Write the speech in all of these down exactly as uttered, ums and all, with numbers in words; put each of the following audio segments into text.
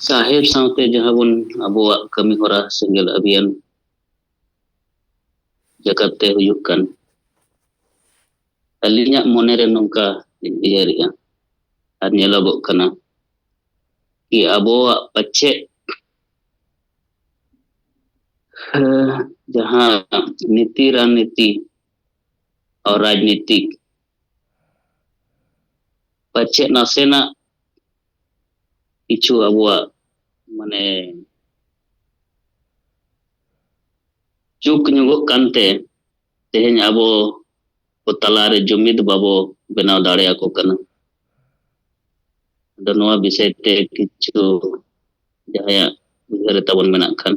ᱥᱟᱦᱮᱵ ᱥᱟᱶᱛᱮ ᱡᱟᱦᱟᱸ ᱵᱚᱱ ᱟᱵᱚᱣᱟᱜ ᱠᱟᱹᱢᱤ ᱦᱚᱨᱟ ᱥᱮᱸᱜᱮᱞ ᱟᱵᱷᱤᱭᱟᱱ ᱡᱟᱠᱟᱛ ᱛᱮ ᱦᱩᱭᱩᱜ ᱠᱟᱱ, ᱟᱹᱞᱤᱧᱟᱜ ᱢᱚᱱᱮᱨᱮ ᱱᱚᱝᱠᱟ ᱩᱭᱦᱟᱹᱨᱮᱜᱼᱟ ᱟᱨ ᱧᱮᱞᱚᱜᱚᱜ ᱠᱟᱱᱟ ᱠᱤ ᱟᱵᱚᱣᱟᱜ ᱯᱟᱪᱮᱫ ᱡᱟᱦᱟᱸ ᱱᱤᱛᱤ ᱨᱟᱡᱽᱱᱤᱛᱤ ᱟᱨ ᱨᱟᱡᱽᱱᱤᱛᱤᱠ ᱯᱟᱪᱮᱫ ᱱᱟᱥᱮᱱᱟᱜ ᱠᱤᱪᱷᱩ ᱟᱵᱚᱣᱟᱜ ᱢᱟᱱᱮ ᱪᱩᱠ ᱧᱚᱜᱚᱜ ᱠᱟᱱᱛᱮ ᱛᱮᱦᱮᱧ ᱟᱵᱚ ᱠᱚ ᱛᱟᱞᱟᱨᱮ ᱡᱩᱢᱤᱫ ᱵᱟᱵᱚ ᱵᱮᱱᱟᱣ ᱫᱟᱲᱮᱭᱟᱠᱚ ᱠᱟᱱᱟ᱾ ᱟᱫᱚ ᱱᱚᱣᱟ ᱵᱤᱥᱚᱭ ᱛᱮ ᱠᱤᱪᱷᱩ ᱡᱟᱦᱟᱸᱭᱟᱜ ᱩᱭᱦᱟᱹᱨ ᱨᱮ ᱛᱟᱵᱚᱱ ᱢᱮᱱᱟᱜ ᱠᱷᱟᱱ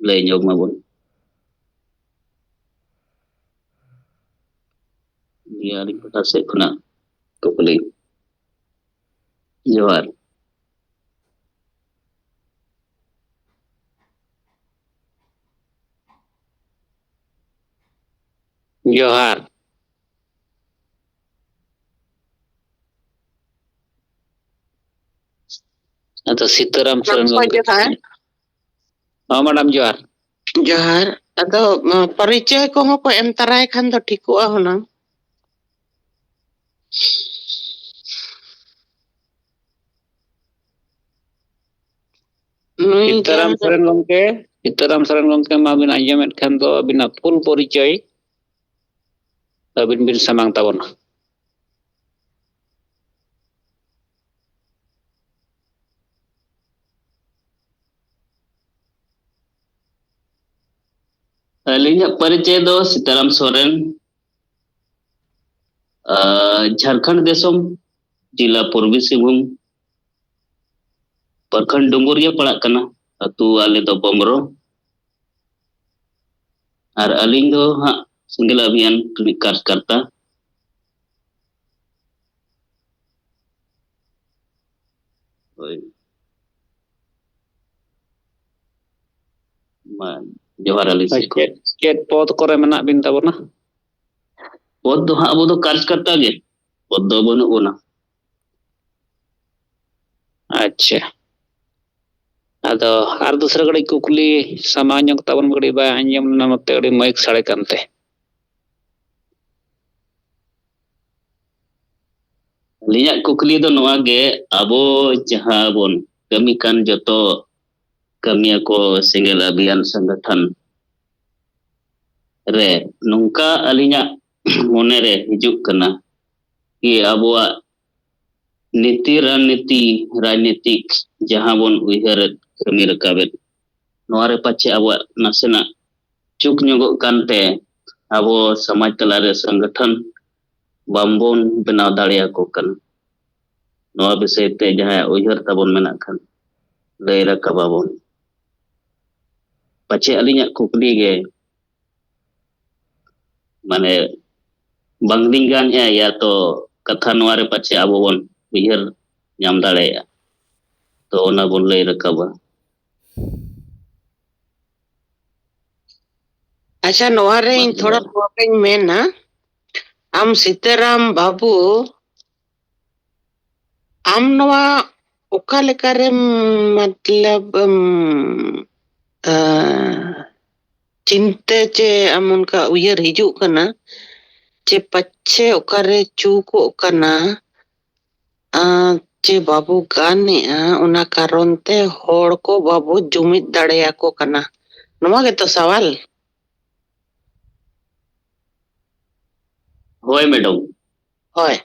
ᱞᱟᱹᱭ ᱧᱚᱜ ᱢᱟᱵᱚᱱ᱾ ᱱᱤᱭᱟᱹ ᱟᱹᱞᱤᱧ ᱯᱟᱦᱴᱟ ᱥᱮᱫ ᱠᱷᱚᱱᱟᱜ ᱠᱩᱠᱞᱤ᱾ ᱡᱚᱦᱟᱨ᱾ ᱡᱚᱦᱟᱨ᱾ ᱟᱫᱚ ᱥᱤᱛᱟᱹᱨᱟᱢ ᱥᱚᱨᱮᱱ ᱜᱚᱢᱠᱮ᱾ ᱦᱚᱸ, ᱢᱮᱰᱟᱢ, ᱡᱚᱦᱟᱨ᱾ ᱡᱚᱦᱟᱨ᱾ ᱟᱫᱚ, ᱩᱢ, ᱯᱚᱨᱤᱪᱚᱭ ᱠᱚᱦᱚᱸ ᱠᱚ ᱮᱢ ᱛᱟᱨᱟᱭ ᱠᱷᱟᱱ ᱫᱚ ᱴᱷᱤᱠᱚᱜᱼᱟ ᱦᱩᱱᱟᱹᱝ᱾ ᱱᱩᱭ ᱥᱤᱛᱟᱹᱨᱟᱢ ᱡᱟᱦᱟᱸ ᱥᱚᱨᱮᱱ ᱜᱚᱢᱠᱮ, ᱥᱤᱛᱟᱹᱨᱟᱢ ᱥᱚᱨᱮᱱ ᱜᱚᱢᱠᱮ ᱢᱟ ᱵᱤᱱ ᱟᱸᱡᱚᱢᱮᱫ ᱠᱷᱟᱱ ᱫᱚ ᱟᱹᱵᱤᱱᱟᱜ ᱯᱷᱩᱞ ᱯᱚᱨᱤᱪᱚᱭ ᱟᱹᱵᱤᱱ ᱵᱤᱱ ᱥᱟᱢᱟᱝ ᱛᱟᱵᱚᱱᱟ᱾ ᱟᱹᱞᱤᱧᱟᱜ ᱯᱚᱨᱤᱪᱚᱭ ᱫᱚ ᱥᱤᱛᱟᱨᱟᱢ ᱥᱚᱨᱮᱱ, ᱟᱨ ᱡᱷᱟᱲᱠᱷᱚᱸᱰ ᱫᱤᱥᱚᱢ, ᱡᱮᱞᱟ ᱯᱩᱨᱵᱤ ᱥᱤᱝᱵᱷᱩᱢ, ᱯᱨᱚᱠᱷᱚᱸᱰ ᱰᱩᱢᱩᱨᱤᱭᱟᱹ ᱯᱟᱲᱟᱜ ᱠᱟᱱᱟ, ᱟᱹᱛᱩ ᱟᱞᱮ ᱫᱚ ᱵᱚᱢᱨᱚ᱾ ᱟᱨ ᱟᱹᱞᱤᱧ ᱫᱚ ᱦᱟᱸᱜ ᱥᱮᱸᱜᱮᱞ ᱟᱵᱷᱤᱭᱟᱱ ᱨᱤᱱᱤᱡ ᱠᱟᱨᱡᱽᱠᱟᱨᱛᱟ᱾ ᱦᱳᱭ᱾ ᱢᱟ, ᱡᱚᱦᱟᱨ ᱟᱹᱞᱤᱧ ᱥᱮᱫ ᱠᱷᱚᱱ᱾ ᱪᱮᱫ, ᱪᱮᱫ ᱯᱚᱫᱽ ᱠᱚᱨᱮ ᱢᱮᱱᱟᱜ ᱵᱤᱱ ᱛᱟᱵᱚᱱᱟ? ᱯᱚᱫᱽ ᱫᱚ ᱦᱟᱸᱜ ᱟᱵᱚ ᱫᱚ ᱠᱟᱨᱡᱽᱠᱟᱨᱛᱟ ᱜᱮ, ᱯᱚᱫᱽ ᱫᱚ ᱵᱟᱹᱱᱩᱜ ᱵᱚᱱᱟ᱾ ᱟᱪᱪᱷᱟ, ᱟᱫᱚ ᱟᱨ ᱫᱚᱥᱨᱟ ᱜᱷᱟᱹᱲᱤᱡ ᱠᱩᱠᱞᱤ ᱥᱟᱢᱟᱝ ᱧᱚᱜ ᱛᱟᱵᱚᱱ, ᱜᱷᱟᱹᱲᱤᱡ ᱵᱟᱭ ᱟᱸᱡᱚᱢ ᱞᱮᱱᱟ, ᱱᱚᱛᱮ ᱟᱹᱰᱤ ᱢᱟᱹᱭᱤᱠ ᱥᱟᱰᱮ ᱠᱟᱱᱛᱮ᱾ ᱟᱹᱞᱤᱧᱟᱜ ᱠᱩᱠᱞᱤ ᱫᱚ ᱱᱚᱣᱟ ᱜᱮ, ᱟᱵᱚ ᱡᱟᱦᱟᱸ ᱵᱚᱱ ᱠᱟᱹᱢᱤ ᱠᱟᱱ ᱡᱚᱛᱚ ᱠᱟᱹᱢᱤᱭᱟᱹ ᱠᱚ ᱥᱮᱸᱜᱮᱞ ᱟᱵᱷᱤᱭᱟᱱ ᱥᱚᱝᱜᱚᱴᱷᱚᱱ ᱨᱮ ᱱᱚᱝᱠᱟ ᱟᱹᱞᱤᱧᱟᱜ ᱢᱚᱱᱮᱨᱮ ᱦᱤᱡᱩᱜ ᱠᱟᱱᱟ ᱠᱤ ᱟᱵᱚᱣᱟᱜ ᱱᱤᱛᱤ ᱨᱟᱡᱽᱱᱤᱛᱤ, ᱨᱟᱡᱽᱱᱤᱛᱤᱠ ᱡᱟᱦᱟᱸ ᱵᱚᱱ ᱩᱭᱦᱟᱹᱨᱮᱫ, ᱠᱟᱹᱢᱤ ᱨᱟᱠᱟᱵᱮᱫ, ᱱᱚᱣᱟ ᱨᱮ ᱯᱟᱪᱷᱮ ᱟᱵᱚᱣᱟᱜ ᱱᱟᱥᱮᱱᱟᱜ ᱪᱩᱠ ᱧᱚᱜᱚᱜ ᱠᱟᱱᱛᱮ ᱟᱵᱚ ᱥᱚᱢᱟᱡᱽ ᱛᱟᱞᱟᱨᱮ ᱥᱚᱝᱜᱚᱴᱷᱚᱱ ᱵᱟᱝᱵᱚᱱ ᱵᱮᱱᱟᱣ ᱫᱟᱲᱮᱭᱟᱠᱚ ᱠᱟᱱᱟ᱾ ᱱᱚᱣᱟ ᱵᱤᱥᱚᱭ ᱛᱮ ᱡᱟᱦᱟᱸᱭᱟᱜ ᱩᱭᱦᱟᱹᱨ ᱛᱟᱵᱚᱱ ᱢᱮᱱᱟᱜ ᱠᱷᱟᱱ ᱞᱟᱹᱭ ᱨᱟᱠᱟᱵᱟᱵᱚᱱ᱾ ᱯᱟᱪᱷᱮ ᱟᱹᱞᱤᱧᱟᱜ ᱠᱩᱠᱞᱤ ᱜᱮ ᱢᱟᱱᱮ ᱵᱟᱝᱞᱤᱧ ᱜᱟᱱᱮᱜᱼᱟ, ᱭᱟ ᱛᱚ ᱠᱟᱛᱷᱟ ᱱᱚᱣᱟ ᱨᱮ ᱯᱟᱪᱷᱮ ᱟᱵᱚ ᱵᱚᱱ ᱩᱭᱦᱟᱹᱨ ᱧᱟᱢ ᱫᱟᱲᱮᱭᱟᱜᱼᱟ, ᱛᱚ ᱚᱱᱟ ᱵᱚᱱ ᱞᱟᱹᱭ ᱨᱟᱠᱟᱵᱟ᱾ ᱟᱪᱪᱷᱟ, ᱱᱚᱣᱟ ᱨᱮ ᱤᱧ ᱢᱟ ᱛᱷᱚᱲᱟ ᱞᱟᱹᱭ᱾ ᱱᱚᱣᱟᱧ ᱢᱮᱱᱟ, ᱟᱢ ᱥᱤᱛᱟᱹᱨᱟᱢ ᱵᱟᱹᱵᱩ, ᱟᱢ ᱱᱚᱣᱟ ᱚᱠᱟ ᱞᱮᱠᱟᱨᱮᱢ, ᱢᱚᱛᱞᱚᱵ, ᱮᱢ, ᱟ, ᱪᱤᱱᱛᱟᱹ ᱪᱮ ᱟᱢ ᱚᱱᱠᱟ ᱩᱭᱦᱟᱹᱨ ᱦᱤᱡᱩᱜ ᱠᱟᱱᱟ ᱪᱮ ᱯᱟᱪᱷᱮ ᱚᱠᱟᱨᱮ ᱪᱩᱠᱚᱜ ᱠᱟᱱᱟ, ᱟ, ᱪᱮ ᱵᱟᱵᱚ ᱜᱟᱱᱮᱜᱼᱟ, ᱚᱱᱟ ᱠᱟᱨᱚᱱ ᱛᱮ ᱦᱚᱲ ᱠᱚ ᱵᱟᱵᱚ ᱡᱩᱢᱤᱫ ᱫᱟᱲᱮᱭᱟᱠᱚ ᱠᱟᱱᱟ? ᱱᱚᱣᱟ ᱜᱮᱛᱚ ᱥᱟᱣᱟᱞ᱾ ᱦᱳᱭ, ᱢᱮᱰᱟᱢ᱾ ᱦᱳᱭ᱾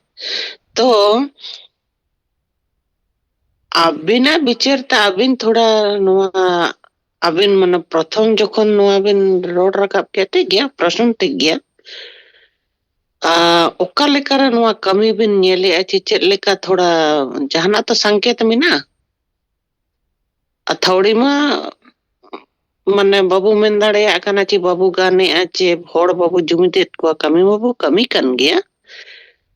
ᱛᱚ, ᱟᱹᱵᱤᱱᱟᱜ ᱵᱤᱪᱟᱹᱨ ᱛᱮ ᱟᱹᱵᱤᱱ ᱛᱷᱚᱲᱟ ᱱᱚᱣᱟ, ᱟᱹᱵᱤᱱ ᱢᱟᱱᱮ ᱯᱨᱚᱛᱷᱚᱢ ᱡᱚᱠᱷᱚᱱ ᱱᱚᱣᱟ ᱵᱤᱱ ᱨᱚᱲ ᱨᱟᱠᱟᱵ ᱠᱮᱫ, ᱴᱷᱤᱠ ᱜᱮᱭᱟ, ᱯᱨᱚᱥᱱᱚ ᱴᱷᱤᱠ ᱜᱮᱭᱟ᱾ ᱟ, ᱚᱠᱟ ᱞᱮᱠᱟᱨᱮ ᱱᱚᱣᱟ ᱠᱟᱹᱢᱤ ᱵᱤᱱ ᱧᱮᱞᱮᱜᱼᱟ? ᱪᱮ ᱪᱮᱫ ᱞᱮᱠᱟ ᱛᱷᱚᱲᱟ ᱡᱟᱦᱟᱱᱟᱜ ᱛᱚ ᱥᱟᱝᱠᱮᱛ ᱢᱮᱱᱟᱜᱼᱟ? ᱟᱛᱷᱟᱣᱲᱤ ᱢᱟ ᱢᱟᱱᱮ ᱵᱟᱵᱚ ᱢᱮᱱ ᱫᱟᱲᱮᱭᱟᱜ ᱠᱟᱱᱟ ᱪᱮ ᱵᱟᱵᱚ ᱜᱟᱱᱮᱜᱼᱟ ᱪᱮ ᱦᱚᱲ ᱵᱟᱵᱚ ᱡᱩᱢᱤᱫᱮᱫ ᱠᱚᱣᱟ, ᱠᱟᱹᱢᱤ ᱢᱟᱵᱚ ᱠᱟᱹᱢᱤ ᱠᱟᱱ ᱜᱮᱭᱟ᱾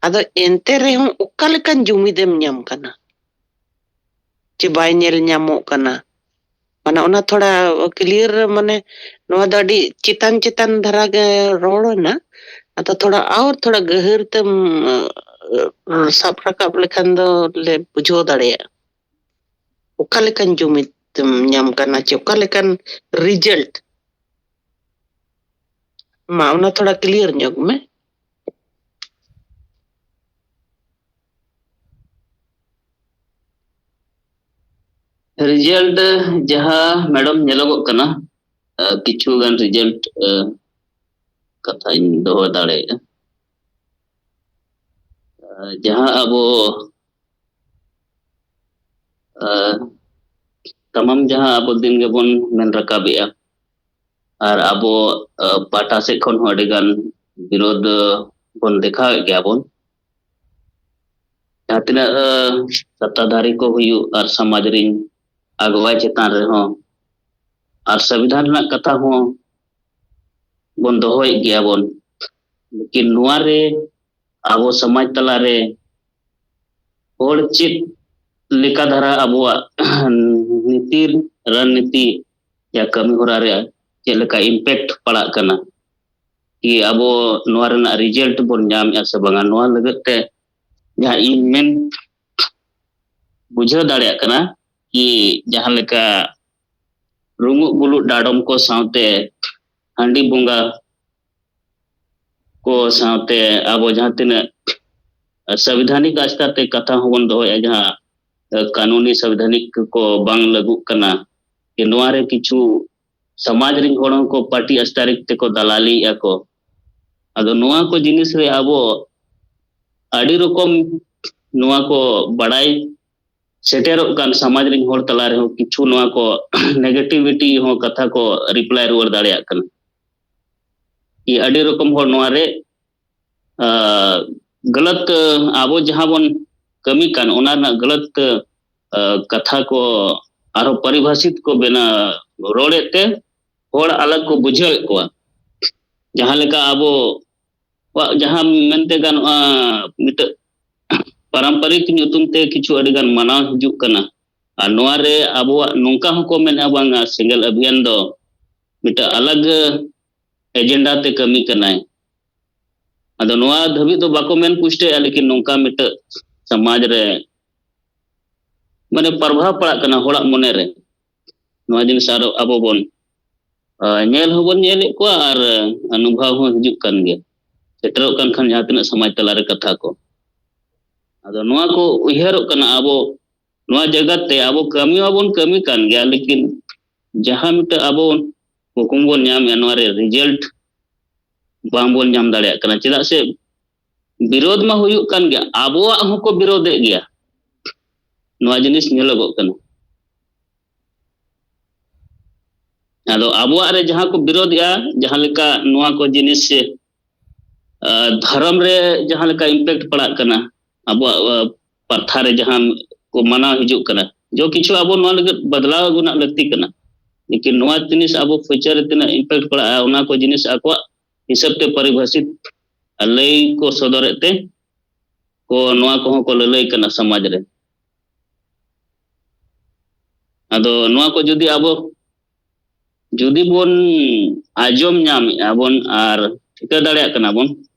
ᱟᱫᱚ ᱮᱱᱛᱮ ᱨᱮᱦᱚᱸ ᱚᱠᱟ ᱞᱮᱠᱟᱱ ᱡᱩᱢᱤᱫᱮᱢ ᱧᱟᱢ ᱠᱟᱱᱟ ᱪᱮ ᱵᱟᱭ ᱧᱮᱞ ᱧᱟᱢᱚᱜ ᱠᱟᱱᱟ? ᱢᱟᱱᱮ ᱚᱱᱟ ᱛᱷᱚᱲᱟ ᱠᱞᱤᱭᱟᱨ, ᱢᱟᱱᱮ ᱱᱚᱣᱟ ᱫᱚ ᱟᱹᱰᱤ ᱪᱮᱛᱟᱱ ᱪᱮᱛᱟᱱ ᱫᱷᱟᱨᱟ ᱜᱮ ᱨᱚᱲ ᱮᱱᱟ, ᱟᱫᱚ ᱛᱷᱚᱲᱟ ᱟᱨ ᱛᱷᱚᱲᱟ ᱜᱟᱹᱦᱤᱨ ᱛᱮᱢ, ᱟᱸ, ᱥᱟᱵ ᱨᱟᱠᱟᱵ ᱞᱮᱠᱷᱟᱱ ᱫᱚ ᱞᱮ ᱵᱩᱡᱷᱟᱹᱣ ᱫᱟᱲᱮᱭᱟᱜᱼᱟ᱾ ᱚᱠᱟ ᱞᱮᱠᱟᱱ ᱡᱩᱢᱤᱫ ᱮᱢ ᱧᱟᱢ ᱠᱟᱱᱟ ᱪᱮ ᱚᱠᱟ ᱞᱮᱠᱟᱱ ᱨᱤᱡᱟᱞᱴ? ᱢᱟ ᱚᱱᱟ ᱛᱷᱚᱲᱟ ᱠᱞᱤᱭᱟᱨ ᱧᱚᱜ ᱢᱮ᱾ ᱨᱤᱡᱟᱞᱴ ᱡᱟᱦᱟᱸ ᱢᱮᱰᱟᱢ ᱧᱮᱞᱚᱜᱚᱜ ᱠᱟᱱᱟ, ᱠᱤᱪᱷᱩ ᱜᱟᱱ ᱨᱤᱡᱟᱞᱴ ᱠᱟᱛᱷᱟᱧ ᱫᱚᱦᱚ ᱫᱟᱲᱮᱭᱟᱜᱼᱟ᱾ ᱡᱟᱦᱟᱸ ᱟᱵᱚ ᱛᱟᱢᱟᱢ ᱡᱟᱦᱟᱸ ᱟᱵᱚ ᱫᱤᱱ ᱜᱮᱵᱚᱱ ᱢᱮᱱ ᱨᱟᱠᱟᱵᱮᱜᱼᱟ, ᱟᱨ ᱟᱵᱚ ᱯᱟᱦᱴᱟ ᱥᱮᱫ ᱠᱷᱚᱱ ᱦᱚᱸ ᱟᱹᱰᱤ ᱜᱟᱱ ᱵᱤᱨᱳᱫᱷ ᱵᱚᱱ ᱫᱮᱠᱷᱟᱣᱮᱫ ᱜᱮᱭᱟ ᱵᱚᱱ᱾ ᱡᱟᱦᱟᱸ ᱛᱤᱱᱟᱹᱜ ᱥᱟᱛᱟᱫᱷᱟᱨᱤ ᱠᱚ ᱦᱩᱭᱩᱜ ᱟᱨ ᱥᱚᱢᱟᱡᱽ ᱨᱤᱱ ᱟᱜᱩᱣᱟᱭ ᱪᱮᱛᱟᱱ ᱨᱮᱦᱚᱸ, ᱟᱨ ᱥᱚᱝᱵᱤᱫᱷᱟᱱ ᱨᱮᱱᱟᱜ ᱠᱟᱛᱷᱟ ᱦᱚᱸ ᱵᱚᱱ ᱫᱚᱦᱚᱭᱮᱫ ᱜᱮᱭᱟ ᱵᱚᱱ, ᱞᱮᱠᱤᱱ ᱱᱚᱣᱟ ᱨᱮ ᱟᱵᱚ ᱥᱚᱢᱟᱡᱽ ᱛᱟᱞᱟᱨᱮ ᱦᱚᱲ ᱪᱮᱫ ᱞᱮᱠᱟ ᱫᱷᱟᱨᱟ ᱟᱵᱚᱣᱟᱜ ᱱᱤᱛᱤ ᱨᱚᱱᱱᱤᱛᱤ ᱭᱟ ᱠᱟᱹᱢᱤ ᱦᱚᱨᱟ ᱨᱮ ᱪᱮᱫ ᱞᱮᱠᱟ ᱤᱢᱯᱮᱠᱴ ᱯᱟᱲᱟᱜ ᱠᱟᱱᱟ, ᱠᱤ ᱟᱵᱚ ᱱᱚᱣᱟ ᱨᱮᱱᱟᱜ ᱨᱤᱡᱟᱞᱴ ᱵᱚᱱ ᱧᱟᱢᱮᱫᱼᱟ ᱥᱮ ᱵᱟᱝᱟ, ᱱᱚᱣᱟ ᱞᱟᱹᱜᱤᱫ ᱛᱮ ᱡᱟᱦᱟᱸ ᱤᱧ ᱢᱮᱱ ᱵᱩᱡᱷᱟᱹᱣ ᱫᱟᱲᱮᱭᱟᱜ ᱠᱟᱱᱟ ᱠᱤ ᱡᱟᱦᱟᱸ ᱞᱮᱠᱟ ᱨᱩᱢᱩᱜ ᱵᱩᱞᱩᱜ ᱰᱟᱰᱚᱢ ᱠᱚ ᱥᱟᱶᱛᱮ ᱦᱟᱺᱰᱤ ᱵᱚᱸᱜᱟ ᱠᱚ ᱥᱟᱶᱛᱮ ᱟᱵᱚ ᱡᱟᱦᱟᱸ ᱛᱤᱱᱟᱹᱜ ᱥᱚᱝᱵᱤᱫᱷᱟᱱᱤᱠ ᱟᱥᱛᱟ ᱛᱮ ᱠᱟᱛᱷᱟ ᱦᱚᱸᱵᱚᱱ ᱫᱚᱦᱚᱭᱟ, ᱡᱟᱦᱟᱸ ᱠᱟᱹᱱᱩᱱᱤ ᱥᱚᱝᱵᱤᱫᱷᱟᱱᱤᱠ ᱠᱚ ᱵᱟᱝ ᱞᱟᱹᱜᱩᱜ ᱠᱟᱱᱟ, ᱡᱮ ᱱᱚᱣᱟ ᱨᱮ ᱠᱤᱪᱷᱩ ᱥᱚᱢᱟᱡᱽ ᱨᱮᱱ ᱦᱚᱲ ᱦᱚᱸᱠᱚ ᱯᱟᱹᱴᱤ ᱟᱥᱛᱟᱨᱤᱠ ᱛᱮᱠᱚ ᱫᱟᱞᱟᱞᱤᱭᱮᱫᱼᱟ ᱠᱚ᱾ ᱟᱫᱚ ᱱᱚᱣᱟ ᱠᱚ ᱡᱤᱱᱤᱥ ᱨᱮ ᱟᱵᱚ ᱟᱹᱰᱤ ᱨᱚᱠᱚᱢ ᱱᱚᱣᱟ ᱠᱚ ᱵᱟᱲᱟᱭ ᱥᱮᱴᱮᱨᱚᱜ ᱠᱟᱱ ᱥᱚᱢᱟᱡᱽ ᱨᱮᱱ ᱦᱚᱲ ᱛᱟᱞᱟ ᱨᱮᱦᱚᱸ ᱠᱤᱪᱷᱩ ᱱᱚᱣᱟ ᱠᱚ ᱱᱮᱜᱮᱴᱤᱵᱷᱤᱴᱤ ᱦᱚᱸ ᱠᱟᱛᱷᱟ ᱠᱚ ᱨᱤᱯᱞᱟᱭ ᱨᱩᱣᱟᱹᱲ ᱫᱟᱲᱮᱭᱟᱜ ᱠᱟᱱᱟ᱾ ᱠᱤ ᱟᱹᱰᱤ ᱨᱚᱠᱚᱢ ᱦᱚᱲ ᱱᱚᱣᱟ ᱨᱮ ᱜᱟᱞᱟᱛ, ᱟᱵᱚ ᱡᱟᱦᱟᱸ ᱵᱚᱱ ᱠᱟᱹᱢᱤ ᱠᱟᱱ ᱚᱱᱟ ᱨᱮᱱᱟᱜ ᱜᱟᱞᱟᱛ ᱠᱟᱛᱷᱟ ᱠᱚ ᱟᱨᱦᱚᱸ ᱯᱚᱨᱤᱵᱷᱟᱥᱤᱛ ᱠᱚ ᱵᱮᱱᱟᱣ ᱨᱚᱲᱮᱫ ᱛᱮ ᱦᱚᱲ ᱟᱞᱟᱜ ᱠᱚ ᱵᱩᱡᱷᱟᱹᱣᱮᱫ ᱠᱚᱣᱟ᱾ ᱡᱟᱦᱟᱸ ᱞᱮᱠᱟ ᱟᱵᱚᱣᱟᱜ ᱡᱟᱦᱟᱸ ᱢᱮᱱᱛᱮ ᱜᱟᱱᱚᱜᱼᱟ, ᱢᱤᱫᱴᱟᱝ ᱯᱟᱨᱟᱢᱯᱟᱨᱤᱠ ᱧᱩᱛᱩᱢ ᱛᱮ ᱠᱤᱪᱷᱩ ᱟᱹᱰᱤᱜᱟᱱ ᱢᱟᱱᱟᱣ ᱦᱤᱡᱩᱜ ᱠᱟᱱᱟ᱾ ᱟᱨ ᱱᱚᱣᱟ ᱨᱮ ᱟᱵᱚᱣᱟᱜ ᱱᱚᱝᱠᱟ ᱦᱚᱸᱠᱚ ᱢᱮᱱᱟ, ᱵᱟᱝᱟ, ᱥᱮᱸᱜᱮᱞ ᱚᱵᱷᱤᱭᱟᱱ ᱫᱚ ᱢᱤᱫᱴᱟᱝ ᱟᱞᱟᱜᱽ ᱮᱡᱮᱱᱰᱟ ᱛᱮ ᱠᱟᱹᱢᱤ ᱠᱟᱱᱟᱭ᱾ ᱟᱫᱚ ᱱᱚᱣᱟ ᱫᱷᱟᱹᱵᱤᱡ ᱫᱚ ᱵᱟᱠᱚ ᱢᱮᱱ ᱯᱩᱥᱴᱟᱹᱣᱮᱫᱼᱟ, ᱞᱮᱠᱤᱱ ᱱᱚᱝᱠᱟ ᱢᱤᱫᱴᱟᱝ ᱥᱚᱢᱟᱡᱽ ᱨᱮ ᱢᱟᱱᱮ ᱯᱨᱚᱵᱷᱟᱵᱽ ᱯᱟᱲᱟᱜ ᱠᱟᱱᱟ ᱦᱚᱲᱟᱜ ᱢᱚᱱᱮ ᱨᱮ᱾ ᱱᱚᱣᱟ ᱡᱤᱱᱤᱥ ᱟᱨ ᱟᱵᱚ ᱵᱚᱱ, ᱟᱸ, ᱧᱮᱞ ᱦᱚᱸᱵᱚᱱ ᱧᱮᱞᱮᱫ ᱠᱚᱣᱟ ᱟᱨ, ᱟᱸ, ᱚᱱᱩᱵᱷᱚᱵ ᱦᱚᱸ ᱦᱤᱡᱩᱜ ᱠᱟᱱ ᱜᱮᱭᱟ᱾ ᱥᱮᱴᱮᱨᱚᱜ ᱠᱟᱱ ᱠᱷᱟᱱ ᱡᱟᱦᱟᱸ ᱛᱤᱱᱟᱹᱜ ᱥᱚᱢᱟᱡᱽ ᱛᱟᱞᱟᱨᱮ ᱠᱟᱛᱷᱟ ᱠᱚ᱾ ᱟᱫᱚ ᱱᱚᱣᱟ ᱠᱚ ᱩᱭᱦᱟᱹᱨᱚᱜ ᱠᱟᱱᱟ, ᱟᱵᱚ ᱱᱚᱣᱟ ᱡᱟᱭᱜᱟ ᱛᱮ ᱟᱵᱚ ᱠᱟᱹᱢᱤ ᱢᱟᱵᱚᱱ ᱠᱟᱹᱢᱤ ᱠᱟᱱ ᱜᱮᱭᱟ, ᱞᱮᱠᱤᱱ ᱡᱟᱦᱟᱸ ᱢᱤᱫᱴᱟᱝ ᱟᱵᱚ ᱦᱩᱠᱩᱢ ᱵᱚᱱ ᱧᱟᱢᱮᱫᱼᱟ, ᱱᱚᱣᱟ ᱨᱮ ᱨᱮᱡᱟᱞᱴ ᱵᱟᱝᱵᱚᱱ ᱧᱟᱢ ᱫᱟᱲᱮᱭᱟᱜ ᱠᱟᱱᱟ᱾ ᱪᱮᱫᱟᱜ ᱥᱮ ᱵᱤᱨᱳᱫᱷ ᱢᱟ ᱦᱩᱭᱩᱜ ᱠᱟᱱ ᱜᱮᱭᱟ, ᱟᱵᱚᱣᱟᱜ ᱦᱚᱸᱠᱚ ᱵᱤᱨᱳᱫᱷᱮᱫ ᱜᱮᱭᱟ᱾ ᱱᱚᱣᱟ ᱡᱤᱱᱤᱥ ᱧᱮᱞᱚᱜᱚᱜ ᱠᱟᱱᱟ᱾ ᱟᱫᱚ ᱟᱵᱚᱣᱟᱜ ᱨᱮ ᱡᱟᱦᱟᱸ ᱠᱚ ᱵᱤᱨᱳᱫᱷᱮᱜᱼᱟ, ᱡᱟᱦᱟᱸ ᱞᱮᱠᱟ ᱱᱚᱣᱟ ᱠᱚ ᱡᱤᱱᱤᱥ, ᱟ, ᱫᱷᱚᱨᱚᱢ ᱨᱮ ᱡᱟᱦᱟᱸ ᱞᱮᱠᱟ ᱤᱢᱯᱮᱠᱴ ᱯᱟᱲᱟᱜ ᱠᱟᱱᱟ, ᱟᱵᱚᱣᱟᱜ, ᱟ, ᱯᱟᱨᱛᱷᱟ ᱨᱮ ᱡᱟᱦᱟᱸ ᱠᱚ ᱢᱟᱱᱟᱣ ᱦᱤᱡᱩᱜ ᱠᱟᱱᱟ, ᱡᱚ ᱠᱤᱪᱷᱩ ᱟᱵᱚ ᱱᱚᱣᱟ ᱞᱟᱹᱜᱤᱫ ᱵᱚᱫᱞᱟᱣ ᱟᱹᱜᱩ ᱨᱮᱱᱟᱜ ᱞᱟᱹᱠᱛᱤ ᱠᱟᱱᱟ᱾ ᱞᱮᱠᱤᱱ ᱱᱚᱣᱟ ᱡᱤᱱᱤᱥ ᱟᱵᱚ ᱯᱷᱤᱭᱩᱪᱟᱨ ᱨᱮ ᱛᱤᱱᱟᱹᱜ ᱤᱢᱯᱮᱠᱴ ᱯᱟᱲᱟᱜᱼᱟ, ᱚᱱᱟ ᱠᱚ ᱡᱤᱱᱤᱥ ᱟᱠᱚᱣᱟᱜ ᱦᱤᱥᱟᱹᱵ ᱛᱮ ᱯᱚᱨᱤᱵᱷᱟᱥᱤᱛ ᱟᱨ ᱞᱟᱹᱭ ᱠᱚ ᱥᱚᱫᱚᱨᱮᱫ ᱛᱮ ᱠᱚ ᱱᱚᱣᱟ ᱠᱚᱦᱚᱸ ᱠᱚ ᱞᱟᱹᱞᱟᱹᱭ ᱠᱟᱱᱟ ᱥᱚᱢᱟᱡᱽ ᱨᱮ᱾ ᱟᱫᱚ ᱱᱚᱣᱟ ᱠᱚ ᱡᱩᱫᱤ ᱟᱵᱚ ᱡᱩᱫᱤ ᱵᱚᱱ ᱟᱸᱡᱚᱢ ᱧᱟᱢᱮᱫᱼᱟ ᱵᱚᱱ ᱟᱨ ᱴᱷᱤᱠᱟᱹ ᱫᱟᱲᱮᱭᱟᱜ ᱠᱟᱱᱟ ᱵᱚᱱ,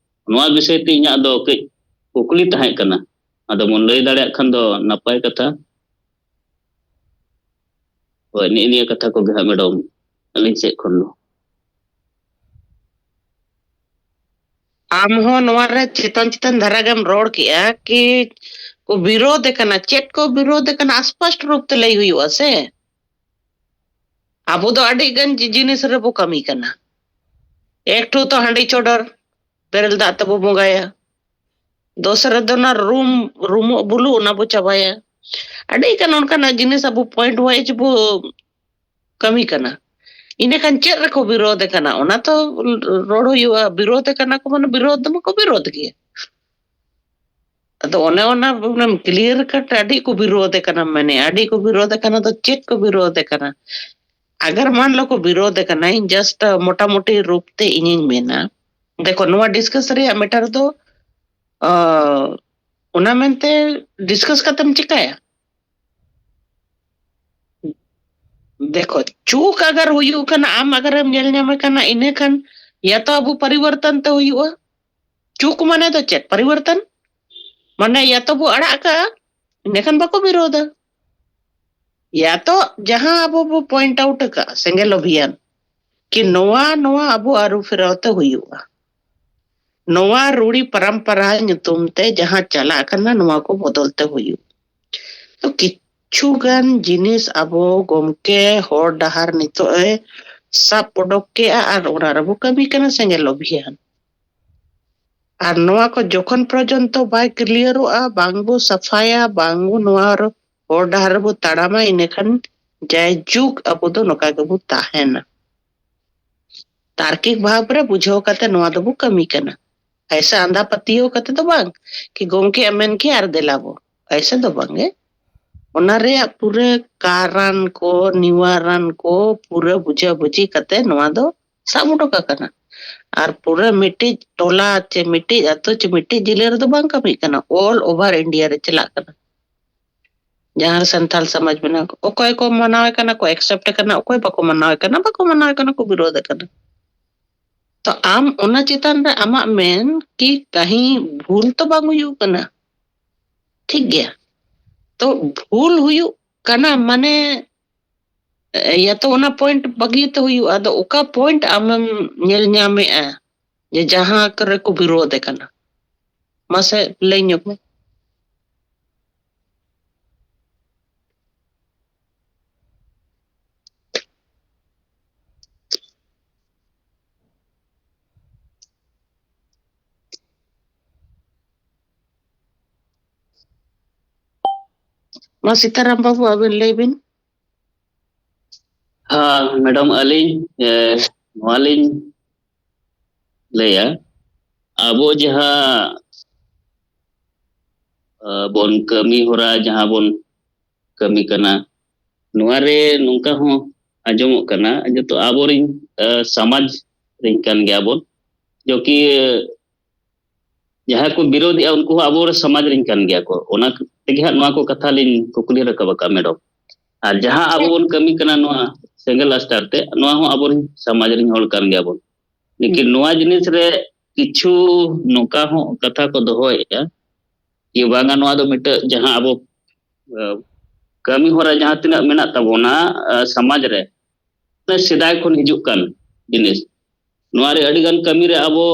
ᱱᱚᱣᱟ ᱵᱤᱥᱚᱭ ᱛᱮ ᱤᱧᱟᱹᱜ ᱫᱚ ᱠᱟᱹᱡ ᱠᱩᱠᱞᱤ ᱛᱟᱦᱮᱸ ᱠᱟᱱᱟ᱾ ᱟᱫᱚ ᱵᱚᱱ ᱞᱟᱹᱭ ᱫᱟᱲᱮᱭᱟᱜ ᱠᱷᱟᱱ ᱫᱚ ᱱᱟᱯᱟᱭ ᱠᱟᱛᱷᱟ᱾ ᱦᱳᱭ, ᱱᱮᱜᱼᱮ ᱱᱤᱭᱟᱹ ᱠᱟᱛᱷᱟ ᱠᱚᱜᱮ ᱦᱟᱸᱜ ᱢᱮᱰᱚᱢ, ᱟᱹᱞᱤᱧ ᱥᱮᱫ ᱠᱷᱚᱱ ᱫᱚ᱾ ᱟᱢ ᱦᱚᱸ ᱱᱚᱣᱟ ᱨᱮ ᱪᱮᱛᱟᱱ ᱪᱮᱛᱟᱱ ᱫᱷᱟᱨᱟ ᱜᱮᱢ ᱨᱚᱲ ᱠᱮᱜᱼᱟ ᱠᱤ ᱠᱚ ᱵᱤᱨᱳᱫᱷ ᱮ ᱠᱟᱱᱟ᱾ ᱪᱮᱫ ᱠᱚ ᱵᱤᱨᱳᱫᱷ ᱮ ᱠᱟᱱᱟ, ᱟᱥᱯᱚᱥᱴ ᱨᱩᱯ ᱛᱮ ᱞᱟᱹᱭ ᱦᱩᱭᱩᱜᱼᱟ ᱥᱮ᱾ ᱟᱵᱚ ᱫᱚ ᱟᱹᱰᱤ ᱜᱟᱱ ᱡᱤ- ᱡᱤᱱᱤᱥ ᱨᱮᱵᱚ ᱠᱟᱹᱢᱤ ᱠᱟᱱᱟ᱾ ᱮᱠᱴᱩ ᱛᱚ ᱦᱟᱺᱰᱤ ᱪᱚᱰᱚᱨ, ᱵᱮᱨᱮᱞ ᱫᱟᱜ ᱛᱮᱵᱚ ᱵᱚᱸᱜᱟᱭᱟ᱾ ᱫᱚᱥᱟᱨ ᱨᱮᱫᱚ ᱚᱱᱟ ᱨᱩᱢ, ᱨᱩᱢᱚᱜ ᱵᱩᱞᱩ, ᱚᱱᱟ ᱵᱚ ᱪᱟᱵᱟᱭᱟ᱾ ᱟᱹᱰᱤ ᱜᱟᱱ ᱚᱱᱠᱟᱱᱟᱜ ᱡᱤᱱᱤᱥ ᱟᱵᱚ ᱯᱚᱭᱮᱱᱴ ᱣᱟᱭᱤᱡ ᱵᱚ ᱠᱟᱹᱢᱤ ᱠᱟᱱᱟ᱾ ᱤᱱᱟᱹᱠᱷᱟᱱ ᱪᱮᱫ ᱨᱮᱠᱚ ᱵᱤᱨᱳᱫᱷ ᱠᱟᱱᱟ? ᱚᱱᱟ ᱛᱚ ᱨᱚᱲ ᱦᱩᱭᱩᱜᱼᱟ᱾ ᱵᱤᱨᱳᱫᱷ ᱠᱟᱱᱟ ᱠᱚ ᱢᱟᱱᱮ ᱵᱤᱨᱳᱫᱷ ᱫᱚ ᱵᱟᱠᱚ ᱵᱤᱨᱳᱫᱷ ᱜᱮᱭᱟ᱾ ᱟᱫᱚ ᱚᱱᱮ ᱚᱱᱟ ᱠᱞᱤᱭᱟᱨ ᱠᱟᱴ ᱟᱹᱰᱤ ᱠᱚ ᱵᱤᱨᱳᱫᱷ ᱠᱟᱱᱟ, ᱢᱟᱱᱮ ᱟᱹᱰᱤ ᱠᱚ ᱵᱤᱨᱳᱫᱷ ᱠᱟᱱᱟ᱾ ᱫᱚ ᱪᱮᱫ ᱠᱚ ᱵᱤᱨᱳᱫᱷ ᱠᱟᱱᱟ? ᱟᱜᱟᱨ ᱢᱟᱱ ᱞᱚ ᱠᱚ ᱵᱤᱨᱳᱫᱷ ᱠᱟᱱᱟ, ᱤᱧ ᱡᱟᱥᱴ ᱢᱚᱴᱟᱢᱩᱴᱤ ᱨᱩᱯ ᱛᱮ ᱤᱧᱤᱧ ᱢᱮᱱᱟ, ᱫᱮᱠᱷᱚ, ᱱᱚᱣᱟ ᱰᱤᱥᱠᱟᱥ ᱨᱮᱭᱟᱜ ᱢᱮᱴᱟᱨ ᱫᱚ ᱚ, ᱚᱱᱟ ᱢᱮᱱᱛᱮ ᱰᱤᱥᱠᱟᱥ ᱠᱟᱛᱮᱢ ᱪᱤᱠᱟᱹᱭᱟ? ᱫᱮᱠᱷᱚ, ᱪᱩᱠ ᱟᱜᱟᱨ ᱦᱩᱭᱩᱜ ᱠᱟᱱᱟ, ᱟᱢ ᱟᱜᱟᱨᱮᱢ ᱧᱮᱞ ᱧᱟᱢᱮ ᱠᱟᱱᱟ, ᱤᱱᱟᱹ ᱠᱷᱟᱱ ᱭᱟ ᱛᱚ ᱟᱵᱚ ᱯᱚᱨᱤᱵᱚᱨᱛᱚᱱ ᱛᱮ ᱦᱩᱭᱩᱜᱼᱟ᱾ ᱪᱩᱠ ᱢᱟᱱᱮ ᱫᱚ ᱪᱮᱫ? ᱯᱚᱨᱤᱵᱚᱨᱛᱚᱱ ᱢᱟᱱᱮ ᱭᱟ ᱛᱚ ᱵᱚ ᱟᱲᱟᱜ ᱠᱟᱜᱼᱟ, ᱤᱱᱟᱹ ᱠᱷᱟᱱ ᱵᱟᱠᱚ ᱵᱤᱨᱳᱫᱷᱟ᱾ ᱭᱟ ᱛᱚ ᱡᱟᱦᱟᱸ ᱟᱵᱚ ᱵᱚ ᱯᱚᱭᱮᱱᱴ ᱟᱣᱩᱴ ᱟᱠᱟᱫᱼᱟ ᱥᱮᱸᱜᱮᱞ ᱚᱵᱷᱤᱭᱟᱱ, ᱠᱤ ᱱᱚᱣᱟ ᱱᱚᱣᱟ ᱟᱵᱚ ᱟᱹᱨᱩ ᱯᱷᱮᱨᱟᱣ ᱛᱮ ᱦᱩᱭᱩᱜᱼᱟ, ᱱᱚᱣᱟ ᱨᱩᱲᱤ ᱯᱟᱨᱟᱢᱯᱟᱨᱟ ᱧᱩᱛᱩᱢ ᱛᱮ ᱡᱟᱦᱟᱸ ᱪᱟᱞᱟᱜ ᱠᱟᱱᱟ ᱱᱚᱣᱟ ᱠᱚ ᱵᱚᱫᱚᱞ ᱛᱮ ᱦᱩᱭᱩᱜᱼᱟ᱾ ᱛᱚ ᱠᱤᱪᱷᱩ ᱜᱟᱱ ᱡᱤᱱᱤᱥ ᱟᱵᱚ ᱜᱚᱢᱠᱮ ᱦᱚᱨ ᱰᱟᱦᱟᱨ ᱱᱤᱛᱚᱜ ᱮ ᱥᱟᱵ ᱚᱰᱚᱠ ᱠᱮᱜᱼᱟ ᱟᱨ ᱚᱱᱟ ᱨᱮᱵᱚ ᱠᱟᱹᱢᱤ ᱠᱟᱱᱟ ᱥᱮᱸᱜᱮᱞ ᱚᱵᱷᱤᱭᱟᱱ᱾ ᱟᱨ ᱱᱚᱣᱟ ᱠᱚ ᱡᱚᱠᱷᱚᱱ ᱯᱚᱨᱡᱚᱱᱛᱚ ᱵᱟᱭ ᱠᱞᱤᱭᱟᱨᱚᱜᱼᱟ, ᱵᱟᱝ ᱵᱚ ᱥᱟᱯᱷᱟᱭᱟ, ᱵᱟᱝ ᱵᱚ ᱱᱚᱣᱟ ᱨ-, ᱦᱚᱨ ᱰᱟᱦᱟᱨ ᱨᱮᱵᱚ ᱛᱟᱲᱟᱢᱟ, ᱤᱱᱟᱹᱠᱷᱟᱱ ᱡᱟᱭᱡᱩᱜᱽ ᱟᱵᱚ ᱫᱚ ᱱᱚᱝᱠᱟ ᱜᱮᱵᱚ ᱛᱟᱦᱮᱱᱟ᱾ ᱛᱟᱨᱠᱤᱠ ᱵᱷᱟᱵᱽ ᱨᱮ ᱵᱩᱡᱷᱟᱹᱣ ᱠᱟᱛᱮ ᱱᱚᱣᱟ ᱫᱚᱵᱚ ᱠᱟᱹᱢᱤ ᱠᱟᱱᱟ᱾ ᱮᱭᱥᱮ ᱟᱸᱫᱷᱟ ᱯᱟᱹᱛᱭᱟᱹᱣ ᱠᱟᱛᱮ ᱫᱚ ᱵᱟᱝ, ᱠᱤ ᱜᱚᱢᱠᱮ ᱮ ᱢᱮᱱ ᱠᱮᱭᱟ ᱟᱨ ᱫᱮᱞᱟ ᱵᱚ, ᱮᱭᱥᱮ ᱫᱚ ᱵᱟᱝ ᱜᱮ᱾ ᱚᱱᱟ ᱨᱮᱭᱟᱜ ᱯᱩᱨᱟᱹ ᱠᱟᱨᱟᱱ ᱠᱚ, ᱱᱤᱣᱟᱨᱟᱱ ᱠᱚ ᱯᱩᱨᱟᱹ ᱵᱩᱡᱷᱟᱹ ᱵᱩᱡᱷᱤ ᱠᱟᱛᱮ ᱱᱚᱣᱟ ᱫᱚ ᱥᱟᱵ ᱩᱰᱩᱠ ᱟᱠᱟᱱᱟ᱾ ᱟᱨ ᱯᱩᱨᱟᱹ ᱢᱤᱫᱴᱤᱡ ᱴᱚᱞᱟ ᱪᱮ ᱢᱤᱫᱴᱤᱡ ᱟᱹᱛᱩ ᱪᱮ ᱢᱤᱫᱴᱤᱡ ᱡᱤᱞᱟᱹ ᱨᱮᱫᱚ ᱵᱟᱝ ᱠᱟᱹᱢᱤᱜ ᱠᱟᱱᱟ, ᱚᱞ ᱳᱵᱷᱟᱨ ᱤᱱᱰᱤᱭᱟ ᱨᱮ ᱪᱟᱞᱟᱜ ᱠᱟᱱᱟ᱾ ᱡᱟᱦᱟᱸ ᱨᱮ ᱥᱟᱱᱛᱟᱞ ᱥᱚᱢᱟᱡᱽ ᱢᱮᱱᱟᱜ ᱠᱚ, ᱚᱠᱚᱭ ᱠᱚ ᱢᱟᱱᱟᱣᱮ ᱠᱟᱱᱟ ᱠᱚ, ᱮᱠᱥᱮᱯᱴ ᱠᱟᱱᱟ, ᱚᱠᱚᱭ ᱵᱟᱠᱚ ᱢᱟᱱᱟᱣᱮ ᱠᱟᱱᱟ, ᱵᱟᱠᱚ ᱢᱟᱱᱟᱣᱮ ᱠᱟᱱᱟ ᱠᱚ, ᱵᱤᱨᱳᱫᱷ ᱠᱟᱱᱟ᱾ ᱛᱚ ᱟᱢ ᱚᱱᱟ ᱪᱮᱛᱟᱱ ᱨᱮ ᱟᱢᱟᱜ ᱢᱮᱱ ᱠᱤ ᱠᱟᱹᱦᱤ ᱵᱷᱩᱞ ᱛᱚ ᱵᱟᱝ ᱦᱩᱭᱩᱜ ᱠᱟᱱᱟ, ᱴᱷᱤᱠ ᱜᱮᱭᱟ? ᱛᱚ ᱵᱷᱩᱞ ᱦᱩᱭᱩᱜ ᱠᱟᱱᱟ ᱢᱟᱱᱮ ᱭᱟ ᱛᱚ ᱚᱱᱟ ᱯᱚᱭᱮᱱᱴ ᱵᱟᱹᱜᱤ ᱛᱮ ᱦᱩᱭᱩᱜᱼᱟ᱾ ᱟᱫᱚ ᱚᱠᱟ ᱯᱚᱭᱮᱱᱴ ᱟᱢᱮᱢ ᱧᱮᱞ ᱧᱟᱢᱮᱜᱼᱟ ᱡᱮ ᱡᱟᱦᱟᱸ ᱠᱚᱨᱮ ᱠᱚ ᱵᱤᱨᱳᱫᱷ ᱠᱟᱱᱟ? ᱢᱟᱥᱮ ᱞᱟᱹᱭ ᱧᱚᱜ ᱢᱮ᱾ ᱢᱟ ᱥᱤᱛᱟᱨᱟᱢ ᱵᱟᱹᱵᱩ, ᱟᱵᱮᱱ ᱞᱟᱹᱭ ᱵᱤᱱ᱾ ᱦᱮᱸ ᱢᱮᱰᱟᱢ, ᱟᱹᱞᱤᱧ ᱮ, ᱱᱚᱣᱟ ᱞᱤᱧ ᱞᱟᱹᱭᱟ, ᱟᱵᱚ ᱡᱟᱦᱟᱸ ᱮ, ᱵᱚᱱ ᱠᱟᱹᱢᱤ ᱦᱚᱨᱟ, ᱡᱟᱦᱟᱸ ᱵᱚᱱ ᱠᱟᱹᱢᱤ ᱠᱟᱱᱟ, ᱱᱚᱣᱟ ᱨᱮ ᱱᱚᱝᱠᱟ ᱦᱚᱸ ᱟᱸᱡᱚᱢᱚᱜ ᱠᱟᱱᱟ, ᱡᱚᱛᱚ ᱟᱵᱚᱨᱤᱱ ᱮ, ᱥᱚᱢᱟᱡᱽ ᱨᱤᱱ ᱠᱟᱱ ᱜᱮᱭᱟ ᱵᱚᱱ, ᱡᱚᱠᱤ ᱡᱟᱦᱟᱸᱭ ᱠᱚ ᱵᱤᱨᱳᱫᱷᱮᱜᱼᱟ, ᱩᱱᱠᱩ ᱦᱚᱸ ᱟᱵᱚ ᱥᱚᱢᱟᱡᱽ ᱨᱤᱱ ᱠᱟᱱ ᱜᱮᱭᱟ ᱠᱚ᱾ ᱚᱱᱟ ᱛᱮᱜᱮ ᱦᱟᱸᱜ ᱱᱚᱣᱟ ᱠᱚ ᱠᱟᱛᱷᱟ ᱞᱤᱧ ᱠᱩᱠᱞᱤ ᱨᱟᱠᱟᱵ ᱟᱠᱟᱫᱼᱟ ᱢᱮᱰᱟᱢ᱾ ᱟᱨ ᱡᱟᱦᱟᱸ ᱟᱵᱚ ᱵᱚᱱ ᱠᱟᱹᱢᱤ ᱠᱟᱱᱟ ᱱᱚᱣᱟ ᱥᱮᱸᱜᱮᱞ ᱟᱥᱛᱟᱨ ᱛᱮ, ᱱᱚᱣᱟ ᱦᱚᱸ ᱟᱵᱚᱨᱮᱱ ᱥᱚᱢᱟᱡᱽ ᱨᱤᱱ ᱦᱚᱲ ᱠᱟᱱ ᱜᱮᱭᱟ ᱵᱚᱱ᱾ ᱞᱮᱠᱤᱱ ᱱᱚᱣᱟ ᱡᱤᱱᱤᱥ ᱨᱮ ᱠᱤᱪᱷᱩ ᱱᱚᱝᱠᱟ ᱦᱚᱸ ᱠᱟᱛᱷᱟ ᱠᱚ ᱫᱚᱦᱚᱭᱮᱫᱼᱟ ᱡᱮ ᱵᱟᱝᱟ, ᱱᱚᱣᱟ ᱫᱚ ᱢᱤᱫᱴᱟᱹᱜ ᱡᱟᱦᱟᱸ ᱟᱵᱚ ᱟᱸ, ᱠᱟᱹᱢᱤ ᱦᱚᱨᱟ ᱡᱟᱦᱟᱸ ᱛᱤᱱᱟᱹᱜ ᱢᱮᱱᱟᱜ ᱛᱟᱵᱚᱱᱟ, ᱥᱚᱢᱟᱡᱽ ᱨᱮ ᱥᱮᱫᱟᱭ ᱠᱷᱚᱱ ᱦᱤᱡᱩᱜ ᱠᱟᱱ ᱡᱤᱱᱤᱥ, ᱱᱚᱣᱟ ᱨᱮ ᱟᱹᱰᱤ ᱜᱟᱱ ᱠᱟᱹᱢᱤ ᱨᱮ ᱟᱵᱚ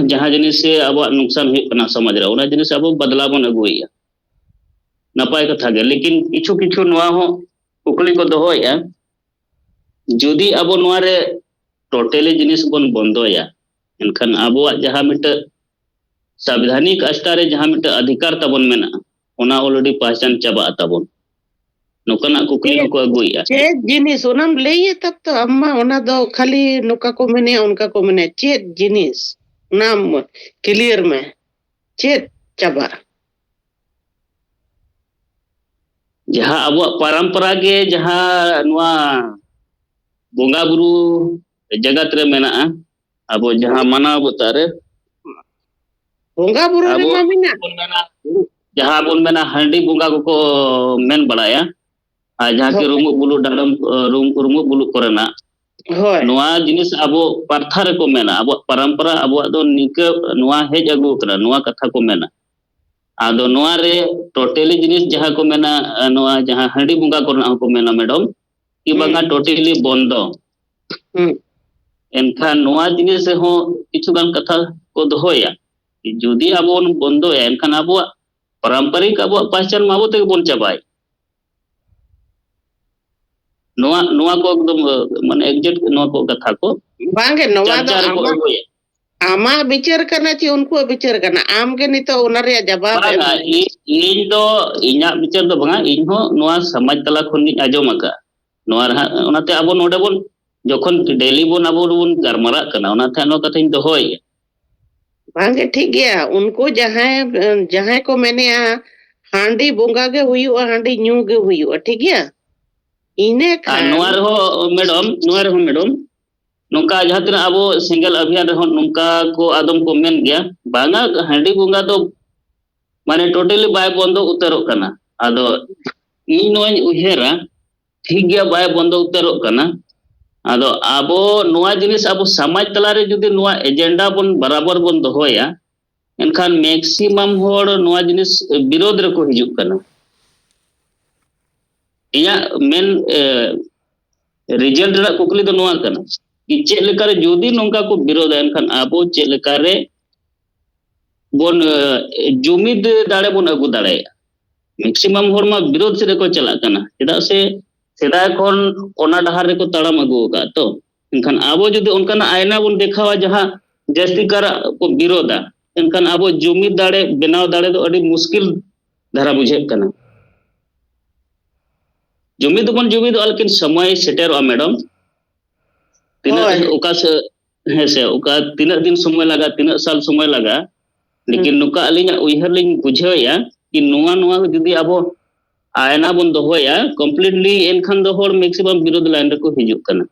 ᱡᱟᱦᱟᱸ ᱡᱤᱱᱤᱥ ᱥᱮ ᱟᱵᱚᱣᱟᱜ ᱱᱩᱠᱥᱟᱱ ᱦᱩᱭᱩᱜ ᱠᱟᱱᱟ ᱥᱚᱢᱟᱡᱽ ᱨᱮ, ᱚᱱᱟ ᱡᱤᱱᱤᱥ ᱟᱵᱚ ᱵᱟᱫᱞᱟᱣ ᱵᱚᱱ ᱟᱹᱜᱩᱭᱮᱫᱼᱟ᱾ ᱱᱟᱯᱟᱭ ᱠᱟᱛᱷᱟ ᱜᱮ, ᱞᱮᱠᱤᱱ ᱠᱤᱪᱷᱩ ᱠᱤᱪᱷᱩ ᱱᱚᱣᱟ ᱦᱚᱸ ᱠᱩᱠᱞᱤ ᱠᱚ ᱫᱚᱦᱚᱭᱮᱫᱼᱟ, ᱡᱩᱫᱤ ᱟᱵᱚ ᱱᱚᱣᱟ ᱨᱮ ᱴᱳᱴᱟᱞᱤ ᱡᱤᱱᱤᱥ ᱵᱚᱱ ᱵᱚᱱᱫᱚᱭᱟ, ᱮᱱᱠᱷᱟᱱ ᱟᱵᱚᱣᱟᱜ ᱡᱟᱦᱟᱸ ᱢᱤᱫᱴᱟᱝ ᱥᱟᱝᱵᱤᱫᱷᱟᱱᱤᱠ ᱟᱥᱛᱟ ᱨᱮ ᱡᱟᱦᱟᱸ ᱢᱤᱫᱴᱟᱝ ᱚᱫᱷᱤᱠᱟᱨ ᱛᱟᱵᱚᱱ ᱢᱮᱱᱟᱜᱼᱟ, ᱚᱱᱟ already ᱯᱟᱦᱪᱟᱱ ᱪᱟᱵᱟᱜ ᱛᱟᱵᱚᱱ᱾ ᱱᱚᱝᱠᱟᱱᱟᱜ ᱠᱩᱠᱞᱤ ᱦᱚᱸᱠᱚ ᱟᱹᱜᱩᱭᱮᱫᱼᱟ᱾ ᱪᱮᱫ ᱡᱤᱱᱤᱥ ᱚᱱᱟᱢ ᱞᱟᱹᱭ ᱮᱫᱟ? ᱛᱚ ᱟᱢ ᱢᱟ ᱚᱱᱟ ᱫᱚ ᱠᱷᱟᱹᱞᱤ ᱱᱚᱝᱠᱟ ᱠᱚ ᱢᱮᱱᱮᱜᱼᱟ, ᱚᱱᱠᱟ ᱠᱚ ᱢᱮᱱᱮᱜᱼᱟ᱾ ᱪᱮᱫ ᱡᱤᱱᱤᱥ ᱚᱱᱟᱢ ᱠᱞᱤᱭᱟᱨ ᱢᱮ? ᱪᱮᱫ ᱪᱟᱵᱟᱜᱼᱟ? ᱡᱟᱦᱟᱸ ᱟᱵᱚᱣᱟᱜ ᱯᱚᱨᱚᱢᱯᱚᱨᱟ ᱜᱮ, ᱡᱟᱦᱟᱸ ᱱᱚᱣᱟ ᱵᱚᱸᱜᱟ ᱵᱩᱨᱩ ᱡᱟᱜᱟᱛ ᱨᱮ ᱢᱮᱱᱟᱜᱼᱟ, ᱟᱵᱚ ᱡᱟᱦᱟᱸ ᱢᱟᱱᱟᱣ ᱵᱟᱛᱟᱣ ᱨᱮ, ᱵᱚᱸᱜᱟ ᱵᱩᱨᱩ ᱟᱵᱚ ᱨᱮᱢᱟ ᱢᱮᱱᱟᱜ᱾ ᱵᱚᱱ ᱢᱮᱱᱟ, ᱡᱟᱦᱟᱸ ᱵᱚᱱ ᱢᱮᱱᱟ ᱦᱟᱺᱰᱤ ᱵᱚᱸᱜᱟ ᱠᱚᱠᱚ ᱢᱮᱱ ᱵᱟᱲᱟᱭᱟ, ᱟᱨ ᱡᱟᱦᱟᱸ ᱠᱤ ᱦᱳᱭ᱾ ᱨᱩᱢᱩᱜ ᱵᱩᱞᱩᱜ ᱰᱟᱸᱰᱚᱢ, ᱨᱩᱢ-, ᱨᱩᱢᱩᱜ ᱵᱩᱞᱩᱜ ᱠᱚᱨᱮᱱᱟᱜ, ᱦᱳᱭ᱾ ᱱᱚᱣᱟ ᱡᱤᱱᱤᱥ ᱟᱵᱚ ᱯᱟᱨᱛᱷᱟ ᱨᱮᱠᱚ ᱢᱮᱱᱟ, ᱟᱵᱚᱣᱟᱜ ᱯᱚᱨᱚᱢᱯᱚᱨᱟ, ᱟᱵᱚᱣᱟᱜ ᱫᱚ ᱱᱤᱝᱠᱟᱹ ᱱᱚᱣᱟ ᱦᱮᱡ ᱟᱹᱜᱩ ᱟᱠᱟᱱᱟ, ᱱᱚᱣᱟ ᱠᱟᱛᱷᱟ ᱠᱚ ᱢᱮᱱᱟ᱾ ᱟᱫᱚ ᱱᱚᱣᱟ ᱨᱮ ᱴᱳᱴᱟᱞᱤ ᱡᱤᱱᱤᱥ ᱡᱟᱦᱟᱸ ᱠᱚ ᱢᱮᱱᱟ, ᱱᱚᱣᱟ ᱡᱟᱦᱟᱸ ᱦᱟᱺᱰᱤ ᱵᱚᱸᱜᱟ ᱠᱚᱨᱮᱱᱟᱜ ᱦᱚᱸᱠᱚ ᱢᱮᱱᱟ ᱢᱮᱰᱟᱢ, ᱠᱤ ᱵᱟᱝᱟ ᱴᱳᱴᱟᱞᱤ ᱵᱚᱱᱫᱚ᱾ ᱦᱩᱸ᱾ ᱮᱱᱠᱷᱟᱱ ᱱᱚᱣᱟ ᱡᱤᱱᱤᱥ ᱨᱮᱦᱚᱸ ᱠᱤᱪᱷᱩ ᱜᱟᱱ ᱠᱟᱛᱷᱟ ᱠᱚ ᱫᱚᱦᱚᱭᱟ, ᱡᱩᱫᱤ ᱟᱵᱚ ᱵᱚᱱ ᱵᱚᱱᱫᱚᱭᱟ, ᱮᱱᱠᱷᱟᱱ ᱟᱵᱚᱣᱟᱜ ᱯᱟᱨᱟᱢᱯᱟᱨᱤᱠ ᱟᱵᱚᱣᱟᱜ ᱯᱟᱦᱪᱟᱱ ᱢᱟ ᱟᱵᱚ ᱛᱮᱜᱮ ᱵᱚᱱ ᱪᱟᱵᱟᱭ᱾ ᱱᱚᱣᱟ, ᱱᱚᱣᱟ ᱠᱚ ᱮᱠᱫᱚᱢ, ᱢᱟᱱᱮ, exact ᱱᱚᱣᱟ ᱠᱚ ᱠᱟᱛᱷᱟ ᱠᱚ ᱵᱟᱝᱜᱮ, ᱱᱚᱣᱟ ᱫᱚ ᱪᱟᱨᱪᱟ ᱨᱮᱠᱚ ᱟᱢᱟᱜ, ᱟᱹᱜᱩᱭᱟ᱾ ᱟᱢᱟᱜ ᱵᱤᱪᱟᱹᱨ ᱠᱟᱱᱟ ᱪᱮ ᱩᱱᱠᱩᱣᱟᱜ ᱵᱤᱪᱟᱹᱨ ᱠᱟᱱᱟ? ᱟᱢᱜᱮ ᱱᱤᱛᱚᱜ ᱚᱱᱟ ᱨᱮᱭᱟᱜ ᱡᱟᱵᱟᱵ ᱮᱢ ᱵᱟᱝᱟ, ᱢᱮ᱾ ᱤᱧ, ᱤᱧ ᱫᱚ, ᱤᱧᱟᱹᱜ ᱵᱤᱪᱟᱹᱨ ᱫᱚ ᱵᱟᱝᱟ, ᱤᱧ ᱦᱚᱸ ᱱᱚᱣᱟ ᱥᱚᱢᱟᱡᱽ ᱛᱟᱞᱟ ᱠᱷᱚᱱ ᱜᱤᱧ ᱟᱸᱡᱚᱢ ᱟᱠᱟᱫᱼᱟ᱾ ᱱᱚᱣᱟ ᱨᱮᱦᱟᱸᱜ, ᱚᱱᱟᱛᱮ ᱟᱵᱚ ᱱᱚᱰᱮ ᱵᱚᱱ, ᱡᱚᱠᱷᱚᱱ ᱰᱮᱞᱤ ᱵᱚᱱ ᱟᱵᱚ ᱵᱚᱱ ᱜᱟᱞᱢᱟᱨᱟᱜ ᱠᱟᱱᱟ, ᱚᱱᱟᱛᱮ ᱱᱚᱣᱟ ᱠᱟᱛᱷᱟᱧ ᱫᱚᱦᱚᱭᱮᱫᱼᱟ᱾ ᱵᱟᱝᱜᱮ, ᱴᱷᱤᱠ ᱜᱮᱭᱟ᱾ ᱩᱱᱠᱩ ᱡᱟᱦᱟᱸᱭ, ᱡᱟᱦᱟᱸᱭ ᱠᱚ ᱢᱮᱱᱮᱜᱼᱟ, ᱦᱟᱺᱰᱤ ᱵᱚᱸᱜᱟ ᱜᱮ ᱦᱩᱭᱩᱜᱼᱟ, ᱦᱟᱺᱰᱤ ᱧᱩ ᱜᱮ ᱦᱩᱭᱩᱜᱼᱟ, ᱴᱷᱤᱠ ᱜᱮᱭᱟ? ᱤᱱᱟᱹ ᱟᱨ ᱠᱷᱟᱱ ᱱᱚᱣᱟ ᱨᱮᱦᱚᱸ ᱢᱮᱰᱟᱢ, ᱱᱚᱣᱟ ᱨᱮᱦᱚᱸ ᱢᱮᱰᱟᱢ, ᱱᱚᱝᱠᱟ ᱡᱟᱦᱟᱸ ᱛᱤᱱᱟᱹᱜ ᱟᱵᱚ ᱥᱮᱸᱜᱮᱞ ᱚᱵᱷᱤᱭᱟᱱ ᱨᱮᱦᱚᱸ ᱱᱚᱝᱠᱟ ᱠᱚ ᱟᱫᱚᱢ ᱠᱚ ᱢᱮᱱ ᱜᱮᱭᱟ, ᱵᱟᱝᱟ, ᱦᱟᱺᱰᱤ ᱵᱚᱸᱜᱟ ᱫᱚ ᱢᱟᱱᱮ ᱴᱳᱴᱟᱞᱤ ᱵᱟᱭ ᱵᱚᱱᱫᱚ ᱩᱛᱟᱹᱨᱚᱜ ᱠᱟᱱᱟ᱾ ᱟᱫᱚ ᱤᱧ ᱱᱚᱣᱟᱧ ᱩᱭᱦᱟᱹᱨᱟ, ᱴᱷᱤᱠ ᱜᱮᱭᱟ, ᱵᱟᱭ ᱵᱚᱱᱫᱚ ᱩᱛᱟᱹᱨᱚᱜ ᱠᱟᱱᱟ᱾ ᱟᱫᱚ ᱟᱵᱚ ᱱᱚᱣᱟ ᱡᱤᱱᱤᱥ ᱟᱵᱚ ᱥᱚᱢᱟᱡᱽ ᱛᱟᱞᱟᱨᱮ ᱡᱩᱫᱤ ᱱᱚᱣᱟ ᱮᱡᱮᱱᱰᱟ ᱵᱚᱱ ᱵᱟᱨᱟᱵᱚᱨ ᱵᱚᱱ ᱫᱚᱦᱚᱭᱟ, ᱮᱱᱠᱷᱟᱱ ᱢᱮᱠᱥᱤᱢᱟᱢ ᱦᱚᱲ ᱱᱚᱣᱟ ᱡᱤᱱᱤᱥ ᱵᱤᱨᱳᱫᱷ ᱨᱮᱠᱚ ᱦᱤᱡᱩᱜ ᱠᱟᱱᱟ᱾ ᱤᱧᱟᱹᱜ ᱢᱮᱱ ᱨᱤᱡᱟᱞᱴ ᱨᱮᱱᱟᱜ ᱠᱩᱠᱞᱤ ᱫᱚ ᱱᱚᱣᱟ ᱠᱟᱱᱟ, ᱪᱮᱫ ᱞᱮᱠᱟᱨᱮ ᱡᱩᱫᱤ ᱱᱚᱝᱠᱟ ᱠᱚ ᱵᱤᱨᱳᱫᱟ, ᱮᱱᱠᱷᱟᱱ ᱟᱵᱚ ᱪᱮᱫ ᱞᱮᱠᱟᱨᱮ ᱵᱚᱱ ᱡᱩᱢᱤᱫ ᱫᱟᱲᱮ ᱵᱚᱱ ᱟᱹᱜᱩ ᱫᱟᱲᱮᱭᱟᱜᱼᱟ? ᱢᱮᱠᱥᱤᱢᱟᱢ ᱦᱚᱲ ᱢᱟ ᱵᱤᱨᱳᱫ ᱥᱮᱫ ᱨᱮᱠᱚ ᱪᱟᱞᱟᱜ ᱠᱟᱱᱟ, ᱪᱮᱫᱟᱜ ᱥᱮ ᱥᱮᱫᱟᱭ ᱠᱷᱚᱱ ᱚᱱᱟ ᱰᱟᱦᱟᱨ ᱨᱮᱠᱚ ᱛᱟᱲᱟᱢ ᱟᱹᱜᱩ ᱟᱠᱟᱫ᱾ ᱛᱚ ᱮᱱᱠᱷᱟᱱ ᱟᱵᱚ ᱡᱩᱫᱤ ᱚᱱᱠᱟᱱᱟᱜ ᱟᱭᱱᱟ ᱵᱚᱱ ᱫᱮᱠᱷᱟᱣᱟ ᱡᱟᱦᱟᱸ ᱡᱟᱹᱥᱛᱤ ᱠᱟᱨᱟᱜ ᱠᱚ ᱵᱤᱨᱳᱫᱟ, ᱮᱱᱠᱷᱟᱱ ᱟᱵᱚ ᱡᱩᱢᱤᱫ ᱫᱟᱲᱮ ᱵᱮᱱᱟᱣ ᱫᱟᱲᱮ ᱫᱚ ᱟᱹᱰᱤ ᱢᱩᱥᱠᱤᱞ ᱫᱷᱟᱨᱟ ᱵᱩᱡᱷᱟᱹᱜ ᱠᱟᱱᱟ᱾ ᱡᱩᱢᱤᱫ ᱫᱚᱵᱚᱱ ᱡᱩᱢᱤᱫᱚᱜᱼᱟ, ᱞᱮᱠᱤᱱ ᱥᱚᱢᱚᱭ ᱥᱮᱴᱮᱨᱚᱜᱼᱟ ᱢᱮᱰᱟᱢ᱾ ᱛᱤᱱᱟᱹᱜ ᱚᱠᱟ ᱥᱮ ᱦᱮᱸ ᱥᱮ ᱚᱠᱟ ᱛᱤᱱᱟᱹᱜ ᱫᱤᱱ ᱥᱚᱢᱚᱭ ᱞᱟᱜᱟᱜᱼᱟ, ᱛᱤᱱᱟᱹᱜ ᱥᱟᱞ ᱥᱚᱢᱚᱭ ᱞᱟᱜᱟᱜᱼᱟ, ᱞᱮᱠᱤᱱ ᱱᱚᱝᱠᱟ ᱟᱹᱞᱤᱧᱟᱜ ᱩᱭᱦᱟᱹᱨ ᱞᱤᱧ ᱵᱩᱡᱷᱟᱹᱣᱮᱫᱼᱟ ᱠᱤ ᱱᱚᱣᱟ ᱱᱚᱣᱟ ᱡᱩᱫᱤ ᱟᱵᱚ ᱟᱭᱱᱟ ᱵᱚᱱ ᱫᱚᱦᱚᱭᱟ ᱠᱚᱢᱯᱞᱤᱴᱞᱤ, ᱮᱱᱠᱷᱟᱱ ᱫᱚ ᱦᱚᱲ ᱢᱮᱠᱥᱤᱢᱟᱢ ᱵᱤᱨᱳᱫᱷ ᱞᱟᱭᱤᱱ ᱨᱮᱠᱚ ᱦᱤᱡᱩᱜ ᱠᱟᱱᱟ᱾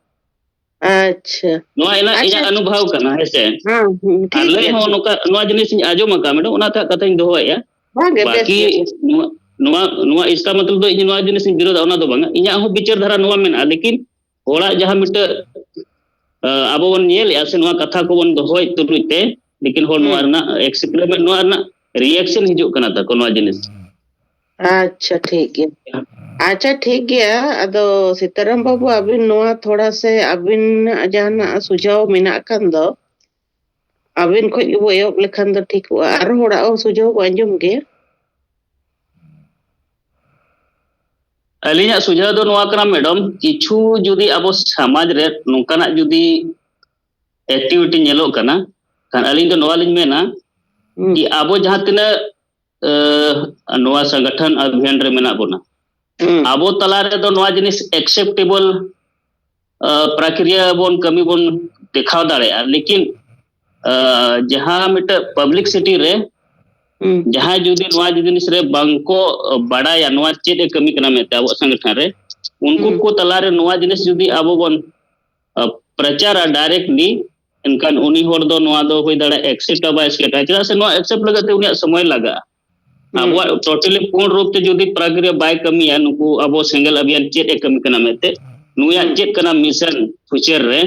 ᱟᱪᱪᱷᱟ᱾ ᱱᱚᱣᱟ ᱮᱱᱟ ᱟᱪᱪᱷᱟ᱾ ᱤᱧᱟᱹᱜ ᱚᱱᱩᱵᱷᱟᱣ ᱠᱟᱱᱟ, ᱦᱮᱸ ᱥᱮ? ᱦᱮᱸ, ᱦᱩᱸ, ᱴᱷᱤᱠ ᱟᱨ ᱞᱟᱹᱭ ᱜᱮᱭᱟ, ᱦᱚᱸ ᱴᱷᱤᱠ᱾ ᱱᱚᱝᱠᱟ ᱱᱚᱣᱟ ᱡᱤᱱᱤᱥ ᱤᱧ ᱟᱸᱡᱚᱢ ᱟᱠᱟᱫᱼᱟ ᱢᱮᱰᱟᱢ, ᱚᱱᱟᱛᱮ ᱠᱟᱛᱷᱟᱧ ᱫᱚᱦᱚᱭᱮᱫᱼᱟ᱾ ᱵᱟᱝᱜᱮ, ᱵᱮᱥ ᱵᱟᱹᱠᱤ ᱜᱮ᱾ ᱱᱚᱣᱟ ᱱᱚᱣᱟ ᱱᱚᱣᱟ ᱤᱥᱠᱟ ᱢᱚᱛᱞᱚᱵ ᱫᱚ ᱤᱧ ᱱᱚᱣᱟ ᱡᱤᱱᱤᱥ ᱤᱧ ᱵᱤᱨᱳᱫᱷᱟ, ᱚᱱᱟ ᱫᱚ ᱵᱟᱝᱟ᱾ ᱤᱧᱟᱹᱜ ᱦᱚᱸ ᱵᱤᱪᱟᱹᱨ ᱫᱷᱟᱨᱟ ᱱᱚᱣᱟ ᱢᱮᱱᱟᱜᱼᱟ, ᱞᱮᱠᱤᱱ ᱦᱚᱲᱟᱜ ᱡᱟᱦᱟᱸ ᱢᱤᱫᱴᱟᱝ ᱟᱵᱚ ᱵᱚᱱ ᱧᱮᱞᱮᱫᱼᱟ ᱥᱮ ᱱᱚᱣᱟ ᱠᱟᱛᱷᱟ ᱠᱚᱵᱚᱱ ᱫᱚᱦᱚᱭᱮᱫ ᱛᱩᱞᱩᱡ ᱛᱮ, ᱞᱮᱠᱤᱱ ᱦᱚᱲ ᱱᱚᱣᱟ ᱨᱮᱱᱟᱜ ᱮᱠᱥᱮᱯᱴ ᱱᱚᱣᱟ ᱨᱮᱱᱟᱜ ᱨᱤᱭᱮᱠᱥᱚᱱ ᱦᱤᱡᱩᱜ ᱠᱟᱱᱟ ᱛᱟᱠᱚ ᱱᱚᱣᱟ ᱡᱤᱱᱤᱥ᱾ ᱟᱪᱪᱷᱟ, ᱴᱷᱤᱠ ᱜᱮᱭᱟ᱾ ᱟᱪᱪᱷᱟ, ᱴᱷᱤᱠ ᱜᱮᱭᱟ᱾ ᱟᱫᱚ ᱥᱤᱛᱟᱨᱟᱢ ᱵᱟᱹᱵᱩ, ᱟᱹᱵᱤᱱ ᱱᱚᱣᱟ ᱛᱷᱚᱲᱟ ᱥᱮ ᱟᱹᱵᱤᱱ ᱡᱟᱦᱟᱱᱟᱜ ᱥᱩᱡᱷᱟᱣ ᱢᱮᱱᱟᱜ ᱠᱷᱟᱱ ᱫᱚ, ᱟᱹᱵᱤᱱ ᱠᱷᱚᱡ ᱜᱮᱵᱚ ᱮᱦᱚᱵ ᱞᱮᱠᱷᱟᱱ ᱫᱚ ᱴᱷᱤᱠᱚᱜᱼᱟ᱾ ᱟᱨ ᱦᱚᱲᱟᱜ ᱦᱚᱸ ᱥᱩᱡᱷᱟᱣ ᱵᱚ ᱟᱸᱡᱚᱢ ᱜᱮ᱾ ᱟᱹᱞᱤᱧᱟᱜ ᱥᱩᱡᱷᱟᱣ ᱫᱚ ᱱᱚᱣᱟ ᱠᱟᱱᱟ ᱢᱮᱰᱟᱢ, ᱠᱤᱪᱷᱩ ᱡᱩᱫᱤ ᱟᱵᱚ ᱥᱚᱢᱟᱡᱽ ᱨᱮ ᱱᱚᱝᱠᱟᱱᱟᱜ ᱡᱩᱫᱤ ᱮᱠᱴᱤᱵᱷᱤᱴᱤ ᱧᱮᱞᱚᱜ ᱠᱟᱱᱟ, ᱠᱷᱟᱱ ᱟᱹᱞᱤᱧ ᱫᱚ ᱱᱚᱣᱟ ᱞᱤᱧ ᱢᱮᱱᱟ ᱦᱩᱸ᱾ ᱠᱤ ᱟᱵᱚ ᱡᱟᱦᱟᱸ ᱛᱤᱱᱟᱹᱜ ᱱᱚᱣᱟ ᱥᱚᱝᱜᱚᱴᱷᱚᱱ ᱚᱵᱷᱤᱭᱟᱱ ᱨᱮ ᱢᱮᱱᱟᱜ ᱵᱚᱱᱟ, ᱦᱩᱸ᱾ ᱟᱵᱚ ᱛᱟᱞᱟ ᱨᱮᱫᱚ ᱱᱚᱣᱟ ᱡᱤᱱᱤᱥ ᱮᱠᱥᱮᱯᱴᱮᱵᱚᱞ ᱯᱨᱟᱠᱨᱤᱭᱟ ᱵᱚᱱ ᱠᱟᱹᱢᱤ ᱵᱚᱱ ᱫᱮᱠᱷᱟᱣ ᱫᱟᱲᱮᱭᱟᱜᱼᱟ, ᱞᱮᱠᱤᱱ ᱡᱟᱦᱟᱸ ᱢᱤᱫᱴᱮᱡ ᱯᱟᱵᱽᱞᱤᱠ ᱥᱤᱴᱤ ᱨᱮ ᱦᱩᱸ᱾ ᱡᱟᱦᱟᱸᱭ ᱡᱩᱫᱤ ᱱᱚᱣᱟ ᱡᱤᱱᱤᱥ ᱨᱮ ᱵᱟᱝ ᱠᱚ ᱵᱟᱲᱟᱭᱟ ᱱᱚᱣᱟ ᱪᱮᱫ ᱮ ᱠᱟᱹᱢᱤ ᱠᱟᱱᱟ ᱢᱮᱱᱛᱮ ᱟᱵᱚᱣᱟᱜ ᱥᱚᱝᱜᱚᱴᱷᱚᱱ ᱨᱮ, ᱩᱱᱠᱩ ᱦᱩᱸ᱾ ᱠᱚ ᱛᱟᱞᱟᱨᱮ ᱱᱚᱣᱟ ᱡᱤᱱᱤᱥ ᱡᱩᱫᱤ ᱟᱵᱚ ᱵᱚᱱ ᱯᱨᱚᱪᱟᱨᱟ ᱰᱟᱭᱨᱮᱠᱴᱞᱤ, ᱮᱱᱠᱷᱟᱱ ᱩᱱᱤ ᱦᱚᱲ ᱫᱚ ᱱᱚᱣᱟ ᱫᱚ ᱦᱩᱭ ᱫᱟᱲᱮᱭᱟᱜᱼᱟ ᱮᱠᱥᱮᱯᱴ ᱵᱟᱭ ᱮᱠᱥᱮᱯᱴᱟ, ᱪᱮᱫᱟᱜ ᱥᱮ ᱱᱚᱣᱟ ᱮᱠᱥᱮᱯᱴ ᱞᱟᱹᱜᱤᱫ ᱛᱮ ᱩᱱᱤᱭᱟᱜ ᱥᱚᱢᱚᱭ ᱞᱟᱜᱟᱜᱼᱟ᱾ ᱦᱩᱸ᱾ ᱟᱵᱚᱣᱟᱜ ᱴᱳᱴᱟᱞᱤ ᱯᱩᱨᱱ ᱨᱩᱯ ᱛᱮ ᱡᱩᱫᱤ ᱯᱨᱟᱠᱨᱤᱭᱟ ᱵᱟᱭ ᱠᱟᱹᱢᱤᱭᱟ, ᱱᱩᱠᱩ ᱟᱵᱚ ᱥᱮᱸᱜᱮᱞ ᱚᱵᱷᱤᱭᱟᱱ ᱪᱮᱫ ᱮ ᱠᱟᱹᱢᱤ ᱠᱟᱱᱟ ᱢᱮᱱᱛᱮ, ᱱᱩᱭᱟᱜ ᱦᱩᱸ᱾ ᱪᱮᱫ ᱠᱟᱱᱟ ᱢᱤᱥᱚᱱ ᱯᱷᱤᱭᱩᱪᱟᱨ ᱨᱮ,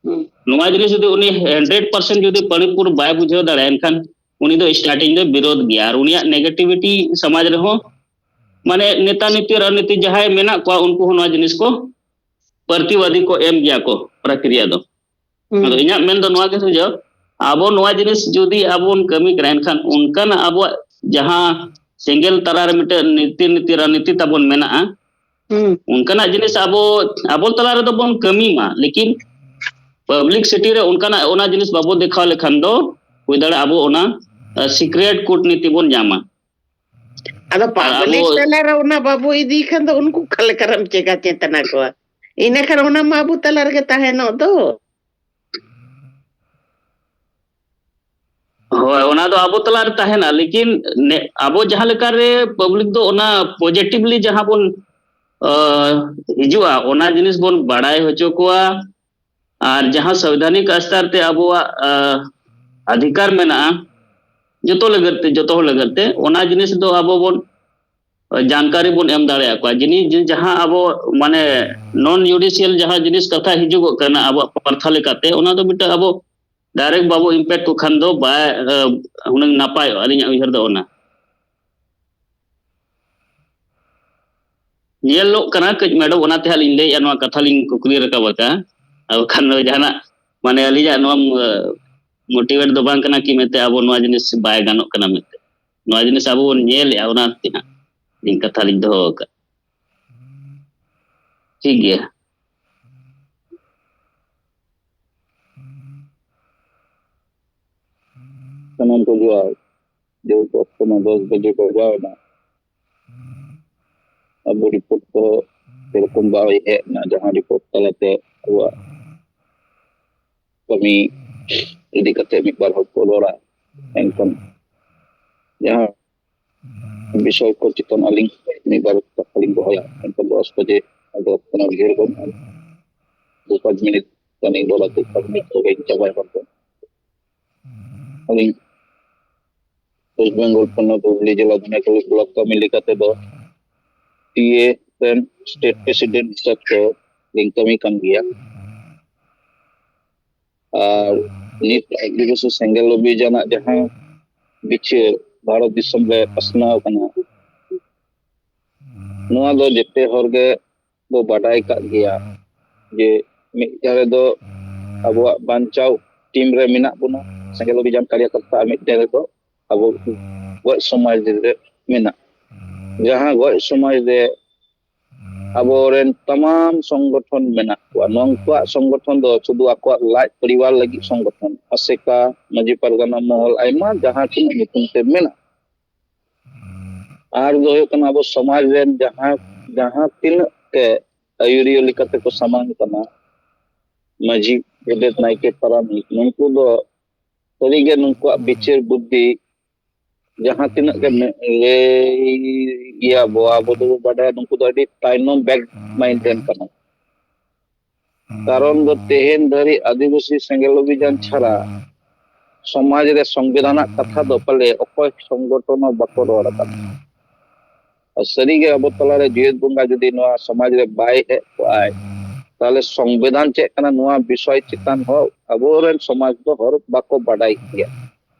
ᱦᱩᱸ᱾ ᱱᱚᱣᱟ ᱡᱤᱱᱤᱥ ᱡᱩᱫᱤ ᱩᱱᱤ ᱦᱟᱱᱰᱨᱮᱰ ᱯᱟᱨᱥᱮᱱᱴ ᱡᱩᱫᱤ ᱯᱟᱹᱲᱤᱯᱩᱨ ᱵᱟᱭ ᱵᱩᱡᱷᱟᱹᱣ ᱫᱟᱲᱮᱭᱟᱜᱼᱟ, ᱮᱱᱠᱷᱟᱱ ᱩᱱᱤ ᱫᱚ ᱥᱴᱟᱨᱴᱤᱝ ᱫᱚ ᱵᱤᱨᱳᱫᱷ ᱜᱮᱭᱟ᱾ ᱟᱨ ᱩᱱᱤᱭᱟᱜ ᱱᱮᱜᱮᱴᱤᱵᱷᱤᱴᱤ ᱥᱚᱢᱟᱡᱽ ᱨᱮᱦᱚᱸ ᱢᱟᱱᱮ ᱱᱮᱛᱟ ᱱᱤᱛᱤ ᱨᱟᱡᱽᱱᱤᱛᱤ ᱡᱟᱦᱟᱸᱭ ᱢᱮᱱᱟᱜ ᱠᱚᱣᱟ, ᱩᱱᱠᱩ ᱦᱚᱸ ᱱᱚᱣᱟ ᱡᱤᱱᱤᱥ ᱠᱚ ᱯᱨᱚᱛᱤᱵᱟᱫᱤ ᱠᱚ ᱮᱢ ᱜᱮᱭᱟ ᱠᱚ ᱯᱨᱚᱠᱨᱤᱭᱟ ᱫᱚ᱾ ᱟᱫᱚ ᱤᱧᱟᱹᱜ ᱢᱮᱱ ᱫᱚ ᱱᱚᱣᱟ ᱜᱮ ᱥᱩᱡᱚᱭ, ᱟᱵᱚ ᱱᱚᱣᱟ ᱡᱤᱱᱤᱥ ᱡᱩᱫᱤ ᱟᱵᱚ ᱵᱚᱱ ᱠᱟᱹᱢᱤ ᱠᱟᱱᱟ, ᱮᱱᱠᱷᱟᱱ ᱚᱱᱠᱟᱱᱟᱜ ᱟᱵᱚᱣᱟᱜ ᱡᱟᱦᱟᱸ ᱥᱮᱸᱜᱮᱞ ᱛᱟᱞᱟ ᱨᱮ ᱢᱤᱫᱴᱮᱱ ᱱᱤᱛᱤ ᱱᱤᱛᱤ ᱨᱟᱡᱽᱱᱤᱛᱤ ᱛᱟᱵᱚᱱ ᱢᱮᱱᱟᱜᱼᱟ, ᱦᱩᱸ᱾ ᱚᱱᱠᱟᱱᱟᱜ ᱡᱤᱱᱤᱥ ᱟᱵᱚ, ᱟᱵᱚ ᱛᱟᱞᱟ ᱨᱮᱫᱚ ᱵᱚᱱ ᱠᱟᱹᱢᱤ ᱢᱟ, ᱞᱮᱠᱤᱱ ᱯᱟᱵᱽᱞᱤᱠ ᱥᱤᱴᱤ ᱨᱮ ᱚᱱᱠᱟᱱᱟᱜ, ᱚᱱᱟ ᱡᱤᱱᱤᱥ ᱵᱟᱵᱚ ᱫᱮᱠᱷᱟᱣ ᱞᱮᱠᱷᱟᱱ ᱫᱚ ᱦᱩᱭ ᱫᱟᱲᱮᱭᱟᱜᱼᱟ ᱟᱵᱚ ᱚᱱᱟ, ᱟ, ᱥᱤᱠᱨᱮᱴ ᱠᱩᱴᱱᱤᱛᱤ ᱵᱚᱱ ᱧᱟᱢᱟ᱾ ᱟᱫᱚ ᱟᱨ ᱯᱟᱵᱽᱞᱤᱠ ᱟᱵᱚ ᱛᱟᱞᱟᱨᱮ ᱚᱱᱟ ᱵᱟᱵᱚ ᱤᱫᱤᱭ ᱠᱷᱟᱱ ᱫᱚ ᱩᱱᱠᱩ ᱚᱠᱟ ᱞᱮᱠᱟ ᱨᱮᱢ ᱪᱮᱸᱜᱷᱟ ᱪᱮᱛᱱᱟ ᱠᱚᱣᱟ? ᱤᱱᱟᱹ ᱠᱷᱟᱱ ᱚᱱᱟ ᱢᱟ ᱟᱵᱚ ᱛᱟᱞᱟ ᱨᱮᱜᱮ ᱛᱟᱦᱮᱱᱚᱜ ᱫᱚ᱾ ᱦᱳᱭ, ᱚᱱᱟ ᱫᱚ ᱟᱵᱚ ᱛᱟᱞᱟᱨᱮ ᱛᱟᱦᱮᱱᱟ, ᱞᱮᱠᱤᱱ ᱱᱮ-, ᱟᱵᱚ ᱡᱟᱦᱟᱸ ᱞᱮᱠᱟᱨᱮ ᱯᱟᱵᱽᱞᱤᱠ ᱫᱚ ᱚᱱᱟ ᱯᱚᱡᱮᱴᱤᱵᱷᱞᱤ ᱡᱟᱦᱟᱸ ᱵᱚᱱ, ᱟ, ᱦᱤᱡᱩᱜᱼᱟ, ᱚᱱᱟ ᱡᱤᱱᱤᱥ ᱵᱚᱱ ᱵᱟᱲᱟᱭ ᱦᱚᱪᱚ ᱠᱚᱣᱟ᱾ ᱟᱨ ᱡᱟᱦᱟᱸ ᱥᱚᱝᱵᱤᱫᱷᱟᱱᱤᱠ ᱥᱛᱚᱨ ᱛᱮ ᱟᱵᱚᱣᱟᱜ, ᱟ, ᱚᱫᱷᱤᱠᱟᱨ ᱢᱮᱱᱟᱜᱼᱟ ᱡᱚᱛᱚ ᱞᱟᱹᱜᱤᱫ ᱛᱮ, ᱡᱚᱛᱚ ᱦᱚᱲ ᱞᱟᱹᱜᱤᱫ ᱛᱮ, ᱚᱱᱟ ᱡᱤᱱᱤᱥ ᱫᱚ ᱟᱵᱚ ᱵᱚᱱ, ᱟ, ᱡᱟᱱᱠᱟᱨᱤ ᱵᱚᱱ ᱮᱢ ᱫᱟᱲᱮᱭᱟᱠᱚᱣᱟ᱾ ᱡᱤᱱᱤᱥ ᱡᱟᱦᱟᱸ ᱟᱵᱚ ᱢᱟᱱᱮ ᱱᱚᱱ ᱡᱩᱰᱤᱥᱤᱭᱟᱞ ᱡᱟᱦᱟᱸ ᱡᱤᱱᱤᱥ ᱠᱟᱛᱷᱟ ᱦᱤᱡᱩᱜᱚᱜ ᱠᱟᱱᱟ ᱟᱵᱚᱣᱟᱜ ᱯᱟᱨᱛᱷᱟ ᱞᱮᱠᱟᱛᱮ, ᱚᱱᱟ ᱫᱚ ᱢᱤᱫᱴᱟᱝ ᱟᱵᱚ ᱰᱟᱭᱨᱮᱠᱴ ᱵᱟᱵᱚ ᱤᱢᱯᱮᱠᱴ ᱠᱚ ᱠᱷᱟᱱ ᱫᱚ ᱵᱟᱭ, ᱟ, ᱦᱩᱱᱟᱹᱝ ᱱᱟᱯᱟᱭᱚᱜᱼᱟ, ᱟᱹᱞᱤᱧᱟᱜ ᱩᱭᱦᱟᱹᱨ ᱫᱚ ᱚᱱᱟ᱾ ᱧᱮᱞᱚᱜ ᱠᱟᱱᱟ ᱠᱟᱹᱡ ᱢᱮᱰᱚᱢ, ᱚᱱᱟᱛᱮ ᱦᱟᱸᱜ ᱞᱤᱧ ᱞᱟᱹᱭᱮᱫᱼᱟ, ᱱᱚᱣᱟ ᱠᱟᱛᱷᱟ ᱞᱤᱧ ᱠᱩᱠᱞᱤ ᱨᱟᱠᱟᱵ ᱟᱠᱟᱫᱼᱟ᱾ ᱟᱨ ᱵᱟᱠᱷᱟᱱ ᱫᱚ ᱡᱟᱦᱟᱱᱟᱜ, ᱢᱟᱱᱮ, ᱟᱹᱞᱤᱧᱟᱜ ᱱᱚᱣᱟ, ᱟ, ᱢᱳᱴᱤᱵᱷᱮᱴ ᱫᱚ ᱵᱟᱝ ᱠᱟᱱᱟ ᱠᱤ ᱢᱮᱱᱛᱮ ᱟᱵᱚ ᱱᱚᱣᱟ ᱡᱤᱱᱤᱥ ᱵᱟᱭ ᱜᱟᱱᱚᱜ ᱠᱟᱱᱟ ᱢᱮᱱᱛᱮ᱾ ᱱᱚᱣᱟ ᱡᱤᱱᱤᱥ ᱟᱵᱚ ᱵᱚᱱ ᱧᱮᱞᱮᱫᱼᱟ, ᱚᱱᱟᱛᱮ ᱦᱟᱸᱜ ᱤᱧ ᱠᱟᱛᱷᱟ ᱞᱤᱧ ᱫᱚᱦᱚ ᱟᱠᱟᱫ᱾ ᱴᱷᱤᱠ ᱜᱮᱭᱟ᱾ ᱥᱟᱱᱟᱢ ᱠᱚ ᱡᱚᱦᱟᱨ᱾ ᱡᱮᱦᱮᱛᱩ ᱚᱠᱛᱚ ᱢᱟ ᱫᱚᱥ ᱵᱟᱡᱮ ᱵᱟᱡᱟᱣ ᱮᱱᱟ, ᱟᱵᱚ ᱨᱤᱯᱳᱨᱴ ᱠᱚ ᱥᱮᱨᱚᱠᱚᱢ ᱵᱟᱭ ᱦᱮᱡ ᱮᱱᱟ, ᱡᱟᱦᱟᱸ ᱨᱤᱯᱳᱨᱴ ᱛᱟᱞᱟᱛᱮ ᱟᱵᱚᱣᱟᱜ ᱠᱟᱹᱢᱤ ᱤᱫᱤ ᱠᱟᱛᱮ ᱢᱤᱫ ᱵᱟᱨ ᱦᱚᱲ ᱠᱚ ᱨᱚᱲᱟ᱾ ᱮᱱᱠᱷᱟᱱ ᱡᱟᱦᱟᱸ ᱵᱤᱥᱚᱭ ᱠᱚ ᱪᱮᱛᱟᱱ ᱟᱹᱞᱤᱧ ᱢᱤᱫ ᱵᱟᱨ ᱠᱟᱛᱷᱟ ᱞᱤᱧ ᱫᱚᱦᱚᱭᱟ᱾ ᱮᱱᱠᱷᱟᱱ ᱫᱚᱥ ᱵᱟᱡᱮ ᱟᱫᱚ ᱚᱠᱛᱚ ᱢᱟ ᱰᱷᱮᱨ ᱜᱚᱫ ᱮᱱᱟ᱾ ᱫᱩ ᱯᱟᱸᱪ ᱢᱤᱱᱤᱴ ᱜᱟᱱ ᱤᱧ ᱨᱚᱲᱟ, ᱫᱩ ᱯᱟᱸᱪ ᱢᱤᱱᱤᱴ ᱛᱮᱜᱮᱧ ᱪᱟᱵᱟᱭᱟ ᱦᱚᱲ ᱫᱚ᱾ ᱟᱹᱞᱤᱧ ᱳᱭᱮᱥᱴ ᱵᱮᱝᱜᱚᱞ ᱯᱚᱱᱚᱛ ᱦᱩᱜᱽᱞᱤ ᱡᱮᱞᱟ ᱫᱷᱟᱱᱟᱠᱟᱞᱤ ᱵᱞᱚᱠ ᱠᱟᱹᱢᱤ ᱞᱮᱠᱟ ᱛᱮᱫᱚ ᱴᱤ ᱮ ᱨᱮᱱ ᱥᱴᱮᱴ ᱯᱨᱮᱥᱤᱰᱮᱱᱴ ᱦᱤᱥᱟᱹᱵ ᱛᱮ ᱞᱤᱧ ᱠᱟᱹᱢᱤ ᱠᱟᱱ ᱜᱮᱭᱟ᱾ ᱟᱨ ᱱᱤᱛ ᱟᱹᱫᱤᱵᱟᱹᱥᱤ ᱥᱮᱸᱜᱮᱞ ᱚᱵᱷᱤᱡᱟᱱᱟᱜ ᱡᱟᱦᱟᱸ ᱵᱤᱪᱟᱹᱨ ᱵᱷᱟᱨᱚᱛ ᱫᱤᱥᱚᱢ ᱨᱮ ᱯᱟᱥᱱᱟᱣ ᱠᱟᱱᱟ, ᱱᱚᱣᱟ ᱫᱚ ᱡᱮᱛᱮ ᱦᱚᱲ ᱜᱮ ᱵᱚ ᱵᱟᱰᱟᱭ ᱠᱟᱜ ᱜᱮᱭᱟ ᱡᱮ ᱢᱤᱫ ᱫᱷᱟᱨᱮ ᱫᱚ ᱟᱵᱚᱣᱟᱜ ᱵᱟᱧᱪᱟᱣ ᱴᱤᱢ ᱨᱮ ᱢᱮᱱᱟᱜ ᱵᱚᱱᱟ, ᱥᱮᱸᱜᱮᱞ ᱚᱵᱷᱤᱡᱟᱱ ᱠᱟᱨᱭᱟᱠᱚᱨᱛᱟ, ᱟᱨ ᱢᱤᱫ ᱫᱷᱟᱨᱮ ᱫᱚ ᱟᱵᱚ ᱜᱚᱡ ᱥᱚᱢᱟᱡᱽ ᱨᱮ ᱢᱮᱱᱟᱜ, ᱡᱟᱦᱟᱸ ᱜᱚᱡ ᱥᱚᱢᱟᱡᱽ ᱨᱮ ᱟᱵᱚᱨᱮᱱ ᱛᱟᱢᱟᱢ ᱥᱚᱝᱜᱚᱴᱷᱚᱱ ᱢᱮᱱᱟᱜ ᱠᱚᱣᱟ᱾ ᱱᱩᱠᱩᱣᱟᱜ ᱥᱚᱝᱜᱚᱴᱷᱚᱱ ᱫᱚ ᱥᱩᱫᱷᱩ ᱟᱠᱚᱣᱟᱜ ᱞᱟᱡ ᱯᱚᱨᱤᱵᱟᱨ ᱞᱟᱹᱜᱤᱫ ᱥᱚᱝᱜᱚᱴᱷᱚᱱ, ᱟᱥᱮᱠᱟ, ᱢᱟᱹᱡᱷᱤ ᱯᱟᱨᱜᱟᱱᱟ ᱢᱚᱦᱚᱞ, ᱟᱭᱢᱟ ᱡᱟᱦᱟᱸ ᱛᱤᱱᱟᱹᱜ ᱧᱩᱛᱩᱢ ᱛᱮ ᱢᱮᱱᱟᱜ᱾ ᱟᱨ ᱫᱚ ᱦᱩᱭᱩᱜ ᱠᱟᱱᱟ ᱟᱵᱚ ᱥᱚᱢᱟᱡᱽ ᱨᱮᱱ ᱡᱟᱦᱟᱸ, ᱡᱟᱦᱟᱸ ᱛᱤᱱᱟᱹᱜ ᱜᱮ ᱟᱹᱭᱩᱨᱤᱭᱟᱹ ᱞᱮᱠᱟᱛᱮ ᱠᱚ ᱥᱟᱢᱟᱝ ᱠᱟᱱᱟ, ᱢᱟᱹᱡᱷᱤ, ᱜᱚᱰᱮᱛ, ᱱᱟᱭᱠᱮ, ᱯᱟᱨᱟᱱᱤᱠ, ᱱᱩᱠᱩ ᱫᱚ ᱥᱟᱹᱨᱤᱜᱮ ᱱᱩᱠᱩᱣᱟᱜ ᱵᱤᱪᱟᱹᱨ ᱵᱩᱫᱽᱫᱷᱤ ᱡᱟᱦᱟᱸ ᱛᱤᱱᱟᱹᱜ ᱜᱮ ᱢᱮ-, ᱞᱟᱹᱭ ᱜᱮᱭᱟ ᱵᱚ, ᱟᱵᱚ ᱫᱚᱵᱚ ᱵᱟᱰᱟᱭᱟ ᱱᱩᱠᱩ ᱫᱚ ᱟᱹᱰᱤ ᱛᱟᱭᱱᱚᱢ ᱵᱮᱠ ᱢᱟᱭᱤᱱᱰ ᱨᱮᱱ ᱠᱟᱱᱟ᱾ ᱠᱟᱨᱚᱱ ᱫᱚ ᱛᱮᱦᱮᱧ ᱫᱷᱟᱹᱨᱤᱡ ᱟᱹᱫᱤᱵᱟᱹᱥᱤ ᱥᱮᱸᱜᱮᱞ ᱚᱵᱷᱤᱡᱟᱱ ᱪᱷᱟᱲᱟ ᱥᱚᱢᱟᱡᱽ ᱨᱮ ᱥᱚᱝᱵᱤᱫᱷᱟᱱᱟᱜ ᱠᱟᱛᱷᱟ ᱫᱚ ᱯᱟᱞᱮ ᱚᱠᱚᱭ ᱥᱚᱝᱜᱚᱴᱷᱚᱱ ᱦᱚᱸ ᱵᱟᱠᱚ ᱨᱚᱲ ᱟᱠᱟᱫᱟ᱾ ᱟᱨ ᱥᱟᱹᱨᱤᱜᱮ ᱟᱵᱚ ᱛᱟᱞᱟᱨᱮ ᱡᱮᱣᱮᱫ ᱵᱚᱸᱜᱟ ᱡᱩᱫᱤ ᱱᱚᱣᱟ ᱥᱚᱢᱟᱡᱽ ᱨᱮ ᱵᱟᱭ ᱦᱮᱡ ᱠᱚᱜᱼᱟᱭ, ᱛᱟᱦᱚᱞᱮ ᱥᱚᱝᱵᱤᱫᱷᱟᱱ ᱪᱮᱫ ᱠᱟᱱᱟ ᱱᱚᱣᱟ ᱵᱤᱥᱚᱭ ᱪᱮᱛᱟᱱ ᱦᱚᱸ ᱟᱵᱚᱨᱮᱱ ᱥᱚᱢᱟᱡᱽ ᱫᱚ ᱦᱚᱲ ᱵᱟᱠᱚ ᱵᱟᱰᱟᱭ ᱠᱮᱭᱟ᱾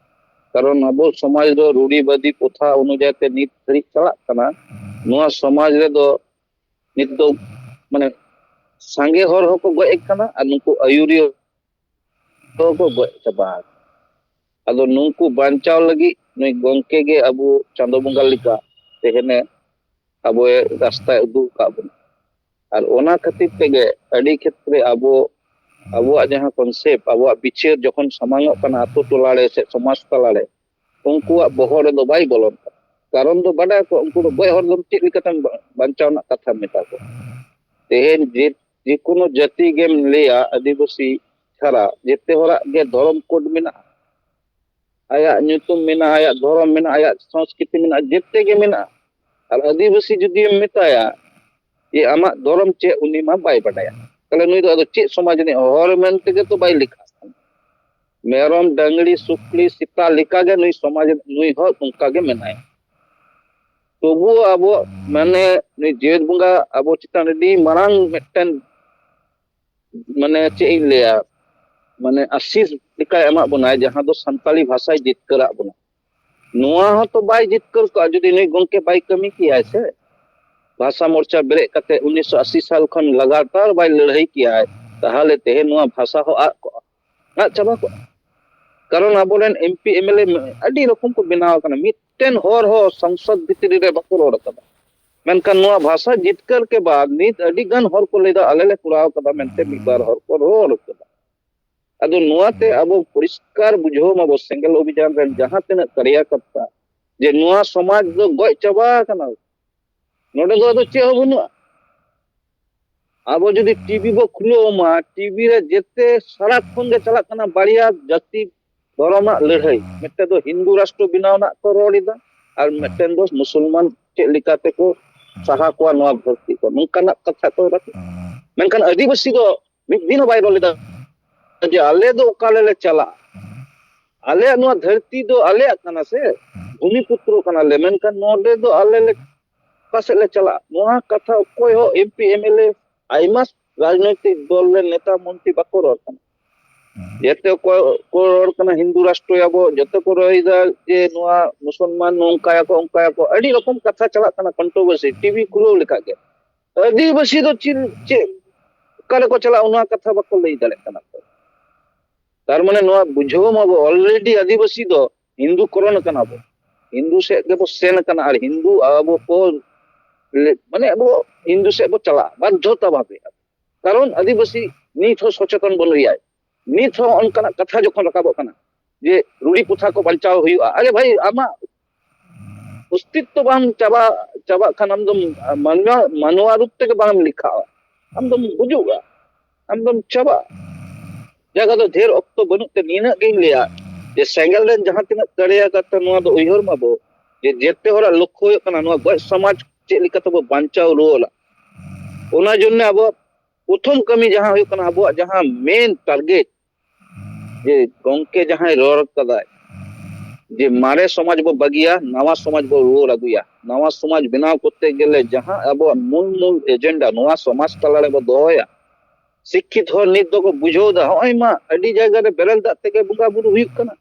ᱠᱟᱨᱚᱱ ᱟᱵᱚ ᱥᱚᱢᱟᱡᱽ ᱫᱚ ᱨᱩᱲᱤᱵᱟᱹᱫᱤ ᱯᱨᱚᱛᱷᱟ ᱚᱱᱩᱡᱟᱭᱤ ᱛᱮ ᱱᱤᱛ ᱫᱷᱟᱹᱨᱤᱡ ᱪᱟᱞᱟᱜ ᱠᱟᱱᱟ᱾ ᱱᱚᱣᱟ ᱥᱚᱢᱟᱡᱽ ᱨᱮᱫᱚ ᱱᱤᱛ ᱫᱚ ᱢᱟᱱᱮ ᱥᱟᱸᱜᱮ ᱦᱚᱲ ᱦᱚᱸᱠᱚ ᱜᱚᱡ ᱟᱠᱟᱱᱟ ᱟᱨ ᱱᱩᱠᱩ ᱟᱹᱭᱩᱨᱤᱭᱟᱹ ᱦᱚᱸᱠᱚ ᱜᱚᱡ ᱪᱟᱵᱟ ᱟᱠᱟᱱᱟ᱾ ᱟᱫᱚ ᱱᱩᱠᱩ ᱵᱟᱧᱪᱟᱣ ᱞᱟᱹᱜᱤᱫ ᱱᱩᱭ ᱜᱚᱢᱠᱮ ᱜᱮ ᱟᱵᱚ ᱪᱟᱸᱫᱚ ᱵᱚᱸᱜᱟ ᱞᱮᱠᱟ ᱛᱮᱦᱮᱧᱮ ᱟᱵᱚᱭ ᱨᱟᱥᱛᱟᱭ ᱩᱫᱩᱜ ᱟᱠᱟᱫ ᱵᱚᱱᱟ᱾ ᱟᱨ ᱚᱱᱟ ᱠᱷᱟᱹᱛᱤᱨ ᱛᱮᱜᱮ ᱟᱹᱰᱤ ᱠᱷᱮᱛᱨᱮ ᱟᱵᱚ, ᱟᱵᱚᱣᱟᱜ ᱡᱟᱦᱟᱸ ᱠᱚᱱᱥᱮᱯᱴ, ᱟᱵᱚᱣᱟᱜ ᱵᱤᱪᱟᱹᱨ ᱡᱚᱠᱷᱚᱱ ᱥᱟᱢᱟᱝᱚᱜ ᱠᱟᱱᱟ ᱟᱛᱳ ᱴᱚᱞᱟᱨᱮ ᱥᱮ ᱥᱚᱢᱟᱡᱽ ᱛᱟᱞᱟᱨᱮ, ᱩᱱᱠᱩᱣᱟᱜ ᱵᱚᱦᱚᱜ ᱨᱮᱫᱚ ᱵᱟᱭ ᱵᱚᱞᱚᱱ ᱠᱟᱱᱟ᱾ ᱠᱟᱨᱚᱱ ᱫᱚ ᱵᱟᱰᱟᱭ ᱟᱠᱚ ᱩᱱᱠᱩ ᱫᱚ ᱜᱚᱡ ᱦᱚᱲ ᱫᱚ ᱪᱮᱫ ᱞᱮᱠᱟᱛᱮᱢ ᱵᱟᱧᱪᱟᱣ ᱨᱮᱱᱟᱜ ᱠᱟᱛᱷᱟᱢ ᱢᱮᱛᱟ ᱠᱚᱣᱟ? ᱛᱮᱦᱮᱧ ᱡᱮ, ᱡᱮᱠᱳᱱᱳ ᱡᱟᱹᱛᱤ ᱜᱮᱢ ᱞᱟᱹᱭᱟ, ᱟᱹᱫᱤᱵᱟᱹᱥᱤ ᱪᱷᱟᱲᱟ ᱡᱮᱛᱮ ᱦᱚᱲᱟᱜ ᱜᱮ ᱫᱷᱚᱨᱚᱢ ᱠᱳᱰ ᱢᱮᱱᱟᱜᱼᱟ, ᱟᱭᱟᱜ ᱧᱩᱛᱩᱢ ᱢᱮᱱᱟᱜᱼᱟ, ᱟᱭᱟᱜ ᱫᱷᱚᱨᱚᱢ ᱢᱮᱱᱟᱜᱼᱟ, ᱟᱭᱟᱜ ᱥᱚᱝᱥᱠᱨᱤᱛᱤ ᱢᱮᱱᱟᱜᱼᱟ, ᱡᱮᱛᱮ ᱜᱮ ᱢᱮᱱᱟᱜᱼᱟ᱾ ᱟᱨ ᱟᱹᱫᱤᱵᱟᱹᱥᱤ ᱡᱩᱫᱤᱢ ᱢᱮᱛᱟᱭᱟ ᱡᱮ ᱟᱢᱟᱜ ᱫᱷᱚᱨᱚᱢ ᱪᱮᱫ, ᱩᱱᱤ ᱢᱟ ᱵᱟᱭ ᱵᱟᱰᱟᱭᱟ᱾ ᱛᱟᱦᱞᱮ ᱱᱩᱭ ᱫᱚ ᱟᱫᱚ ᱪᱮᱫ ᱥᱚᱢᱟᱡᱽ ᱨᱤᱱᱤᱡ ᱦᱚᱲ ᱢᱮᱱ ᱛᱮᱜᱮ ᱛᱚ ᱵᱟᱭ ᱞᱮᱠᱷᱟᱜ ᱠᱟᱱᱟ᱾ ᱢᱮᱨᱚᱢ, ᱰᱟᱝᱨᱤ, ᱥᱩᱠᱨᱤ, ᱥᱮᱛᱟ ᱞᱮᱠᱟᱜᱮ ᱱᱩᱭ ᱥᱚᱢᱟᱡᱽ, ᱱᱩᱭ ᱦᱚᱸ ᱚᱱᱠᱟᱜᱮ ᱢᱮᱱᱟᱭᱟ᱾ ᱛᱚᱵᱩ ᱟᱵᱚ ᱢᱟᱱᱮ ᱱᱩᱭ ᱡᱮᱣᱮᱫ ᱵᱚᱸᱜᱟ ᱟᱵᱚ ᱪᱮᱛᱟᱱ ᱟᱹᱰᱤ ᱢᱟᱨᱟᱝ ᱢᱤᱫᱴᱮᱱ ᱢᱟᱱᱮ ᱪᱮᱫ ᱤᱧ ᱞᱟᱹᱭᱟ, ᱢᱟᱱᱮ ᱟᱥᱤᱥ ᱞᱮᱠᱟᱭ ᱮᱢᱟᱜ ᱵᱚᱱᱟᱭ, ᱡᱟᱦᱟᱸ ᱫᱚ ᱥᱟᱱᱛᱟᱲᱤ ᱵᱷᱟᱥᱟᱭ ᱡᱤᱛᱠᱟᱹᱨᱟᱜ ᱵᱚᱱᱟ᱾ ᱱᱚᱣᱟ ᱦᱚᱸᱛᱚ ᱵᱟᱭ ᱡᱤᱛᱠᱟᱹᱨ ᱠᱚᱜᱼᱟ ᱡᱩᱫᱤ ᱱᱩᱭ ᱜᱚᱢᱠᱮ ᱵᱟᱭ ᱠᱟᱹᱢᱤ ᱠᱮᱭᱟᱭ ᱥᱮ᱾ ᱵᱷᱟᱥᱟ ᱢᱳᱨᱪᱟ ᱵᱮᱨᱮᱫ ᱠᱟᱛᱮ ᱩᱱᱤᱥᱥᱚ ᱟᱥᱤ ᱥᱟᱞ ᱠᱷᱚᱱ ᱞᱟᱜᱟᱛᱟᱨ ᱵᱟᱭ ᱞᱟᱹᱲᱦᱟᱹᱭ ᱠᱮᱭᱟᱭ, ᱛᱟᱦᱚᱞᱮ ᱛᱮᱦᱮᱧ ᱱᱚᱣᱟ ᱵᱷᱟᱥᱟ ᱦᱚᱸ ᱟᱫ ᱠᱚᱜᱼᱟ, ᱟᱫ ᱪᱟᱵᱟ ᱠᱚᱜᱼᱟ᱾ ᱠᱟᱨᱚᱱ ᱟᱵᱚᱨᱮᱱ M P M L A ᱟᱹᱰᱤ ᱨᱚᱠᱚᱢ ᱠᱚ ᱵᱮᱱᱟᱣ ᱟᱠᱟᱱᱟ, ᱢᱤᱫᱴᱮᱱ ᱦᱚᱲ ᱦᱚᱸ ᱥᱚᱝᱥᱚᱫ ᱵᱷᱤᱛᱨᱤ ᱨᱮ ᱵᱟᱠᱚ ᱨᱚᱲ ᱟᱠᱟᱫᱟ᱾ ᱢᱮᱱᱠᱷᱟᱱ ᱱᱚᱣᱟ ᱵᱷᱟᱥᱟ ᱡᱤᱛᱠᱟᱹᱨ ᱠᱮ ᱵᱟᱫ ᱱᱤᱛ ᱟᱹᱰᱤ ᱜᱟᱱ ᱦᱚᱲ ᱠᱚ ᱞᱟᱹᱭᱫᱟ, ᱟᱞᱮ ᱞᱮ ᱠᱚᱨᱟᱣ ᱠᱟᱫᱟ ᱢᱮᱱᱛᱮ ᱢᱤᱫ ᱵᱟᱨ ᱦᱚᱲ ᱠᱚ ᱨᱚᱲ ᱠᱟᱫᱟ᱾ ᱟᱫᱚ ᱱᱚᱣᱟᱛᱮ ᱟᱵᱚ ᱯᱚᱨᱤᱥᱠᱟᱨ ᱵᱩᱡᱷᱟᱹᱣ ᱢᱟᱵᱚ, ᱥᱮᱸᱜᱮᱞ ᱚᱵᱷᱤᱡᱟᱱ ᱨᱮᱱ ᱡᱟᱦᱟᱸ ᱛᱤᱱᱟᱹᱜ ᱠᱟᱨᱭᱟᱠᱚᱨᱛᱟ, ᱡᱮ ᱱᱚᱣᱟ ᱥᱚᱢᱟᱡᱽ ᱫᱚ ᱜᱚᱡ ᱪᱟᱵᱟ ᱟᱠᱟᱱᱟ᱾ ᱱᱚᱰᱮ ᱫᱚ ᱟᱫᱚ ᱪᱮᱫ ᱦᱚᱸ ᱵᱟᱹᱱᱩᱜᱼᱟ᱾ ᱟᱵᱚ ᱡᱩᱫᱤ ᱴᱤᱵᱷᱤ ᱵᱚ ᱠᱷᱩᱞᱟᱹᱣ ᱢᱟ, ᱴᱤᱵᱷᱤ ᱨᱮ ᱡᱮᱛᱮ ᱥᱟᱨᱟ ᱠᱷᱚᱱ ᱜᱮ ᱪᱟᱞᱟᱜ ᱠᱟᱱᱟ ᱵᱟᱨᱭᱟ ᱡᱟᱹᱛᱤ ᱫᱷᱚᱨᱚᱢᱟᱜ ᱞᱟᱹᱲᱦᱟᱹᱭ᱾ ᱢᱤᱫᱴᱮᱱ ᱫᱚ ᱦᱤᱱᱫᱩ ᱨᱟᱥᱴᱨᱚ ᱵᱮᱱᱟᱣ ᱨᱮᱱᱟᱜ ᱠᱚ ᱨᱚᱲ ᱮᱫᱟ, ᱟᱨ ᱢᱤᱫᱴᱮᱱ ᱫᱚ ᱢᱩᱥᱚᱞᱢᱟᱱ ᱪᱮᱫ ᱞᱮᱠᱟ ᱛᱮᱠᱚ ᱥᱟᱦᱟ ᱠᱚᱣᱟ ᱱᱚᱣᱟ ᱫᱷᱟᱹᱨᱛᱤ ᱠᱚ, ᱱᱚᱝᱠᱟᱱᱟᱜ ᱠᱟᱛᱷᱟ ᱠᱚ ᱨᱟᱠᱟᱵ᱾ ᱢᱮᱱᱠᱷᱟᱱ ᱟᱹᱫᱤᱵᱟᱹᱥᱤ ᱫᱚ ᱢᱤᱫ ᱫᱤᱱ ᱦᱚᱸ ᱵᱟᱭ ᱨᱚᱲ ᱞᱮᱫᱟ ᱡᱮ ᱟᱞᱮ ᱫᱚ ᱚᱠᱟ ᱨᱮᱞᱮ ᱪᱟᱞᱟᱜᱼᱟ, ᱟᱞᱮᱭᱟᱜ ᱱᱚᱣᱟ ᱫᱷᱟᱹᱨᱛᱤ ᱫᱚ ᱟᱞᱮᱭᱟᱜ ᱠᱟᱱᱟ ᱥᱮ, ᱵᱷᱩᱢᱤ ᱯᱩᱛᱨᱚ ᱠᱟᱱᱟᱞᱮ, ᱢᱮᱱᱠᱷᱟᱱ ᱱᱚᱰᱮ ᱫᱚ ᱟᱞᱮ ᱞᱮ ᱚᱠᱟ ᱥᱮᱫ ᱞᱮ ᱪᱟᱞᱟᱜᱼᱟ, ᱱᱚᱣᱟ ᱠᱟᱛᱷᱟ ᱚᱠᱚᱭ ᱦᱚᱸ M P M L A ᱟᱭᱢᱟ ᱨᱟᱡᱽᱱᱳᱭᱛᱤᱠ ᱫᱚᱞ ᱨᱮᱱ ᱱᱮᱛᱟ ᱢᱚᱱᱛᱨᱤ ᱵᱟᱠᱚ ᱨᱚᱲ ᱠᱟᱱᱟ᱾ ᱡᱮᱛᱮ ᱠᱚ, ᱠᱚ ᱨᱚᱲ ᱠᱟᱱᱟ ᱦᱤᱱᱫᱩ ᱨᱟᱥᱴᱨᱚᱭᱟᱵᱚ, ᱡᱚᱛᱚ ᱠᱚ ᱨᱚᱲ ᱮᱫᱟ ᱡᱮ ᱱᱚᱣᱟ ᱢᱩᱥᱚᱞᱢᱟᱱ ᱱᱚᱝᱠᱟᱭᱟᱠᱚ, ᱚᱱᱠᱟᱭᱟᱠᱚ, ᱟᱹᱰᱤ ᱨᱚᱠᱚᱢ ᱠᱟᱛᱷᱟ ᱪᱟᱞᱟᱜ ᱠᱟᱱᱟ, ᱠᱚᱱᱴᱨᱳᱵᱷᱟᱨᱥᱤ ᱴᱤᱵᱷᱤ ᱠᱷᱩᱞᱟᱹᱣ ᱞᱮᱠᱷᱟᱡ ᱜᱮ᱾ ᱟᱹᱫᱤᱵᱟᱹᱥᱤ ᱫᱚ ᱪᱮᱫ, ᱪᱮᱫ, ᱚᱠᱟ ᱨᱮᱠᱚ ᱪᱟᱞᱟᱜᱼᱟ, ᱚᱱᱟ ᱠᱟᱛᱷᱟ ᱵᱟᱠᱚ ᱞᱟᱹᱭ ᱫᱟᱲᱮᱭᱟᱜ ᱠᱟᱱᱟ᱾ ᱛᱟᱨ ᱢᱟᱱᱮ ᱱᱚᱣᱟ ᱵᱩᱡᱷᱟᱹᱣ ᱢᱟᱵᱚ, already ᱟᱹᱫᱤᱵᱟᱹᱥᱤ ᱫᱚ ᱦᱤᱱᱫᱩ ᱠᱚᱨᱚᱱ ᱠᱟᱱᱟ ᱵᱚ, ᱦᱤᱱᱫᱩ ᱥᱮᱫ ᱜᱮᱵᱚ ᱥᱮᱱ ᱠᱟᱱᱟ, ᱟᱨ ᱦᱤᱱᱫᱩ ᱟᱵᱚ ᱠᱚ ᱞᱮ-, ᱢᱟᱱᱮ ᱟᱵᱚ ᱦᱤᱱᱫᱩ ᱥᱮᱫ ᱵᱚ ᱪᱟᱞᱟᱜᱼᱟ ᱵᱟᱫᱽᱫᱷᱚᱛᱟ ᱵᱷᱟᱵᱮ᱾ ᱠᱟᱨᱚᱱ ᱟᱹᱫᱤᱵᱟᱹᱥᱤ ᱱᱤᱛ ᱦᱚᱸ ᱥᱚᱪᱮᱛᱚᱱ ᱵᱟᱹᱱᱩᱜ ᱮᱭᱟᱭ᱾ ᱱᱤᱛ ᱦᱚᱸ ᱚᱱᱠᱟᱱᱟᱜ ᱠᱟᱛᱷᱟ ᱡᱚᱠᱷᱚᱱ ᱨᱟᱠᱟᱵᱚᱜ ᱠᱟᱱᱟ ᱡᱮ ᱨᱩᱲᱤ ᱯᱚᱛᱷᱟ ᱠᱚ ᱵᱟᱧᱪᱟᱣ ᱦᱩᱭᱩᱜᱼᱟ, ᱟᱨᱮ ᱵᱷᱟᱭ, ᱟᱢᱟᱜ ᱚᱥᱛᱤᱛᱛᱚ ᱵᱟᱝ ᱪᱟᱵᱟ, ᱪᱟᱵᱟᱜ ᱠᱷᱟᱱ ᱟᱢ ᱫᱚᱢ ᱢᱟᱱᱣᱟ, ᱢᱟᱱᱣᱟ ᱨᱩᱯ ᱛᱮᱜᱮ ᱵᱟᱝ ᱮᱢ ᱞᱮᱠᱷᱟᱜᱼᱟ, ᱟᱢ ᱫᱚᱢ ᱜᱩᱡᱩᱜᱼᱟ, ᱟᱢ ᱫᱚᱢ ᱪᱟᱵᱟᱜᱼᱟ᱾ ᱡᱟᱭᱜᱟ ᱫᱚ ᱰᱷᱮᱨ ᱚᱠᱛᱚ ᱵᱟᱹᱱᱩᱜ ᱛᱮ ᱱᱤᱱᱟᱹᱜ ᱜᱤᱧ ᱞᱟᱹᱭᱟ ᱡᱮ ᱥᱮᱸᱜᱮᱞ ᱨᱮᱱ ᱡᱟᱦᱟᱸ ᱛᱤᱱᱟᱹᱜ ᱫᱟᱲᱮᱭᱟ ᱠᱟᱛᱮ ᱱᱚᱣᱟ ᱫᱚ ᱩᱭᱦᱟᱹᱨ ᱢᱟᱵᱚ ᱡᱮ ᱡᱮᱛᱮ ᱦᱚᱲᱟᱜ ᱞᱚᱠᱠᱷᱚ ᱦᱩᱭᱩᱜ ᱠᱟᱱᱟ ᱱᱚᱣᱟ ᱜᱚᱡ ᱥᱚᱢᱟᱡᱽ ᱪᱮᱫ ᱞᱮᱠᱟ ᱛᱮᱵᱚ ᱵᱟᱧᱪᱟᱣ ᱨᱩᱣᱟᱹᱲᱟ᱾ ᱚᱱᱟ ᱡᱚᱱᱱᱮ ᱟᱵᱚᱣᱟᱜ ᱯᱨᱚᱛᱷᱚᱢ ᱠᱟᱹᱢᱤ ᱡᱟᱦᱟᱸ ᱦᱩᱭᱩᱜ ᱠᱟᱱᱟ, ᱟᱵᱚᱣᱟᱜ ᱡᱟᱦᱟᱸ ᱢᱮᱱ ᱴᱟᱨᱜᱮᱴ, ᱡᱮ ᱜᱚᱝᱠᱮ ᱡᱟᱦᱟᱸᱭ ᱨᱚᱲ ᱠᱟᱫᱟᱭ ᱡᱮ ᱢᱟᱨᱮ ᱥᱚᱢᱟᱡᱽ ᱵᱚ ᱵᱟᱹᱜᱤᱭᱟ, ᱱᱟᱣᱟ ᱥᱚᱢᱟᱡᱽ ᱵᱚ ᱨᱩᱣᱟᱹᱲ ᱟᱹᱜᱩᱭᱟ, ᱱᱟᱣᱟ ᱥᱚᱢᱟᱡᱽ ᱵᱮᱱᱟᱣ ᱠᱚᱨᱛᱮ ᱜᱮᱞᱮ ᱡᱟᱦᱟᱸ ᱟᱵᱚᱣᱟᱜ ᱢᱩᱞ ᱢᱩᱞ ᱮᱡᱮᱱᱰᱟ ᱱᱚᱣᱟ ᱥᱚᱢᱟᱡᱽ ᱛᱟᱞᱟ ᱨᱮᱵᱚ ᱫᱚᱦᱚᱭᱟ᱾ ᱥᱤᱠᱠᱷᱤᱛ ᱦᱚᱲ ᱱᱤᱛ ᱫᱚᱠᱚ ᱵᱩᱡᱷᱟᱹᱣ ᱫᱟ, ᱦᱚᱸᱜᱼᱚᱭ ᱢᱟ ᱟᱹᱰᱤ ᱡᱟᱭᱜᱟ ᱨᱮ ᱵᱮᱨᱮᱞ ᱫᱟᱜ ᱛᱮᱜᱮ ᱵᱚᱸᱜᱟ ᱵᱩᱨᱩ ᱦᱩᱭᱩᱜ ᱠᱟᱱᱟ,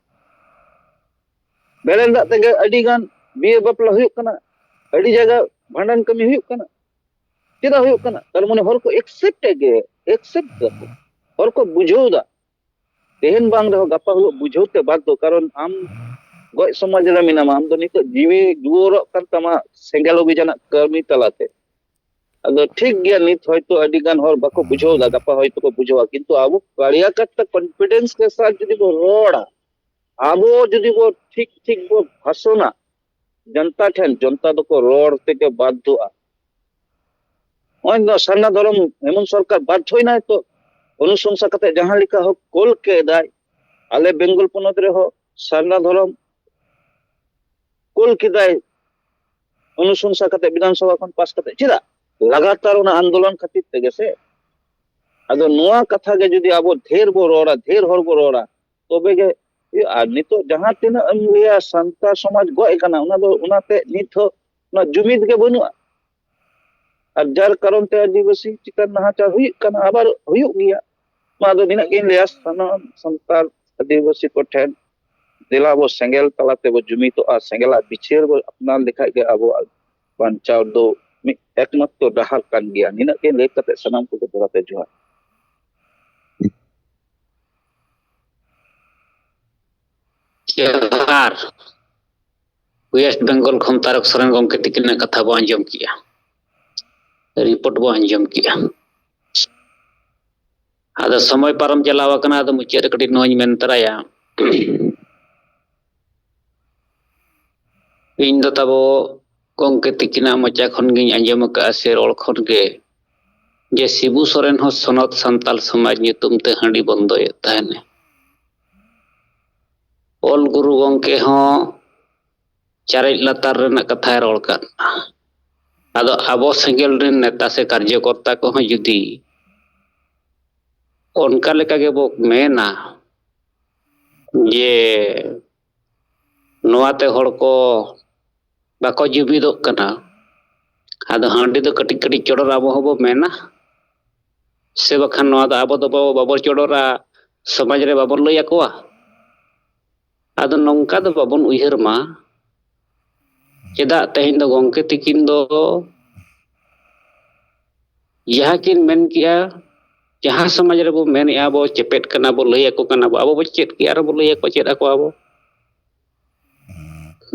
ᱵᱮᱨᱮᱞ ᱫᱟᱜ ᱛᱮᱜᱮ ᱟᱹᱰᱤ ᱜᱟᱱ ᱵᱤᱦᱟᱹ ᱵᱟᱯᱞᱟ ᱦᱩᱭᱩᱜ ᱠᱟᱱᱟ, ᱟᱹᱰᱤ ᱡᱟᱭᱜᱟ ᱵᱷᱟᱸᱰᱟᱱ ᱠᱟᱹᱢᱤ ᱦᱩᱭᱩᱜ ᱠᱟᱱᱟ᱾ ᱪᱮᱫᱟᱜ ᱦᱩᱭᱩᱜ ᱠᱟᱱᱟ? ᱛᱟᱨ ᱢᱟᱱᱮ ᱦᱚᱲ ᱠᱚ ᱮᱠᱥᱮᱯᱴ ᱮᱫ ᱜᱮ, ᱮᱠᱥᱮᱯᱴ ᱫᱟᱠᱚ, ᱦᱚᱲ ᱠᱚ ᱵᱩᱡᱷᱟᱹᱣ ᱫᱟ᱾ ᱛᱮᱦᱮᱧ ᱵᱟᱝ ᱨᱮᱦᱚᱸ ᱜᱟᱯᱟ ᱦᱤᱞᱳᱜ ᱵᱩᱡᱷᱟᱹᱣ ᱛᱮ ᱵᱟᱫᱽᱫᱷᱚ, ᱠᱟᱨᱚᱱ ᱟᱢ ᱜᱚᱡ ᱥᱚᱢᱟᱡᱽ ᱨᱮ ᱢᱮᱱᱟᱢᱟ, ᱟᱢ ᱫᱚ ᱱᱤᱛᱚᱜ ᱡᱤᱣᱤ ᱫᱩᱣᱟᱹᱨᱚᱜ ᱠᱟᱱ ᱛᱟᱢᱟ ᱥᱮᱸᱜᱮᱞ ᱚᱵᱷᱤᱡᱟᱱᱟᱜ ᱠᱟᱹᱢᱤ ᱛᱟᱞᱟᱛᱮ᱾ ᱟᱫᱚ ᱴᱷᱤᱠ ᱜᱮᱭᱟ, ᱱᱤᱛ ᱦᱚᱭᱛᱳ ᱟᱹᱰᱤ ᱜᱟᱱ ᱦᱚᱲ ᱵᱟᱠᱚ ᱵᱩᱡᱷᱟᱹᱣ ᱫᱟ, ᱜᱟᱯᱟ ᱦᱚᱭᱛᱳ ᱠᱚ ᱵᱩᱡᱷᱟᱹᱣᱟ, ᱠᱤᱱᱛᱩ ᱟᱵᱚ ᱠᱟᱲᱤᱭᱟ ᱠᱟᱛᱷᱟ ᱠᱚᱱᱯᱷᱤᱰᱮᱱᱥ ᱠᱮ ᱥᱟᱛ ᱡᱩᱫᱤ ᱵᱚ ᱨᱚᱲᱟ, ᱟᱵᱚ ᱡᱩᱫᱤ ᱵᱚ ᱴᱷᱤᱠ ᱴᱷᱤᱠ ᱵᱚ ᱵᱷᱟᱥᱚᱱᱟ ᱡᱚᱱᱛᱟ ᱴᱷᱮᱱ, ᱡᱚᱱᱛᱟ ᱫᱚᱠᱚ ᱨᱚᱲ ᱛᱮᱜᱮ ᱵᱟᱫᱽᱫᱷᱚᱜᱼᱟ᱾ ᱱᱚᱜᱼᱚᱭ ᱱᱚᱣᱟ ᱥᱟᱨᱱᱟ ᱫᱷᱚᱨᱚᱢ ᱦᱮᱢᱚᱱᱛ ᱥᱚᱨᱠᱟᱨ ᱵᱟᱫᱽᱫᱷᱚᱭᱮᱱᱟᱭ ᱛᱚ, ᱚᱱᱩᱥᱚᱝᱥᱟ ᱠᱟᱛᱮ ᱡᱟᱦᱟᱸ ᱞᱮᱠᱟ ᱦᱳᱠ ᱠᱳᱞ ᱠᱮᱫᱟᱭ᱾ ᱟᱞᱮ ᱵᱮᱝᱜᱚᱞ ᱯᱚᱱᱚᱛ ᱨᱮᱦᱚᱸ ᱥᱟᱨᱱᱟ ᱫᱷᱚᱨᱚᱢ ᱠᱳᱞ ᱠᱮᱫᱟᱭ ᱚᱱᱩᱥᱚᱝᱥᱟ ᱠᱟᱛᱮ ᱵᱤᱫᱷᱟᱱ ᱥᱚᱵᱷᱟ ᱠᱷᱚᱱ ᱯᱟᱥ ᱠᱟᱛᱮ᱾ ᱪᱮᱫᱟᱜ? ᱞᱟᱜᱟᱛᱟᱨ ᱚᱱᱟ ᱟᱱᱫᱳᱞᱚᱱ ᱠᱷᱟᱹᱛᱤᱨ ᱛᱮᱜᱮ ᱥᱮ᱾ ᱟᱫᱚ ᱱᱚᱣᱟ ᱠᱟᱛᱷᱟ ᱜᱮ ᱡᱩᱫᱤ ᱟᱵᱚ ᱰᱷᱮᱨ ᱵᱚ ᱨᱚᱲᱟ, ᱰᱷᱮᱨ ᱦᱚᱲ ᱵᱚ ᱨᱚᱲᱟ, ᱛᱚᱵᱮ ᱜᱮ ᱦᱩᱭᱩᱜᱼᱟ᱾ ᱟᱨ ᱱᱤᱛᱚᱜ ᱡᱟᱦᱟᱸ ᱛᱤᱱᱟᱹᱜ ᱮᱢ ᱞᱟᱹᱭᱟ ᱥᱟᱱᱛᱟᱲ ᱥᱚᱢᱟᱡᱽ ᱜᱚᱡ ᱟᱠᱟᱱᱟ, ᱚᱱᱟ ᱫᱚ, ᱚᱱᱟᱛᱮ ᱱᱤᱛ ᱦᱚᱸ ᱚᱱᱟ ᱡᱩᱢᱤᱫ ᱜᱮ ᱵᱟᱹᱱᱩᱜᱼᱟ᱾ ᱟᱨ ᱡᱟᱨ ᱠᱟᱨᱚᱱ ᱛᱮ ᱟᱹᱫᱤᱵᱟᱹᱥᱤ ᱪᱮᱛᱟᱱ ᱱᱟᱦᱟᱪᱟᱨ ᱦᱩᱭᱩᱜ ᱠᱟᱱᱟ, ᱟᱵᱟᱨ ᱦᱩᱭᱩᱜ ᱜᱮᱭᱟ᱾ ᱢᱟ ᱟᱫᱚ ᱱᱤᱱᱟᱹᱜ ᱜᱤᱧ ᱞᱟᱹᱭᱟ ᱥᱟᱱᱟᱢ ᱥᱟᱱᱛᱟᱲ ᱟᱹᱫᱤᱵᱟᱹᱥᱤ ᱠᱚᱴᱷᱮᱱ, ᱫᱮᱞᱟ ᱵᱚ ᱥᱮᱸᱜᱮᱞ ᱛᱟᱞᱟ ᱛᱮᱵᱚ ᱡᱩᱢᱤᱫᱚᱜᱼᱟ, ᱥᱮᱸᱜᱮᱞᱟᱜ ᱵᱤᱪᱟᱹᱨ ᱵᱚ ᱟᱯᱱᱟᱨ ᱞᱮᱠᱷᱟᱡ ᱜᱮ ᱟᱵᱚᱣᱟᱜ ᱵᱟᱧᱪᱟᱣ ᱫᱚ ᱢᱤᱫ ᱮᱠᱢᱟᱛᱨᱚ ᱰᱟᱦᱟᱨ ᱠᱟᱱ ᱜᱮᱭᱟ᱾ ᱱᱤᱱᱟᱹᱜ ᱜᱤᱧ ᱞᱟᱹᱭ ᱠᱟᱛᱮ ᱥᱟᱱᱟᱢ ᱠᱚᱜᱮ ᱫᱚᱦᱲᱟ ᱛᱮ ᱡᱚᱦᱟᱨ᱾ ᱡᱚᱦᱟᱨ᱾ ᱳᱭᱮᱥᱴ ᱵᱮᱝᱜᱚᱞ ᱠᱷᱚᱱ ᱛᱟᱨᱚᱠ ᱥᱚᱨᱮᱱ ᱜᱚᱢᱠᱮ ᱛᱤᱠᱤᱱᱟᱜ ᱠᱟᱛᱷᱟ ᱵᱚ ᱟᱸᱡᱚᱢ ᱠᱮᱜᱼᱟ, ᱨᱤᱯᱳᱨᱴ ᱵᱚ ᱟᱸᱡᱚᱢ ᱠᱮᱜᱼᱟ᱾ ᱟᱫᱚ ᱥᱚᱢᱚᱭ ᱯᱟᱨᱚᱢ ᱪᱟᱞᱟᱣ ᱟᱠᱟᱱᱟ, ᱟᱫᱚ ᱢᱩᱪᱟᱹᱫ ᱨᱮ ᱠᱟᱹᱴᱤᱡ ᱱᱚᱣᱟᱧ ᱢᱮᱱ ᱛᱚᱨᱟᱭᱟ᱾ ᱤᱧ ᱫᱚ ᱛᱟᱵᱚ ᱜᱚᱢᱠᱮ ᱛᱤᱠᱤᱱᱟᱜ ᱢᱚᱪᱟ ᱠᱷᱚᱱ ᱜᱤᱧ ᱟᱸᱡᱚᱢ ᱟᱠᱟᱫᱼᱟ ᱥᱮ ᱨᱚᱲ ᱠᱷᱚᱱ ᱜᱮ, ᱡᱮ ᱥᱤᱵᱩ ᱥᱚᱨᱮᱱ ᱦᱚᱸ ᱥᱚᱱᱚᱛ ᱥᱟᱱᱛᱟᱞ ᱥᱚᱢᱟᱡᱽ ᱧᱩᱛᱩᱢ ᱛᱮ ᱦᱟᱺᱰᱤ ᱵᱚᱱᱫᱚᱭᱮᱫ ᱛᱟᱦᱮᱱᱮ᱾ ᱚᱞ ᱜᱩᱨᱩ ᱜᱚᱢᱠᱮ ᱦᱚᱸ ᱪᱟᱨᱮᱡ ᱞᱟᱛᱟᱨ ᱨᱮᱱᱟᱜ ᱠᱟᱛᱷᱟᱭ ᱨᱚᱲ ᱠᱟᱫ᱾ ᱟᱫᱚ ᱟᱵᱚ ᱥᱮᱸᱜᱮᱞ ᱨᱮᱱ ᱱᱮᱛᱟ ᱥᱮ ᱠᱟᱨᱡᱚᱠᱚᱨᱛᱟ ᱠᱚᱦᱚᱸ ᱡᱩᱫᱤ ᱚᱱᱠᱟ ᱞᱮᱠᱟ ᱜᱮᱵᱚ ᱢᱮᱱᱟ ᱡᱮ ᱱᱚᱣᱟᱛᱮ ᱦᱚᱲ ᱠᱚ ᱵᱟᱠᱚ ᱡᱩᱢᱤᱫᱚᱜ ᱠᱟᱱᱟ, ᱟᱫᱚ ᱦᱟᱺᱰᱤ ᱫᱚ ᱠᱟᱹᱴᱤᱡ ᱠᱟᱹᱴᱤᱡ ᱪᱚᱰᱚᱨ ᱟᱵᱚ ᱦᱚᱸᱵᱚ ᱢᱮᱱᱟ, ᱥᱮ ᱵᱟᱠᱷᱟᱱ ᱱᱚᱣᱟ ᱫᱚ ᱟᱵᱚ ᱫᱚ ᱵᱟᱵᱚ ᱪᱚᱰᱚᱨᱟ, ᱥᱚᱢᱟᱡᱽ ᱨᱮ ᱵᱟᱵᱚᱱ ᱞᱟᱹᱭ ᱟᱠᱚᱣᱟ? ᱟᱫᱚ ᱱᱚᱝᱠᱟ ᱫᱚ ᱵᱟᱵᱚᱱ ᱩᱭᱦᱟᱹᱨ ᱢᱟ ᱪᱮᱫᱟᱜ ᱛᱮᱦᱮᱧ ᱫᱚ ᱜᱚᱢᱠᱮ ᱛᱤᱠᱤᱱ ᱫᱚ ᱡᱟᱦᱟᱸ ᱠᱤᱱ ᱢᱮᱱ ᱠᱮᱜᱼᱟ, ᱡᱟᱦᱟᱸ ᱥᱚᱢᱟᱡᱽ ᱨᱮᱵᱚ ᱢᱮᱱᱮᱜᱼᱟ, ᱵᱚ ᱪᱮᱯᱮᱫ ᱠᱟᱱᱟ, ᱵᱚ ᱞᱟᱹᱭ ᱟᱠᱚ ᱠᱟᱱᱟ, ᱵᱚ ᱟᱵᱚ ᱵᱚ ᱪᱮᱫ ᱠᱮᱜᱼᱟ, ᱟᱨ ᱵᱚ ᱞᱟᱹᱭ ᱟᱠᱚ, ᱪᱮᱫ ᱟᱠᱚᱣᱟ ᱵᱚ᱾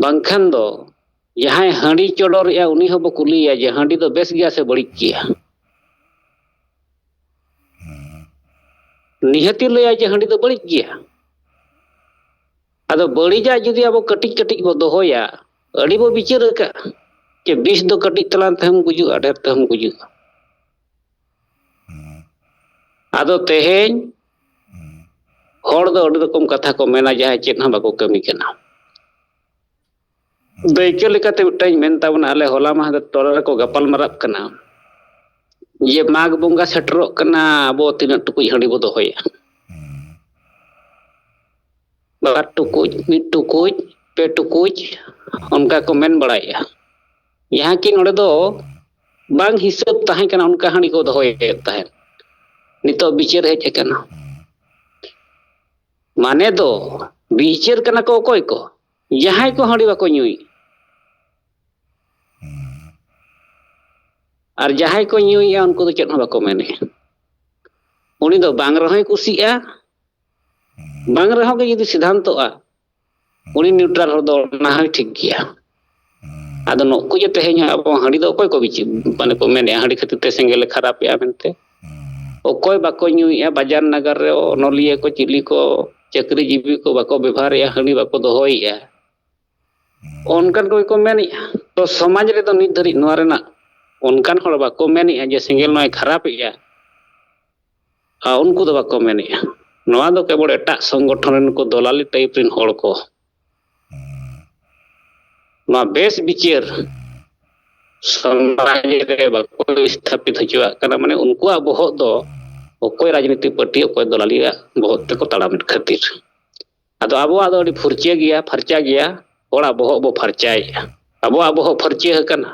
ᱵᱟᱝᱠᱷᱟᱱ ᱫᱚ ᱡᱟᱦᱟᱸᱭ ᱦᱟᱺᱰᱤ ᱪᱚᱰᱚᱨᱮᱜᱼᱟ, ᱩᱱᱤ ᱦᱚᱸ ᱵᱚ ᱠᱩᱞᱤᱭᱮᱭᱟ ᱡᱮ ᱦᱟᱺᱰᱤ ᱫᱚ ᱵᱮᱥ ᱜᱮᱭᱟ ᱥᱮ ᱵᱟᱹᱲᱤᱡ ᱜᱮᱭᱟ? ᱱᱤᱦᱟᱹᱛᱤ ᱞᱟᱹᱭᱟ ᱡᱮ ᱦᱟᱺᱰᱤ ᱫᱚ ᱵᱟᱹᱲᱤᱡ ᱜᱮᱭᱟ᱾ ᱟᱫᱚ ᱵᱟᱹᱲᱤᱡᱟᱜ ᱡᱩᱫᱤ ᱟᱵᱚ ᱠᱟᱹᱴᱤᱡ ᱠᱟᱹᱴᱤᱡ ᱵᱚ ᱫᱚᱦᱚᱭᱟ, ᱟᱹᱰᱤ ᱵᱚ ᱵᱤᱪᱟᱹᱨ ᱟᱠᱟᱫ ᱡᱮ ᱵᱤᱥ ᱫᱚ ᱠᱟᱹᱴᱤᱡ ᱛᱟᱞᱟᱝ ᱛᱮᱦᱚᱸᱢ ᱜᱩᱡᱩᱜᱼᱟ, ᱰᱷᱮᱨ ᱛᱮᱦᱚᱸᱢ ᱜᱩᱡᱩᱜᱼᱟ᱾ ᱟᱫᱚ ᱛᱮᱦᱮᱧ ᱦᱚᱲ ᱫᱚ ᱟᱹᱰᱤ ᱨᱚᱠᱚᱢ ᱠᱟᱛᱷᱟ ᱠᱚ ᱢᱮᱱᱟ, ᱡᱟᱦᱟᱸᱭ ᱪᱮᱫ ᱦᱚᱸ ᱵᱟᱠᱚ ᱠᱟᱹᱢᱤ ᱠᱟᱱᱟ᱾ ᱫᱟᱹᱭᱠᱟᱹ ᱞᱮᱠᱟᱛᱮ ᱢᱤᱫᱴᱟᱝ ᱢᱮᱱ ᱛᱟᱵᱚᱱᱟ, ᱟᱞᱮ ᱦᱚᱞᱟ ᱢᱟᱦᱫᱮᱨ ᱴᱚᱞᱟ ᱨᱮᱠᱚ ᱜᱟᱯᱟᱞ ᱢᱟᱨᱟᱜ ᱠᱟᱱᱟ ᱡᱮ ᱢᱟᱜᱽ ᱵᱚᱸᱜᱟ ᱥᱮᱴᱮᱨᱚᱜ ᱠᱟᱱᱟ, ᱟᱵᱚ ᱛᱤᱱᱟᱹᱜ ᱴᱩᱠᱩᱡ ᱦᱟᱺᱰᱤ ᱵᱚ ᱫᱚᱦᱚᱭᱟ? ᱵᱟᱨ ᱴᱩᱠᱩᱡ, ᱢᱤᱫ ᱴᱩᱠᱩᱡ, ᱯᱮ ᱴᱩᱠᱩᱡ, ᱚᱱᱠᱟ ᱠᱚ ᱢᱮᱱ ᱵᱟᱲᱟᱭᱮᱫᱼᱟ᱾ ᱡᱟᱦᱟᱸ ᱠᱤ ᱱᱚᱰᱮ ᱫᱚ ᱵᱟᱝ ᱦᱤᱥᱟᱹᱵ ᱛᱟᱦᱮᱸ ᱠᱟᱱᱟ, ᱚᱱᱠᱟ ᱦᱟᱺᱰᱤ ᱠᱚ ᱫᱚᱦᱚᱭᱮᱫ ᱛᱟᱦᱮᱸᱫ᱾ ᱱᱤᱛᱚᱜ ᱵᱤᱪᱟᱹᱨ ᱦᱮᱡ ᱟᱠᱟᱱᱟ᱾ ᱢᱟᱱᱮ ᱫᱚ ᱵᱤᱪᱟᱹᱨ ᱠᱟᱱᱟ ᱠᱚ ᱚᱠᱚᱭ ᱠᱚ? ᱡᱟᱦᱟᱸᱭ ᱠᱚ ᱦᱟᱺᱰᱤ ᱵᱟᱠᱚ ᱧᱩᱭ᱾ ᱟᱨ ᱡᱟᱦᱟᱸᱭ ᱠᱚ ᱧᱩᱭᱮᱫᱼᱟ, ᱩᱱᱠᱩ ᱫᱚ ᱪᱮᱫ ᱦᱚᱸ ᱵᱟᱠᱚ ᱢᱮᱱᱮᱫᱼᱟ᱾ ᱩᱱᱤ ᱫᱚ ᱵᱟᱝ ᱨᱮᱦᱚᱸᱭ ᱠᱩᱥᱤᱜᱼᱟ, ᱵᱟᱝ ᱨᱮᱦᱚᱸ ᱜᱮ ᱡᱩᱫᱤ ᱥᱤᱫᱷᱟᱱᱛᱚᱜᱼᱟ, ᱩᱱᱤ ᱱᱤᱭᱩᱴᱨᱟᱞ ᱦᱚᱲ ᱫᱚ ᱚᱱᱟ ᱦᱚᱸᱭ ᱴᱷᱤᱠ ᱜᱮᱭᱟ᱾ ᱟᱫᱚ ᱱᱩᱠᱩ ᱡᱮ ᱛᱮᱦᱮᱧ ᱟᱵᱚ ᱦᱟᱺᱰᱤ ᱫᱚ ᱚᱠᱚᱭ ᱠᱚ ᱵᱤᱪᱟᱹᱨ, ᱢᱟᱱᱮ ᱠᱚ ᱢᱮᱱᱮᱫᱼᱟ, ᱦᱟᱺᱰᱤ ᱠᱷᱟᱹᱛᱤᱨ ᱛᱮ ᱥᱮᱸᱜᱮᱞᱮ ᱠᱷᱟᱨᱟᱯᱮᱜᱼᱟ ᱢᱮᱱᱛᱮ? ᱚᱠᱚᱭ ᱵᱟᱠᱚ ᱧᱩᱭᱮᱫᱼᱟ? ᱵᱟᱡᱟᱨ ᱱᱟᱜᱟᱨ ᱨᱮ ᱚᱱᱚᱞᱤᱭᱟᱹ ᱠᱚ, ᱪᱤᱞᱤ ᱠᱚ, ᱪᱟᱹᱠᱨᱤ ᱡᱤᱵᱤ ᱠᱚ ᱵᱟᱠᱚ ᱵᱮᱵᱷᱟᱨᱮᱫᱼᱟ, ᱦᱟᱺᱰᱤ ᱵᱟᱠᱚ ᱫᱚᱦᱚᱭᱮᱫᱼᱟ, ᱚᱱᱠᱟᱱ ᱠᱚᱜᱮ ᱠᱚ ᱢᱮᱱᱮᱫᱼᱟ᱾ ᱛᱚ ᱥᱚᱢᱟᱡᱽ ᱨᱮᱫᱚ ᱱᱤᱛ ᱫᱷᱟᱹᱨᱤᱡ ᱱᱚᱣᱟ ᱨᱮᱱᱟᱜ ᱚᱱᱠᱟᱱ ᱦᱚᱲ ᱵᱟᱠᱚ ᱢᱮᱱᱮᱫᱼᱟ ᱡᱮ ᱥᱮᱸᱜᱮᱞ ᱱᱚᱣᱟᱭ ᱠᱷᱟᱨᱟᱯᱮᱜᱼᱟ᱾ ᱟᱨ ᱩᱱᱠᱩ ᱫᱚ ᱵᱟᱠᱚ ᱢᱮᱱᱮᱫᱼᱟ᱾ ᱱᱚᱣᱟ ᱫᱚ ᱠᱮᱵᱚᱞ ᱮᱴᱟᱜ ᱥᱚᱝᱜᱚᱴᱷᱚᱱ ᱨᱮᱱ ᱠᱚ ᱫᱚᱞᱟᱞᱤ ᱴᱟᱭᱤᱯ ᱨᱮᱱ ᱦᱚᱲ ᱠᱚ ᱱᱚᱣᱟ ᱵᱮᱥ ᱵᱤᱪᱟᱹᱨ ᱥᱚᱢᱟᱡᱽ ᱨᱮ ᱵᱟᱠᱚ ᱥᱛᱷᱟᱯᱤᱛ ᱦᱚᱪᱚᱣᱟᱜ ᱠᱟᱱᱟ᱾ ᱢᱟᱱᱮ ᱩᱱᱠᱩᱣᱟᱜ ᱵᱚᱦᱚᱜ ᱫᱚ ᱚᱠᱚᱭ ᱨᱟᱡᱽᱱᱤᱛᱤ ᱯᱟᱨᱴᱤ, ᱚᱠᱚᱭ ᱫᱚᱞᱟᱞᱤᱭᱟᱜ ᱵᱚᱦᱚᱜ ᱛᱮᱠᱚ ᱛᱟᱲᱟᱢᱮᱫ ᱠᱷᱟᱹᱛᱤᱨ᱾ ᱟᱫᱚ ᱟᱵᱚᱣᱟᱜ ᱫᱚ ᱟᱹᱰᱤ ᱯᱷᱩᱨᱪᱟᱹ ᱜᱮᱭᱟ, ᱯᱷᱟᱨᱪᱟ ᱜᱮᱭᱟ᱾ ᱦᱚᱲᱟᱜ ᱵᱚᱦᱚᱜ ᱵᱚ ᱯᱷᱟᱨᱪᱟᱭᱮᱫᱼᱟ, ᱟᱵᱚᱣᱟᱜ ᱵᱚᱦᱚᱜ ᱯᱷᱟᱨᱪᱟᱹ ᱟᱠᱟᱱᱟ᱾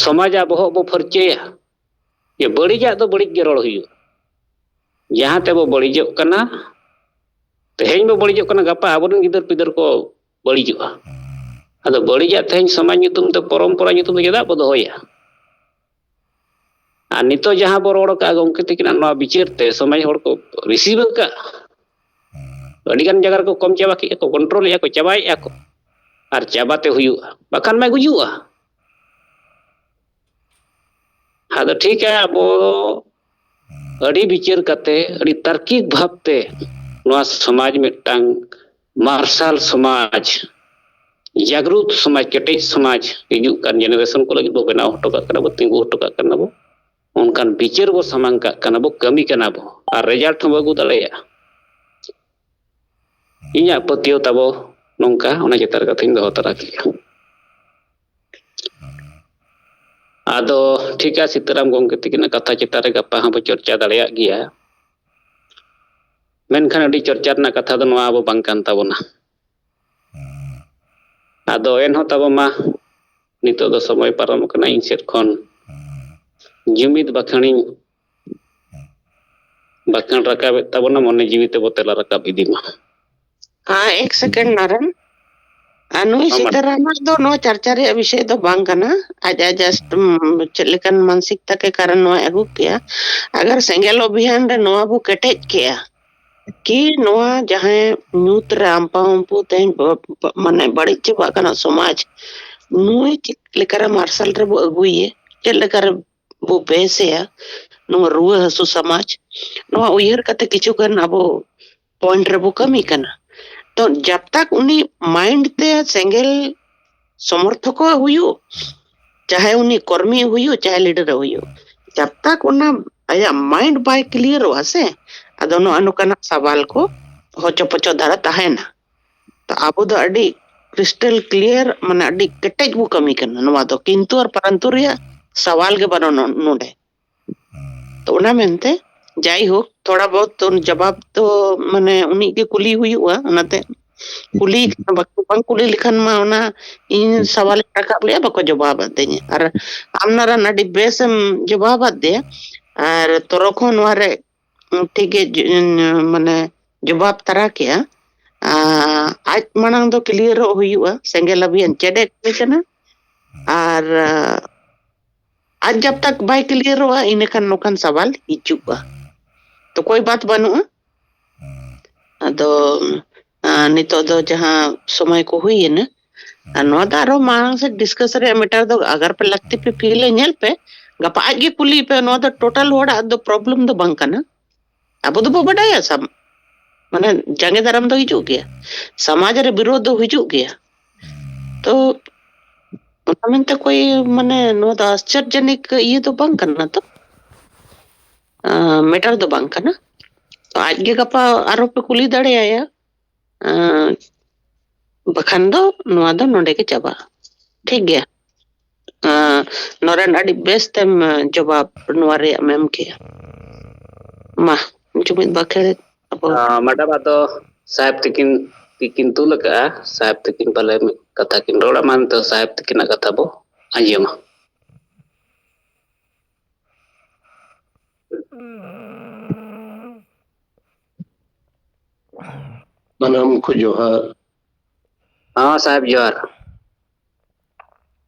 ᱥᱚᱢᱟᱡᱟᱜ ᱵᱚᱦᱚᱜ ᱵᱚ ᱯᱷᱟᱨᱪᱟᱹᱭᱟ, ᱡᱮ ᱵᱟᱹᱲᱤᱡᱟᱜ ᱫᱚ ᱵᱟᱹᱲᱤᱡ ᱜᱮ ᱨᱚᱲ ᱦᱩᱭᱩᱜᱼᱟ᱾ ᱡᱟᱦᱟᱸ ᱛᱮᱵᱚ ᱵᱟᱹᱲᱤᱡᱚᱜ ᱠᱟᱱᱟ, ᱛᱮᱦᱮᱧ ᱵᱚ ᱵᱟᱹᱲᱤᱡᱚᱜ ᱠᱟᱱᱟ, ᱜᱟᱯᱟ ᱟᱵᱚᱨᱮᱱ ᱜᱤᱫᱟᱹᱨ ᱯᱤᱫᱟᱹᱨ ᱠᱚ ᱵᱟᱹᱲᱤᱡᱚᱜᱼᱟ᱾ ᱟᱫᱚ ᱵᱟᱹᱲᱤᱡᱟᱜ ᱛᱮᱦᱮᱧ ᱥᱚᱢᱟᱡᱽ ᱧᱩᱛᱩᱢ ᱛᱮ, ᱯᱚᱨᱚᱢᱯᱚᱨᱟ ᱧᱩᱛᱩᱢ ᱛᱮ ᱪᱮᱫᱟᱜ ᱵᱚ ᱫᱚᱦᱚᱭᱟ? ᱟᱨ ᱱᱤᱛᱚᱜ ᱡᱟᱦᱟᱸ ᱵᱚ ᱨᱚᱲ ᱠᱟᱜᱼᱟ ᱜᱚᱢᱠᱮ ᱛᱤᱠᱤᱱᱟᱜ ᱱᱚᱣᱟ ᱵᱤᱪᱟᱹᱨ ᱛᱮ ᱥᱚᱢᱟᱡᱽ ᱦᱚᱲ ᱠᱚ ᱨᱤᱥᱤᱵᱷ ᱟᱠᱟᱫ, ᱟᱹᱰᱤ ᱜᱟᱱ ᱡᱟᱭᱜᱟ ᱨᱮᱠᱚ ᱠᱚᱢ ᱪᱟᱵᱟ ᱠᱮᱫᱼᱟ ᱠᱚ, ᱠᱚᱱᱴᱨᱳᱞᱮᱫᱼᱟ ᱠᱚ, ᱪᱟᱵᱟᱭᱮᱫᱼᱟ ᱠᱚ᱾ ᱟᱨ ᱪᱟᱵᱟᱛᱮ ᱦᱩᱭᱩᱜᱼᱟ, ᱵᱟᱠᱷᱟᱱ ᱢᱟᱭ ᱜᱩᱡᱩᱜᱼᱟ᱾ ᱟᱫᱚ ᱴᱷᱤᱠᱟ, ᱟᱵᱚ ᱟᱹᱰᱤ ᱵᱤᱪᱟᱹᱨ ᱠᱟᱛᱮ, ᱟᱹᱰᱤ ᱛᱟᱨᱠᱤᱠ ᱵᱷᱟᱵᱽ ᱛᱮ ᱱᱚᱣᱟ ᱥᱚᱢᱟᱡᱽ ᱢᱤᱫᱴᱟᱝ ᱢᱟᱨᱥᱟᱞ ᱥᱚᱢᱟᱡᱽ, ᱡᱟᱜᱽᱨᱩᱛ ᱥᱚᱢᱟᱡᱽ, ᱠᱮᱴᱮᱡ ᱥᱚᱢᱟᱡᱽ ᱦᱤᱡᱩᱜ ᱠᱟᱱ ᱡᱮᱱᱟᱨᱮᱥᱚᱱ ᱠᱚ ᱞᱟᱹᱜᱤᱫ ᱵᱚ ᱵᱮᱱᱟᱣ ᱦᱚᱴᱚ ᱠᱟᱜ ᱠᱟᱱᱟ ᱵᱚ, ᱛᱤᱸᱜᱩ ᱦᱚᱴᱚ ᱠᱟᱜ ᱠᱟᱱᱟ ᱵᱚ᱾ ᱚᱱᱠᱟᱱ ᱵᱤᱪᱟᱹᱨ ᱵᱚ ᱥᱟᱢᱟᱝ ᱠᱟᱜ ᱠᱟᱱᱟ ᱵᱚ, ᱠᱟᱹᱢᱤ ᱠᱟᱱᱟ ᱵᱚ, ᱟᱨ ᱨᱮᱡᱟᱞᱴ ᱦᱚᱸ ᱵᱚ ᱟᱹᱜᱩ ᱫᱟᱲᱮᱭᱟᱜᱼᱟ᱾ ᱤᱧᱟᱹᱜ ᱯᱟᱹᱛᱭᱟᱹᱣ ᱛᱟᱵᱚ ᱱᱚᱝᱠᱟ, ᱚᱱᱟ ᱪᱮᱛᱟᱱ ᱨᱮ ᱠᱟᱛᱷᱟᱧ ᱫᱚᱦᱚ ᱛᱟᱨᱟ ᱠᱮᱫᱼᱟ᱾ ᱟᱫᱚ ᱴᱷᱤᱠᱟ, ᱥᱤᱛᱟᱹᱨᱟᱢ ᱜᱚᱢᱠᱮ ᱛᱟᱹᱠᱤᱱᱟᱜ ᱠᱟᱛᱷᱟ ᱪᱮᱛᱟᱱ ᱨᱮ ᱜᱟᱯᱟ ᱦᱚᱸᱵᱚ ᱪᱚᱨᱪᱟ ᱫᱟᱲᱮᱭᱟᱜ ᱜᱮᱭᱟ᱾ ᱢᱮᱱᱠᱷᱟᱱ ᱟᱹᱰᱤ ᱪᱚᱨᱪᱟ ᱨᱮᱱᱟᱜ ᱠᱟᱛᱷᱟ ᱫᱚ ᱱᱚᱣᱟ ᱟᱵᱚ ᱵᱟᱝ ᱠᱟᱱ ᱛᱟᱵᱚᱱᱟ᱾ ᱟᱫᱚ ᱮᱱᱦᱚᱸ ᱛᱟᱵᱚ ᱢᱟ, ᱱᱤᱛᱚᱜ ᱫᱚ ᱥᱚᱢᱚᱭ ᱯᱟᱨᱚᱢ ᱟᱠᱟᱱᱟ᱾ ᱤᱧ ᱥᱮᱫ ᱠᱷᱚᱱ ᱡᱩᱢᱤᱫ ᱵᱟᱠᱷᱟᱱᱤᱧ ᱵᱟᱠᱷᱟᱱ ᱨᱟᱠᱟᱵᱮᱫ ᱛᱟᱵᱚᱱᱟ, ᱢᱚᱱᱮ ᱡᱤᱣᱤ ᱛᱮᱵᱚ ᱛᱮᱞᱟ ᱨᱟᱠᱟᱵ ᱤᱫᱤ ᱢᱟ᱾ ᱦᱮᱸ, ᱮᱠ ᱥᱮᱠᱮᱱᱰ ᱱᱟᱨᱟᱱ᱾ ᱟᱨ ᱱᱩᱭ ᱥᱤᱛᱟᱨᱟᱢᱟᱜ ᱫᱚ ᱱᱚᱣᱟ ᱪᱟᱨᱪᱟ ᱨᱮᱭᱟᱜ ᱵᱤᱥᱚᱭ ᱫᱚ ᱵᱟᱝ ᱠᱟᱱᱟ᱾ ᱟᱡ ᱟᱡ just ᱪᱮᱫ ᱞᱮᱠᱟᱱ ᱢᱟᱱᱥᱤᱠᱛᱟ ᱠᱮ ᱠᱟᱨᱚᱱ ᱱᱚᱣᱟ ᱟᱹᱜᱩ ᱠᱮᱜᱼᱟ᱾ ᱟᱜᱟᱨ ᱥᱮᱸᱜᱮᱞ ᱚᱵᱷᱤᱭᱟᱱ ᱨᱮ ᱱᱚᱣᱟ ᱵᱚ ᱠᱮᱴᱮᱡ ᱠᱮᱜᱼᱟ ᱠᱤ ᱱᱚᱣᱟ ᱡᱟᱦᱟᱸᱭ ᱧᱩᱛ ᱨᱮ ᱟᱢᱯᱟ ᱩᱢᱯᱩ ᱛᱮᱦᱮᱧ ᱵᱚ-, ᱵᱚ-, ᱢᱟᱱᱮ ᱵᱟᱹᱲᱤᱡ ᱪᱟᱵᱟᱜ ᱠᱟᱱᱟ ᱥᱚᱢᱟᱡᱽ, ᱱᱩᱭ ᱪᱮᱫ ᱞᱮᱠᱟᱨᱮ ᱢᱟᱨᱥᱟᱞ ᱨᱮᱵᱚ ᱟᱹᱜᱩᱭᱮ, ᱪᱮᱫ ᱞᱮᱠᱟᱨᱮ ᱵᱚ ᱵᱮᱥᱮᱭᱟ ᱱᱚᱣᱟ ᱨᱩᱣᱟᱹ ᱦᱟᱹᱥᱩ ᱥᱚᱢᱟᱡᱽ, ᱱᱚᱣᱟ ᱩᱭᱦᱟᱹᱨ ᱠᱟᱛᱮ ᱠᱤᱪᱷᱩ ᱜᱟᱱ ᱟᱵᱚ ᱯᱚᱭᱮᱱᱴ ᱨᱮᱵᱚ ᱠᱟᱹᱢᱤ ᱠᱟᱱᱟ᱾ ᱛᱚ ᱡᱟᱵ ᱛᱟᱠ ᱩᱱᱤ ᱢᱟᱭᱤᱱᱰ ᱛᱮ ᱥᱮᱸᱜᱮᱞ ᱥᱚᱢᱚᱨᱛᱷᱚᱠ ᱦᱩᱭᱩᱜ, ᱪᱟᱦᱮ ᱩᱱᱤ ᱠᱚᱨᱢᱤ ᱦᱩᱭᱩᱜ, ᱪᱟᱦᱮ ᱞᱤᱰᱟᱨ ᱦᱩᱭᱩᱜ, ᱡᱟᱵ ᱛᱟᱠ ᱚᱱᱟ ᱟᱭᱟᱜ ᱢᱟᱭᱤᱱᱰ ᱵᱟᱭ ᱠᱞᱤᱭᱟᱨᱚᱜᱼᱟ ᱥᱮ, ᱟᱫᱚ ᱱᱚᱜᱼᱚ ᱱᱚᱝᱠᱟᱱᱟᱜ ᱥᱟᱣᱟᱞ ᱠᱚ ᱦᱚᱪᱚ ᱯᱚᱪᱚ ᱫᱷᱟᱨᱟ ᱛᱟᱦᱮᱱᱟ᱾ ᱛᱚ ᱟᱵᱚ ᱫᱚ ᱟᱹᱰᱤ ᱠᱨᱤᱥᱴᱟᱞ ᱠᱞᱤᱭᱟᱨ, ᱢᱟᱱᱮ ᱟᱹᱰᱤ ᱠᱮᱴᱮᱡ ᱵᱚ ᱠᱟᱹᱢᱤ ᱠᱟᱱᱟ ᱱᱚᱣᱟ ᱫᱚ, ᱠᱤᱱᱛᱩ ᱟᱨ ᱯᱟᱨᱟᱱᱛᱩ ᱨᱮᱭᱟᱜ ᱥᱟᱣᱟᱞ ᱜᱮ ᱵᱟᱹᱱᱩᱜᱼᱟ ᱱᱚ-, ᱱᱚᱰᱮ᱾ ᱛᱚ ᱚᱱᱟ ᱢᱮᱱᱛᱮ ᱡᱟᱭᱦᱳᱠ, ᱛᱷᱚᱲᱟ ᱵᱚᱦᱩᱛ ᱛᱚ ᱡᱚᱵᱟᱵ ᱫᱚ ᱢᱟᱱᱮ ᱩᱱᱤ ᱜᱮ ᱠᱩᱞᱤ ᱦᱩᱭᱩᱜᱼᱟ, ᱚᱱᱟᱛᱮ ᱠᱩᱞᱤ ᱵᱟᱝ ᱠᱩᱞᱤ ᱞᱮᱠᱷᱟᱱ ᱢᱟ ᱚᱱᱟ ᱤᱧ ᱥᱟᱣᱟᱞ ᱤᱧ ᱨᱟᱠᱟᱵ ᱞᱮᱜᱼᱟ, ᱵᱟᱠᱚ ᱡᱚᱵᱟᱵ ᱟᱹᱫᱤᱧᱟ᱾ ᱟᱨ ᱟᱢ ᱱᱟᱨᱟᱱ ᱟᱹᱰᱤ ᱵᱮᱥᱮᱢ ᱡᱚᱵᱟᱵ ᱟᱫᱮᱭᱟ, ᱟᱨ ᱛᱚᱨᱚᱠ ᱦᱚᱸ ᱱᱚᱣᱟ ᱨᱮ ᱴᱷᱤᱠ ᱜᱮ ᱡ-, ᱢᱟᱱᱮ ᱡᱚᱵᱟᱵ ᱛᱟᱨᱟ ᱠᱮᱜᱼᱟ᱾ ᱟᱸ, ᱟᱡ ᱢᱟᱲᱟᱝ ᱫᱚ ᱠᱞᱤᱭᱟᱨᱚᱜ ᱦᱩᱭᱩᱜᱼᱟ, ᱥᱮᱸᱜᱮᱞ ᱟᱵᱤᱭᱟᱱ ᱪᱮᱫ ᱮ ᱠᱟᱹᱢᱤ ᱠᱟᱱᱟ᱾ ᱟᱨ ᱟᱸ, ᱟᱡ ᱡᱟᱵ ᱛᱟᱠ ᱵᱟᱭ ᱠᱞᱤᱭᱟᱨᱚᱜᱼᱟ, ᱤᱱᱟᱹᱠᱷᱟᱱ ᱱᱚᱝᱠᱟᱱ ᱥᱟᱣᱟᱞ ᱦᱤᱡᱩᱜᱼᱟ᱾ ᱛᱚ ᱠᱚᱭ ᱵᱟᱛ ᱵᱟᱹᱱᱩᱜᱼᱟ᱾ ᱟᱫᱚ ᱟᱸ, ᱱᱤᱛᱚᱜ ᱫᱚ ᱡᱟᱦᱟᱸ ᱥᱚᱢᱚᱭ ᱠᱚ ᱦᱩᱭᱮᱱᱟ, ᱟᱨ ᱱᱚᱣᱟ ᱫᱚ ᱟᱨᱦᱚᱸ ᱢᱟᱲᱟᱝ ᱥᱮᱫ ᱰᱤᱥᱠᱟᱥ ᱨᱮᱭᱟᱜ ᱢᱮᱴᱟᱨ ᱫᱚ, ᱟᱜᱟᱨ ᱯᱮ ᱞᱟᱹᱠᱛᱤ ᱯᱮ ᱯᱷᱤᱞ ᱧᱮᱞ ᱯᱮ, ᱜᱟᱯᱟ ᱟᱡ ᱜᱮ ᱠᱩᱞᱤᱭᱮ ᱯᱮ, ᱱᱚᱣᱟ ᱫᱚ ᱴᱳᱴᱟᱞ ᱦᱚᱲᱟᱜ ᱫᱚ ᱯᱨᱚᱵᱞᱮᱢ ᱫᱚ ᱵᱟᱝ ᱠᱟᱱᱟ᱾ ᱟᱵᱚ ᱫᱚᱵᱚ ᱵᱟᱰᱟᱭᱟ ᱥᱟᱢ-, ᱢᱟᱱᱮ ᱡᱟᱸᱜᱮ ᱫᱟᱨᱟᱢ ᱫᱚ ᱦᱤᱡᱩᱜ ᱜᱮᱭᱟ, ᱥᱚᱢᱟᱡᱽ ᱨᱮ ᱵᱤᱨᱳᱫᱷ ᱫᱚ ᱦᱤᱡᱩᱜ ᱜᱮᱭᱟ᱾ ᱛᱚ ᱚᱱᱟ ᱢᱮᱱᱛᱮ ᱠᱚᱭ ᱢᱟᱱᱮ ᱱᱚᱣᱟ ᱫᱚ ᱟᱥᱪᱚᱨᱡᱚᱱᱤᱠ ᱤᱭᱟᱹ ᱫᱚ ᱵᱟᱝ ᱠᱟᱱᱟ ᱛᱚ, ᱢᱮᱴᱟᱨ ᱫᱚ ᱵᱟᱝ ᱠᱟᱱᱟ᱾ ᱛᱚ ᱟᱡᱜᱮ ᱜᱟᱯᱟ ᱟᱨᱚ ᱯᱮ ᱠᱩᱞᱤ ᱫᱟᱲᱮᱭᱟᱭᱟ᱾ ᱟᱸ, ᱵᱟᱠᱷᱟᱱ ᱫᱚ ᱱᱚᱣᱟ ᱫᱚ ᱱᱚᱰᱮ ᱜᱮ ᱪᱟᱵᱟᱜᱼᱟ᱾ ᱴᱷᱤᱠ ᱜᱮᱭᱟ᱾ ᱟᱸ, ᱱᱚᱨᱮᱱ, ᱟᱹᱰᱤ ᱵᱮᱥ ᱛᱮᱢ, ᱟᱸ, ᱡᱚᱵᱟᱵ ᱱᱚᱣᱟ ᱨᱮᱭᱟᱜ ᱮᱢ ᱮᱢ ᱠᱮᱜᱼᱟ᱾ ᱢᱟ, ᱡᱩᱢᱤᱫ ᱵᱟᱠᱷᱮᱲ ᱟᱵᱚ᱾ ᱟᱸ, ᱢᱮᱰᱟᱢ, ᱟᱫᱚ ᱥᱟᱦᱮᱵᱽ ᱛᱤᱠᱤᱱ ᱛᱤᱠᱤᱱ ᱛᱩᱞ ᱟᱠᱟᱜᱼᱟ, ᱥᱟᱦᱮᱵᱽ ᱛᱤᱠᱤᱱ ᱯᱟᱞᱮ ᱢᱤᱫ ᱠᱟᱛᱷᱟ ᱠᱤᱱ ᱨᱚᱲᱟ, ᱢᱟ ᱱᱤᱛᱚᱜ ᱥᱟᱦᱮᱵᱽ ᱛᱤᱠᱤᱱᱟᱜ ᱠᱟᱛᱷᱟ ᱵᱚ ᱟᱸᱡᱚᱢᱟ᱾ ᱥᱟᱱᱟᱢ ᱠᱚ ᱡᱚᱦᱟᱨ᱾ ᱦᱚᱸ ᱥᱟᱦᱮᱵᱽ, ᱡᱚᱦᱟᱨ᱾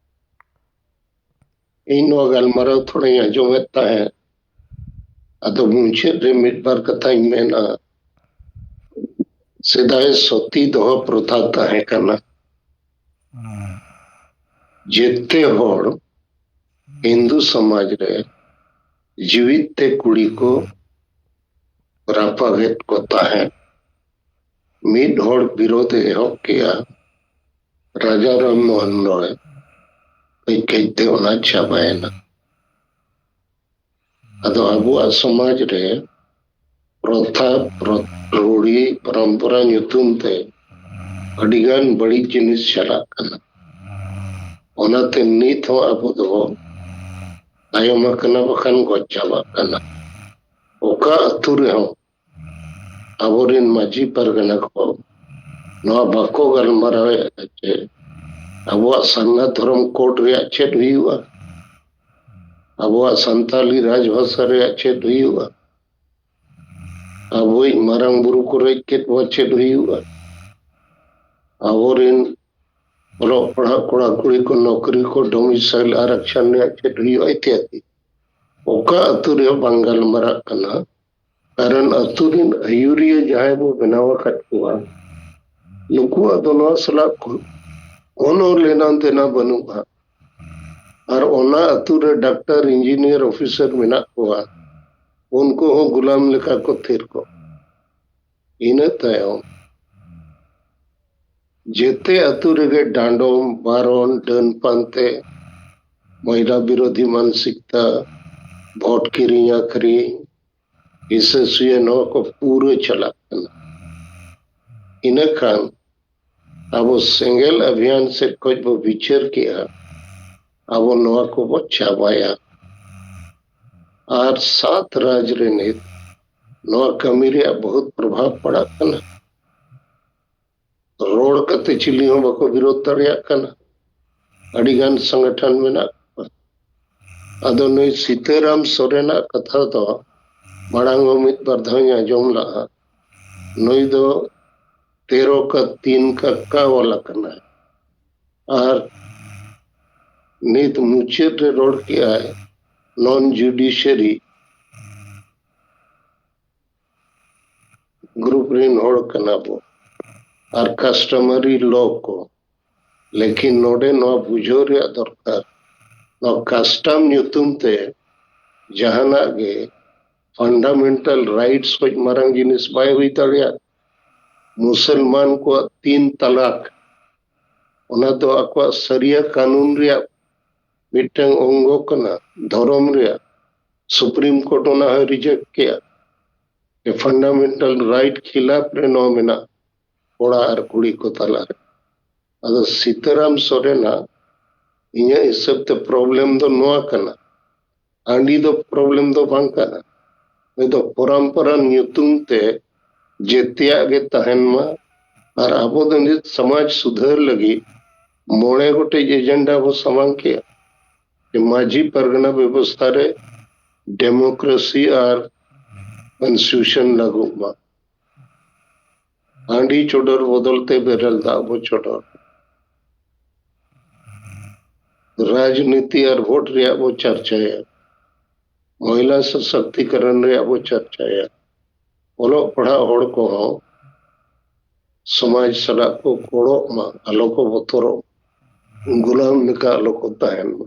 ᱤᱧ ᱱᱚᱣᱟ ᱜᱟᱞᱢᱟᱨᱟᱣ ᱛᱷᱚᱲᱟᱧ ᱟᱸᱡᱚᱢᱮᱫ ᱛᱟᱦᱮᱸᱫ, ᱟᱫᱚ ᱢᱩᱪᱟᱹᱫ ᱨᱮ ᱢᱤᱫ ᱵᱟᱨ ᱠᱟᱛᱷᱟᱧ ᱢᱮᱱᱟ᱾ ᱥᱮᱫᱟᱭ ᱥᱚᱛᱤ ᱫᱚᱦᱚ ᱯᱨᱚᱛᱷᱟ ᱛᱟᱦᱮᱸ ᱠᱟᱱᱟ᱾ ᱡᱮᱛᱮ ᱦᱚᱲ ᱦᱤᱱᱫᱩ ᱥᱚᱢᱟᱡᱽ ᱨᱮ ᱡᱤᱣᱤᱫ ᱛᱮ ᱠᱩᱲᱤ ᱠᱚ ᱨᱟᱯᱟᱜᱮᱫ ᱠᱚ ᱛᱟᱦᱮᱸᱫ᱾ ᱢᱤᱫ ᱦᱚᱲ ᱵᱤᱨᱳᱫᱷ ᱮ ᱮᱦᱚᱵ ᱠᱮᱜᱼᱟ, ᱨᱟᱡᱟ ᱨᱟᱢ ᱢᱳᱦᱚᱱ ᱨᱚᱭ᱾ ᱠᱟᱹᱡ ᱠᱟᱹᱡ ᱛᱮ ᱚᱱᱟ ᱪᱟᱵᱟᱭᱮᱱᱟ᱾ ᱟᱫᱚ ᱟᱵᱚᱣᱟᱜ ᱥᱚᱢᱟᱡᱽ ᱨᱮ ᱯᱨᱚᱛᱷᱟ, ᱯᱨᱚ-, ᱨᱩᱲᱤ, ᱯᱚᱨᱚᱢᱯᱚᱨᱟ ᱧᱩᱛᱩᱢ ᱛᱮ ᱟᱹᱰᱤᱜᱟᱱ ᱵᱟᱹᱲᱤᱡ ᱡᱤᱱᱤᱥ ᱪᱟᱞᱟᱜ ᱠᱟᱱᱟ᱾ ᱚᱱᱟᱛᱮ ᱱᱤᱛ ᱦᱚᱸ ᱟᱵᱚ ᱫᱚ ᱛᱟᱭᱚᱢ ᱟᱠᱟᱱᱟ, ᱵᱟᱠᱷᱟᱱ ᱜᱚᱡ ᱪᱟᱵᱟᱜ ᱠᱟᱱᱟ᱾ ᱚᱠᱟ ᱟᱹᱛᱩ ᱨᱮᱦᱚᱸ ᱟᱵᱚᱨᱮᱱ ᱢᱟᱹᱡᱷᱤ ᱯᱟᱨᱜᱟᱱᱟ ᱠᱚ ᱱᱚᱣᱟ ᱵᱟᱠᱚ ᱜᱟᱞᱢᱟᱨᱟᱣᱮᱫᱼᱟ ᱡᱮ ᱟᱵᱚᱣᱟᱜ ᱥᱟᱨᱱᱟ ᱫᱷᱚᱨᱚᱢ ᱠᱳᱰ ᱨᱮᱭᱟᱜ ᱪᱮᱫ ᱦᱩᱭᱩᱜᱼᱟ, ᱟᱵᱚᱣᱟᱜ ᱥᱟᱱᱛᱟᱞᱤ ᱨᱟᱡᱽᱵᱷᱟᱥᱟ ᱨᱮᱭᱟᱜ ᱪᱮᱫ ᱦᱩᱭᱩᱜᱼᱟ, ᱟᱵᱚᱭᱤᱡ ᱢᱟᱨᱟᱝ ᱵᱩᱨᱩ ᱠᱚᱨᱮ ᱪᱮᱫ ᱵᱚ-, ᱪᱮᱫ ᱦᱩᱭᱩᱜᱼᱟ᱾ ᱟᱵᱚᱨᱮᱱ ᱚᱞᱚᱜ ᱯᱟᱲᱦᱟᱜ ᱠᱚᱲᱟ ᱠᱩᱲᱤ ᱠᱚ ᱱᱚᱠᱨᱤ ᱠᱚ, domicile ᱟᱨᱟᱠᱥᱚᱱ ᱨᱮᱭᱟᱜ ᱪᱮᱫ ᱦᱩᱭᱩᱜᱼᱟ ᱤᱛᱭᱟᱫᱤ᱾ ᱚᱠᱟ ᱟᱹᱛᱩ ᱨᱮᱦᱚᱸ ᱵᱟᱝ ᱜᱟᱞᱢᱟᱨᱟᱜ ᱠᱟᱱᱟ, ᱠᱟᱨᱚᱱ ᱟᱹᱛᱩ ᱨᱮᱱ ᱟᱹᱭᱩᱨᱤᱭᱟᱹ ᱡᱟᱦᱟᱸᱭ ᱵᱚ ᱵᱮᱱᱟᱣ ᱟᱠᱟᱫ ᱠᱚᱣᱟ, ᱱᱩᱠᱩᱣᱟᱜ ᱫᱚ ᱱᱚᱣᱟ ᱥᱟᱞᱟᱜ ᱠᱚ-, ᱠᱳᱱᱳ ᱞᱮᱱᱟ ᱫᱮᱱᱟ ᱵᱟᱹᱱᱩᱜᱼᱟ᱾ ᱟᱨ ᱚᱱᱟ ᱟᱹᱛᱩ ᱨᱮ ᱰᱟᱠᱛᱟᱨ, ᱤᱧᱡᱤᱱᱤᱭᱟᱨ, ᱚᱯᱷᱤᱥᱟᱨ ᱢᱮᱱᱟᱜ ᱠᱚᱣᱟ, ᱩᱱᱠᱩ ᱦᱚᱸ ᱜᱩᱞᱟᱢ ᱞᱮᱠᱟ ᱠᱚ ᱛᱷᱤᱨ ᱠᱚᱜ᱾ ᱤᱱᱟᱹ ᱛᱟᱭᱚᱢ ᱡᱮᱛᱮ ᱟᱹᱛᱩ ᱨᱮᱜᱮ ᱰᱟᱸᱰᱚᱢ, ᱵᱟᱨᱚᱱ, ᱰᱟᱹᱱ ᱯᱟᱱᱛᱮ, ᱢᱚᱭᱞᱟ ᱵᱤᱨᱳᱫᱷᱤ ᱢᱟᱱᱥᱤᱠᱛᱟ, ᱵᱷᱳᱴ ᱠᱤᱨᱤᱧ ᱟᱹᱠᱷᱨᱤᱧ, ᱦᱤᱥᱟᱹ ᱥᱩᱭᱟᱹ, ᱱᱚᱣᱟ ᱠᱚ ᱯᱩᱨᱟᱹ ᱪᱟᱞᱟᱜ ᱠᱟᱱᱟ᱾ ᱤᱱᱟᱹ ᱠᱷᱟᱱ ᱟᱵᱚ ᱥᱮᱸᱜᱮᱞ ᱚᱵᱷᱤᱭᱟᱱ ᱥᱮᱫ ᱠᱷᱚᱱ ᱵᱚ ᱵᱤᱪᱟᱹᱨ ᱠᱮᱜᱼᱟ, ᱟᱵᱚ ᱱᱚᱣᱟ ᱠᱚᱵᱚ ᱪᱟᱵᱟᱭᱟ᱾ ᱟᱨ ᱥᱟᱛ ᱨᱟᱡᱽ ᱨᱮ ᱱᱤᱛ ᱱᱚᱣᱟ ᱠᱟᱹᱢᱤ ᱨᱮᱭᱟᱜ ᱵᱚᱦᱩᱛ ᱯᱨᱚᱵᱷᱟᱵᱽ ᱯᱟᱲᱟᱜ ᱠᱟᱱᱟ᱾ ᱨᱚᱲ ᱠᱟᱛᱮ ᱪᱤᱞᱤ ᱦᱚᱸ ᱵᱟᱠᱚ ᱵᱤᱨᱳᱫᱷ ᱫᱟᱲᱮᱭᱟᱜ ᱠᱟᱱᱟ᱾ ᱟᱹᱰᱤᱜᱟᱱ ᱥᱚᱝᱜᱚᱴᱷᱚᱱ ᱢᱮᱱᱟᱜ ᱠᱚᱣᱟ᱾ ᱟᱫᱚ ᱱᱩᱭ ᱥᱤᱛᱟᱹᱨᱟᱢ ᱥᱚᱨᱮᱱᱟᱜ ᱠᱟᱛᱷᱟ ᱫᱚ ᱢᱟᱲᱟᱝ ᱦᱚᱸ ᱢᱤᱫ ᱵᱟᱨ ᱫᱷᱟᱣ ᱤᱧ ᱟᱸᱡᱚᱢ ᱞᱟᱜᱼᱟ᱾ ᱱᱩᱭ ᱫᱚ ᱛᱮᱨᱚ ᱠᱟ ᱛᱤᱱ ᱠᱟ ᱠᱟ ᱣᱟᱞᱟ ᱠᱟᱱᱟᱭ᱾ ᱟᱨ ᱱᱤᱛ ᱢᱩᱪᱟᱹᱫ ᱨᱮ ᱨᱚᱲ ᱠᱮᱜᱼᱟᱭ, non judiciary group ᱨᱮᱱ ᱦᱚᱲ ᱠᱟᱱᱟ ᱵᱚ ᱟᱨ customary law ᱠᱚ, ᱞᱮᱠᱤᱱ ᱱᱚᱰᱮ ᱱᱚᱣᱟ ᱵᱩᱡᱷᱟᱹᱣ ᱨᱮᱭᱟᱜ ᱫᱚᱨᱠᱟᱨ, ᱱᱚᱣᱟ custom ᱧᱩᱛᱩᱢ ᱛᱮ ᱡᱟᱦᱟᱱᱟᱜ ᱜᱮ fundamental rights ᱠᱷᱚᱱ ᱢᱟᱨᱟᱝ ᱡᱤᱱᱤᱥ ᱵᱟᱭ ᱦᱩᱭ ᱫᱟᱲᱮᱭᱟᱜ᱾ ᱢᱩᱥᱚᱞᱢᱟᱱ ᱠᱚᱣᱟᱜ ᱛᱤᱱ ᱛᱟᱞᱟᱠ, ᱚᱱᱟ ᱫᱚ ᱟᱠᱚᱣᱟᱜ ᱥᱟᱨᱤᱭᱟ ᱠᱟᱹᱱᱩᱱ ᱨᱮᱭᱟᱜ ᱢᱤᱫᱴᱟᱝ ᱚᱝᱜᱚ ᱠᱟᱱᱟ ᱫᱷᱚᱨᱚᱢ ᱨᱮᱭᱟᱜ᱾ ᱥᱩᱯᱨᱤᱢ ᱠᱳᱨᱴ ᱚᱱᱟ ᱦᱚᱸᱭ reject ᱠᱮᱜᱼᱟ᱾ ᱯᱷᱟᱱᱰᱟᱢᱮᱱᱴᱟᱞ ᱨᱟᱭᱤᱴ ᱠᱷᱤᱞᱟᱯ ᱨᱮ ᱱᱚᱣᱟ ᱢᱮᱱᱟᱜ, ᱠᱚᱲᱟ ᱟᱨ ᱠᱩᱲᱤ ᱠᱚ ᱛᱟᱞᱟᱨᱮ᱾ ᱟᱫᱚ ᱥᱤᱛᱟᱹᱨᱟᱢ ᱥᱚᱨᱮᱱᱟᱜ ᱤᱧᱟᱹᱜ ᱦᱤᱥᱟᱹᱵ ᱛᱮ ᱯᱨᱚᱵᱞᱮᱢ ᱫᱚ ᱱᱚᱣᱟ ᱠᱟᱱᱟ, ᱦᱟᱺᱰᱤ ᱫᱚ ᱯᱨᱚᱵᱞᱮᱢ ᱫᱚ ᱵᱟᱝ ᱠᱟᱱᱟ᱾ ᱱᱩᱭ ᱫᱚ ᱯᱚᱨᱚᱢᱯᱚᱨᱟ ᱧᱩᱛᱩᱢ ᱛᱮ ᱡᱮᱛᱮᱭᱟᱜ ᱜᱮ ᱛᱟᱦᱮᱱ ᱢᱟ᱾ ᱟᱨ ᱟᱵᱚ ᱫᱚ ᱱᱤᱛ ᱥᱚᱢᱟᱡᱽ ᱥᱩᱫᱷᱟᱹᱨ ᱞᱟᱹᱜᱤᱫ ᱢᱚᱬᱮ ᱜᱚᱴᱮᱡ ᱮᱡᱮᱱᱰᱟ ᱵᱚ ᱥᱟᱢᱟᱝ ᱠᱮᱜᱼᱟ, ᱡᱮ ᱢᱟᱹᱡᱷᱤ ᱯᱟᱨᱜᱟᱱᱟ ᱵᱮᱵᱚᱥᱛᱷᱟ ᱨᱮ ᱰᱮᱢᱳᱠᱨᱮᱥᱤ ᱟᱨ ᱠᱚᱱᱥᱴᱤᱴᱤᱭᱩᱥᱚᱱ ᱞᱟᱹᱜᱩᱜ ᱢᱟ᱾ ᱦᱟᱺᱰᱤ ᱪᱚᱰᱚᱨ ᱵᱚᱫᱚᱞ ᱛᱮ ᱵᱮᱨᱮᱞ ᱫᱟᱜ ᱵᱚ ᱪᱚᱰᱚᱨ᱾ ᱨᱟᱡᱽᱱᱤᱛᱤ ᱟᱨ ᱵᱷᱳᱴ ᱨᱮᱭᱟᱜ ᱵᱚ ᱪᱟᱨᱪᱟᱭᱟ᱾ ᱢᱚᱦᱤᱞᱟ ᱥᱚᱥᱚᱠᱛᱤᱠᱚᱨᱚᱱ ᱨᱮᱭᱟᱜ ᱵᱚ ᱪᱟᱨᱪᱟᱭᱟ᱾ ᱚᱞᱚᱜ ᱯᱟᱲᱦᱟᱜ ᱦᱚᱲ ᱠᱚᱦᱚᱸ ᱥᱚᱢᱟᱡᱽ ᱥᱟᱞᱟᱜ ᱠᱚ ᱜᱚᱲᱚᱜ ᱢᱟ, ᱟᱞᱚ ᱠᱚ ᱵᱚᱛᱚᱨᱚᱜ ᱢᱟ, ᱜᱩᱞᱟᱢ ᱞᱮᱠᱟ ᱟᱞᱚ ᱠᱚ ᱛᱟᱦᱮᱱ ᱢᱟ᱾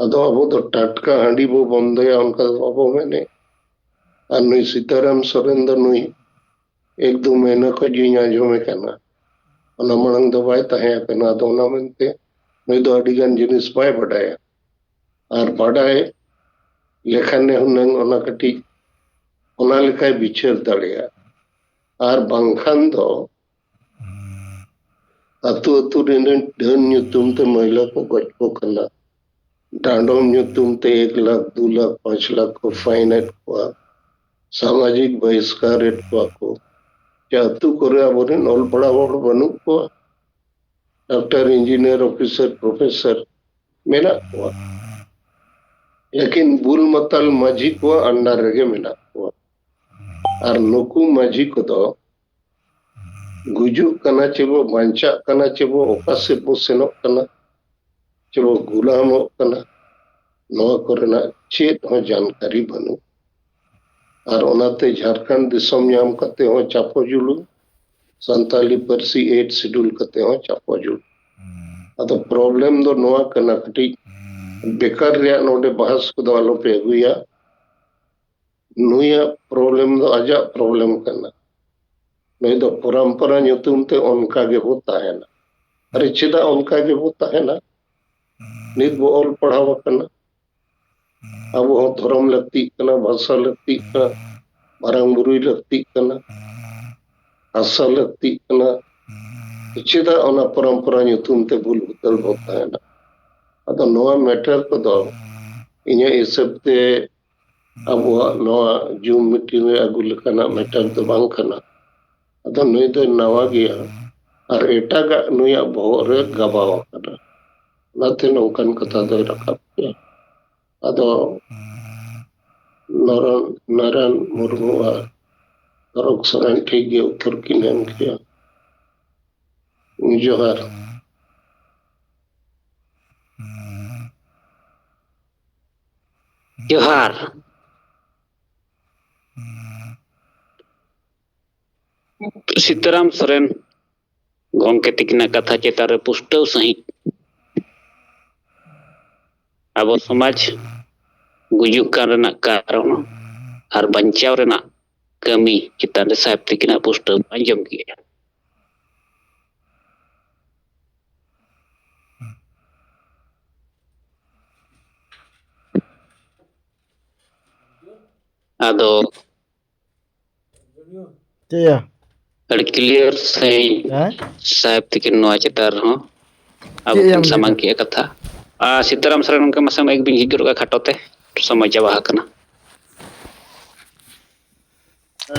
ᱟᱫᱚ ᱟᱵᱚ ᱫᱚ ᱴᱟᱴᱠᱟ ᱦᱟᱺᱰᱤ ᱵᱚ ᱵᱚᱱᱫᱚᱭᱟ, ᱚᱱᱠᱟ ᱫᱚ ᱵᱟᱵᱚ ᱢᱮᱱᱮᱫ᱾ ᱟᱨ ᱱᱩᱭ ᱥᱤᱛᱟᱨᱟᱢ ᱥᱚᱨᱮᱱ ᱫᱚ ᱱᱩᱭ ᱮᱠ ᱫᱩ ᱢᱟᱹᱦᱱᱟᱹ ᱠᱷᱚᱡ ᱜᱤᱧ ᱟᱸᱡᱚᱢᱮ ᱠᱟᱱᱟ᱾ ᱚᱱᱟ ᱢᱟᱲᱟᱝ ᱫᱚ ᱵᱟᱭ ᱛᱟᱦᱮᱸ ᱠᱟᱱᱟ᱾ ᱟᱫᱚ ᱚᱱᱟ ᱢᱮᱱᱛᱮ ᱱᱩᱭ ᱫᱚ ᱟᱹᱰᱤ ᱜᱟᱱ ᱡᱤᱱᱤᱥ ᱵᱟᱭ ᱵᱟᱰᱟᱭᱟ᱾ ᱟᱨ ᱵᱟᱰᱟᱭ ᱞᱮᱠᱷᱟᱱᱮ ᱦᱩᱱᱟᱹᱝ ᱚᱱᱟ ᱠᱟᱹᱴᱤᱡ ᱚᱱᱟ ᱞᱮᱠᱟᱭ ᱵᱤᱪᱟᱹᱨ ᱫᱟᱲᱮᱭᱟᱜᱼᱟ᱾ ᱟᱨ ᱵᱟᱝᱠᱷᱟᱱ ᱫᱚ ᱟᱹᱛᱩ ᱟᱹᱛᱩ ᱨᱮᱱ ᱰᱟᱹᱱ ᱧᱩᱛᱩᱢ ᱛᱮ ᱢᱟᱹᱭᱞᱟᱹ ᱠᱚ ᱜᱚᱡ ᱠᱚ ᱠᱟᱱᱟ᱾ ᱰᱟᱸᱰᱚᱢ ᱧᱩᱛᱩᱢ ᱛᱮ ᱮᱠ ᱞᱟᱠᱷ, ᱫᱩ ᱞᱟᱠᱷ, ᱯᱟᱸᱪ ᱞᱟᱠᱷ ᱠᱚ ᱯᱷᱟᱭᱤᱱ ᱮᱫ ᱠᱚᱣᱟ, ᱥᱟᱢᱟᱡᱤᱠ ᱵᱟᱦᱤᱥᱠᱟᱨ ᱮᱫ ᱠᱚᱣᱟ ᱠᱚ᱾ ᱪᱮ ᱟᱹᱛᱩ ᱠᱚᱨᱮ ᱟᱵᱚᱨᱮᱱ ᱚᱞ ᱯᱟᱲᱦᱟᱣ ᱦᱚᱲ ᱵᱟᱹᱱᱩᱜ ᱠᱚᱣᱟ? ᱰᱟᱠᱛᱟᱨ, ᱤᱧᱡᱤᱱᱤᱭᱟᱨ, ᱚᱯᱷᱤᱥᱟᱨ, ᱯᱨᱚᱯᱷᱮᱥᱚᱨ ᱢᱮᱱᱟᱜ ᱠᱚᱣᱟ᱾ ᱞᱮᱠᱤᱱ ᱵᱩᱞ ᱢᱟᱛᱟᱞ ᱢᱟᱹᱡᱷᱤ ᱠᱚᱣᱟᱜ ᱟᱱᱰᱟᱨ ᱨᱮᱜᱮ ᱢᱮᱱᱟᱜ ᱠᱚᱣᱟ᱾ ᱟᱨ ᱱᱩᱠᱩ ᱢᱟᱹᱡᱷᱤ ᱠᱚᱫᱚ ᱜᱩᱡᱩᱜ ᱠᱟᱱᱟ ᱪᱮ ᱵᱚ ᱵᱟᱧᱪᱟᱜ ᱠᱟᱱᱟ ᱪᱮ ᱵᱚ ᱚᱠᱟ ᱥᱮᱫ ᱵᱚ ᱥᱮᱱᱚᱜ ᱠᱟᱱᱟ ᱪᱮ ᱵᱚ ᱜᱩᱞᱟᱢᱚᱜ ᱠᱟᱱᱟ, ᱱᱚᱣᱟ ᱠᱚᱨᱮᱱᱟᱜ ᱪᱮᱫ ᱦᱚᱸ ᱡᱟᱱᱠᱟᱨᱤ ᱵᱟᱹᱱᱩᱜ᱾ ᱟᱨ ᱚᱱᱟᱛᱮ ᱡᱷᱟᱲᱠᱷᱚᱸᱰ ᱫᱤᱥᱚᱢ ᱧᱟᱢ ᱠᱟᱛᱮ ᱦᱚᱸ ᱪᱟᱯᱚ ᱡᱩᱞᱩ, ᱥᱟᱱᱛᱟᱞᱤ ᱯᱟᱹᱨᱥᱤ ᱮᱭᱤᱴ ᱥᱤᱰᱩᱞ ᱠᱟᱛᱮ ᱦᱚᱸ ᱪᱟᱯᱚ ᱡᱩᱞᱩ᱾ ᱟᱫᱚ ᱯᱨᱚᱵᱞᱮᱢ ᱫᱚ ᱱᱚᱣᱟ ᱠᱟᱱᱟ, ᱠᱟᱹᱴᱤᱡ ᱵᱮᱠᱟᱨ ᱨᱮᱭᱟᱜ ᱱᱚᱰᱮ ᱵᱟᱦᱟᱥ ᱠᱚᱫᱚ ᱟᱞᱚᱯᱮ ᱟᱹᱜᱩᱭᱟ᱾ ᱱᱩᱭᱟᱜ ᱯᱨᱚᱵᱞᱮᱢ ᱫᱚ ᱟᱡᱟᱜ ᱯᱨᱚᱵᱞᱮᱢ ᱠᱟᱱᱟ᱾ ᱱᱩᱭ ᱫᱚ ᱯᱚᱨᱚᱢᱯᱚᱨᱟ ᱧᱩᱛᱩᱢ ᱛᱮ ᱚᱱᱠᱟ ᱜᱮᱵᱚ ᱛᱟᱦᱮᱱᱟ᱾ ᱟᱨᱮ, ᱪᱮᱫᱟᱜ ᱚᱱᱠᱟ ᱜᱮᱵᱚ ᱛᱟᱦᱮᱱᱟ? ᱱᱤᱛ ᱵᱚ ᱚᱞ ᱯᱟᱲᱦᱟᱣ ᱟᱠᱟᱱᱟ᱾ ᱟᱵᱚ ᱦᱚᱸ ᱫᱷᱚᱨᱚᱢ ᱞᱟᱹᱠᱛᱤᱜ ᱠᱟᱱᱟ, ᱵᱷᱟᱥᱟ ᱞᱟᱹᱠᱛᱤᱜ ᱠᱟᱱᱟ, ᱢᱟᱨᱟᱝ ᱵᱩᱨᱩᱭ ᱞᱟᱹᱠᱛᱤᱜ ᱠᱟᱱᱟ, ᱦᱟᱥᱟ ᱞᱟᱹᱠᱛᱤᱜ ᱠᱟᱱᱟ᱾ ᱪᱮᱫᱟᱜ ᱚᱱᱟ ᱯᱚᱨᱚᱢᱯᱚᱨᱟ ᱧᱩᱛᱩᱢ ᱛᱮ ᱵᱩᱞ ᱵᱩᱛᱟᱹᱞ ᱵᱚ ᱛᱟᱦᱮᱱᱟ? ᱟᱫᱚ ᱱᱚᱣᱟ ᱢᱮᱴᱟᱨ ᱠᱚᱫᱚ ᱤᱧᱟᱹᱜ ᱦᱤᱥᱟᱹᱵ ᱛᱮ ᱟᱵᱚᱣᱟᱜ ᱱᱚᱣᱟ ᱡᱩᱢ ᱢᱤᱴᱤᱝ ᱨᱮ ᱟᱹᱜᱩ ᱞᱮᱠᱟᱱᱟᱜ ᱢᱮᱴᱟᱨ ᱫᱚ ᱵᱟᱝ ᱠᱟᱱᱟ᱾ ᱟᱫᱚ ᱱᱩᱭ ᱫᱚᱭ ᱱᱟᱣᱟ ᱜᱮᱭᱟ ᱟᱨ ᱮᱴᱟᱜᱟᱜ ᱱᱩᱭᱟᱜ ᱵᱚᱦᱚᱜ ᱨᱮ ᱜᱟᱵᱟᱣ ᱟᱠᱟᱱᱟ᱾ ᱚᱱᱟᱛᱮ ᱱᱚᱝᱠᱟᱱ ᱠᱟᱛᱷᱟ ᱫᱚᱭ ᱨᱟᱠᱟᱵ ᱠᱮᱭᱟ᱾ ᱟᱫᱚ ᱱᱟᱨᱟᱱ, ᱱᱟᱨᱟᱱ ᱢᱩᱨᱢᱩᱣᱟᱜ ᱦᱚᱨᱚᱜᱽ ᱥᱚᱨᱮᱱ ᱴᱷᱤᱠ ᱜᱮ ᱩᱛᱛᱚᱨ ᱠᱤᱱ ᱮᱢ ᱠᱮᱜᱼᱟ᱾ ᱡᱚᱦᱟᱨ᱾ ᱡᱚᱦᱟᱨ᱾ ᱥᱤᱛᱟᱹᱨᱟᱢ ᱥᱚᱨᱮᱱ ᱜᱚᱢᱠᱮ ᱛᱤᱠᱤᱱᱟᱜ ᱠᱟᱛᱷᱟ ᱪᱮᱛᱟᱱ ᱨᱮ ᱯᱩᱥᱴᱟᱹᱣ ᱥᱟᱺᱦᱤᱡ ᱟᱵᱚ ᱥᱚᱢᱟᱡᱽ ᱜᱩᱡᱩᱜ ᱠᱟᱱ ᱨᱮᱱᱟᱜ ᱠᱟᱨᱚᱱ ᱟᱨ ᱵᱟᱧᱪᱟᱣ ᱨᱮᱱᱟᱜ ᱠᱟᱹᱢᱤ ᱪᱮᱛᱟᱱ ᱨᱮ ᱥᱟᱦᱮᱵᱽ ᱛᱤᱠᱤᱱᱟᱜ ᱯᱩᱥᱴᱟᱹᱣ ᱟᱸᱡᱚᱢ ᱠᱮᱜᱼᱟ᱾ ᱟᱫᱚ ᱪᱮᱫ ᱭᱟ? ᱟᱹᱰᱤ clear ᱥᱟᱺᱦᱤᱡ ᱦᱮᱸ? ᱥᱟᱦᱮᱵᱽ ᱛᱤᱠᱤᱱ ᱱᱚᱣᱟ ᱪᱮᱛᱟᱱ ᱨᱮᱦᱚᱸ ᱟᱵᱚ ᱪᱮᱫ ᱠᱤᱱ ᱭᱟᱢ ᱥᱟᱢᱟᱝ ᱞᱟᱹᱭᱫᱟ? ᱠᱮᱜᱼᱟ ᱠᱟᱛᱷᱟ᱾ ᱟᱨ ᱥᱤᱛᱟᱹᱨᱟᱢ ᱥᱚᱨᱮᱱ ᱜᱚᱢᱠᱮ ᱢᱟᱥᱮ ᱢᱟᱭᱤᱠ ᱵᱤᱱ ᱡᱷᱤᱡ ᱜᱚᱫ ᱠᱟᱜᱼᱟ ᱠᱷᱟᱴᱚ ᱛᱮ, ᱥᱚᱢᱚᱭ ᱪᱟᱵᱟ ᱟᱠᱟᱱᱟ᱾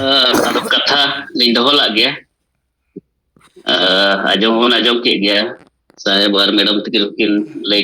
ᱟᱨ ᱟᱫᱚ ᱠᱟᱛᱷᱟ ᱞᱤᱧ ᱫᱚᱦᱚ ᱞᱟᱜ ᱜᱮᱭᱟ᱾ ᱟᱨ ᱟᱸᱡᱚᱢ ᱦᱚᱸᱵᱚᱱ ᱟᱸᱡᱚᱢ ᱠᱮᱫ ᱜᱮᱭᱟ, ᱥᱟᱦᱮᱵᱽ ᱟᱨ ᱢᱮᱰᱟᱢ ᱛᱤᱠᱤᱱ ᱦᱚᱸᱠᱤᱱ ᱞᱟᱹᱭ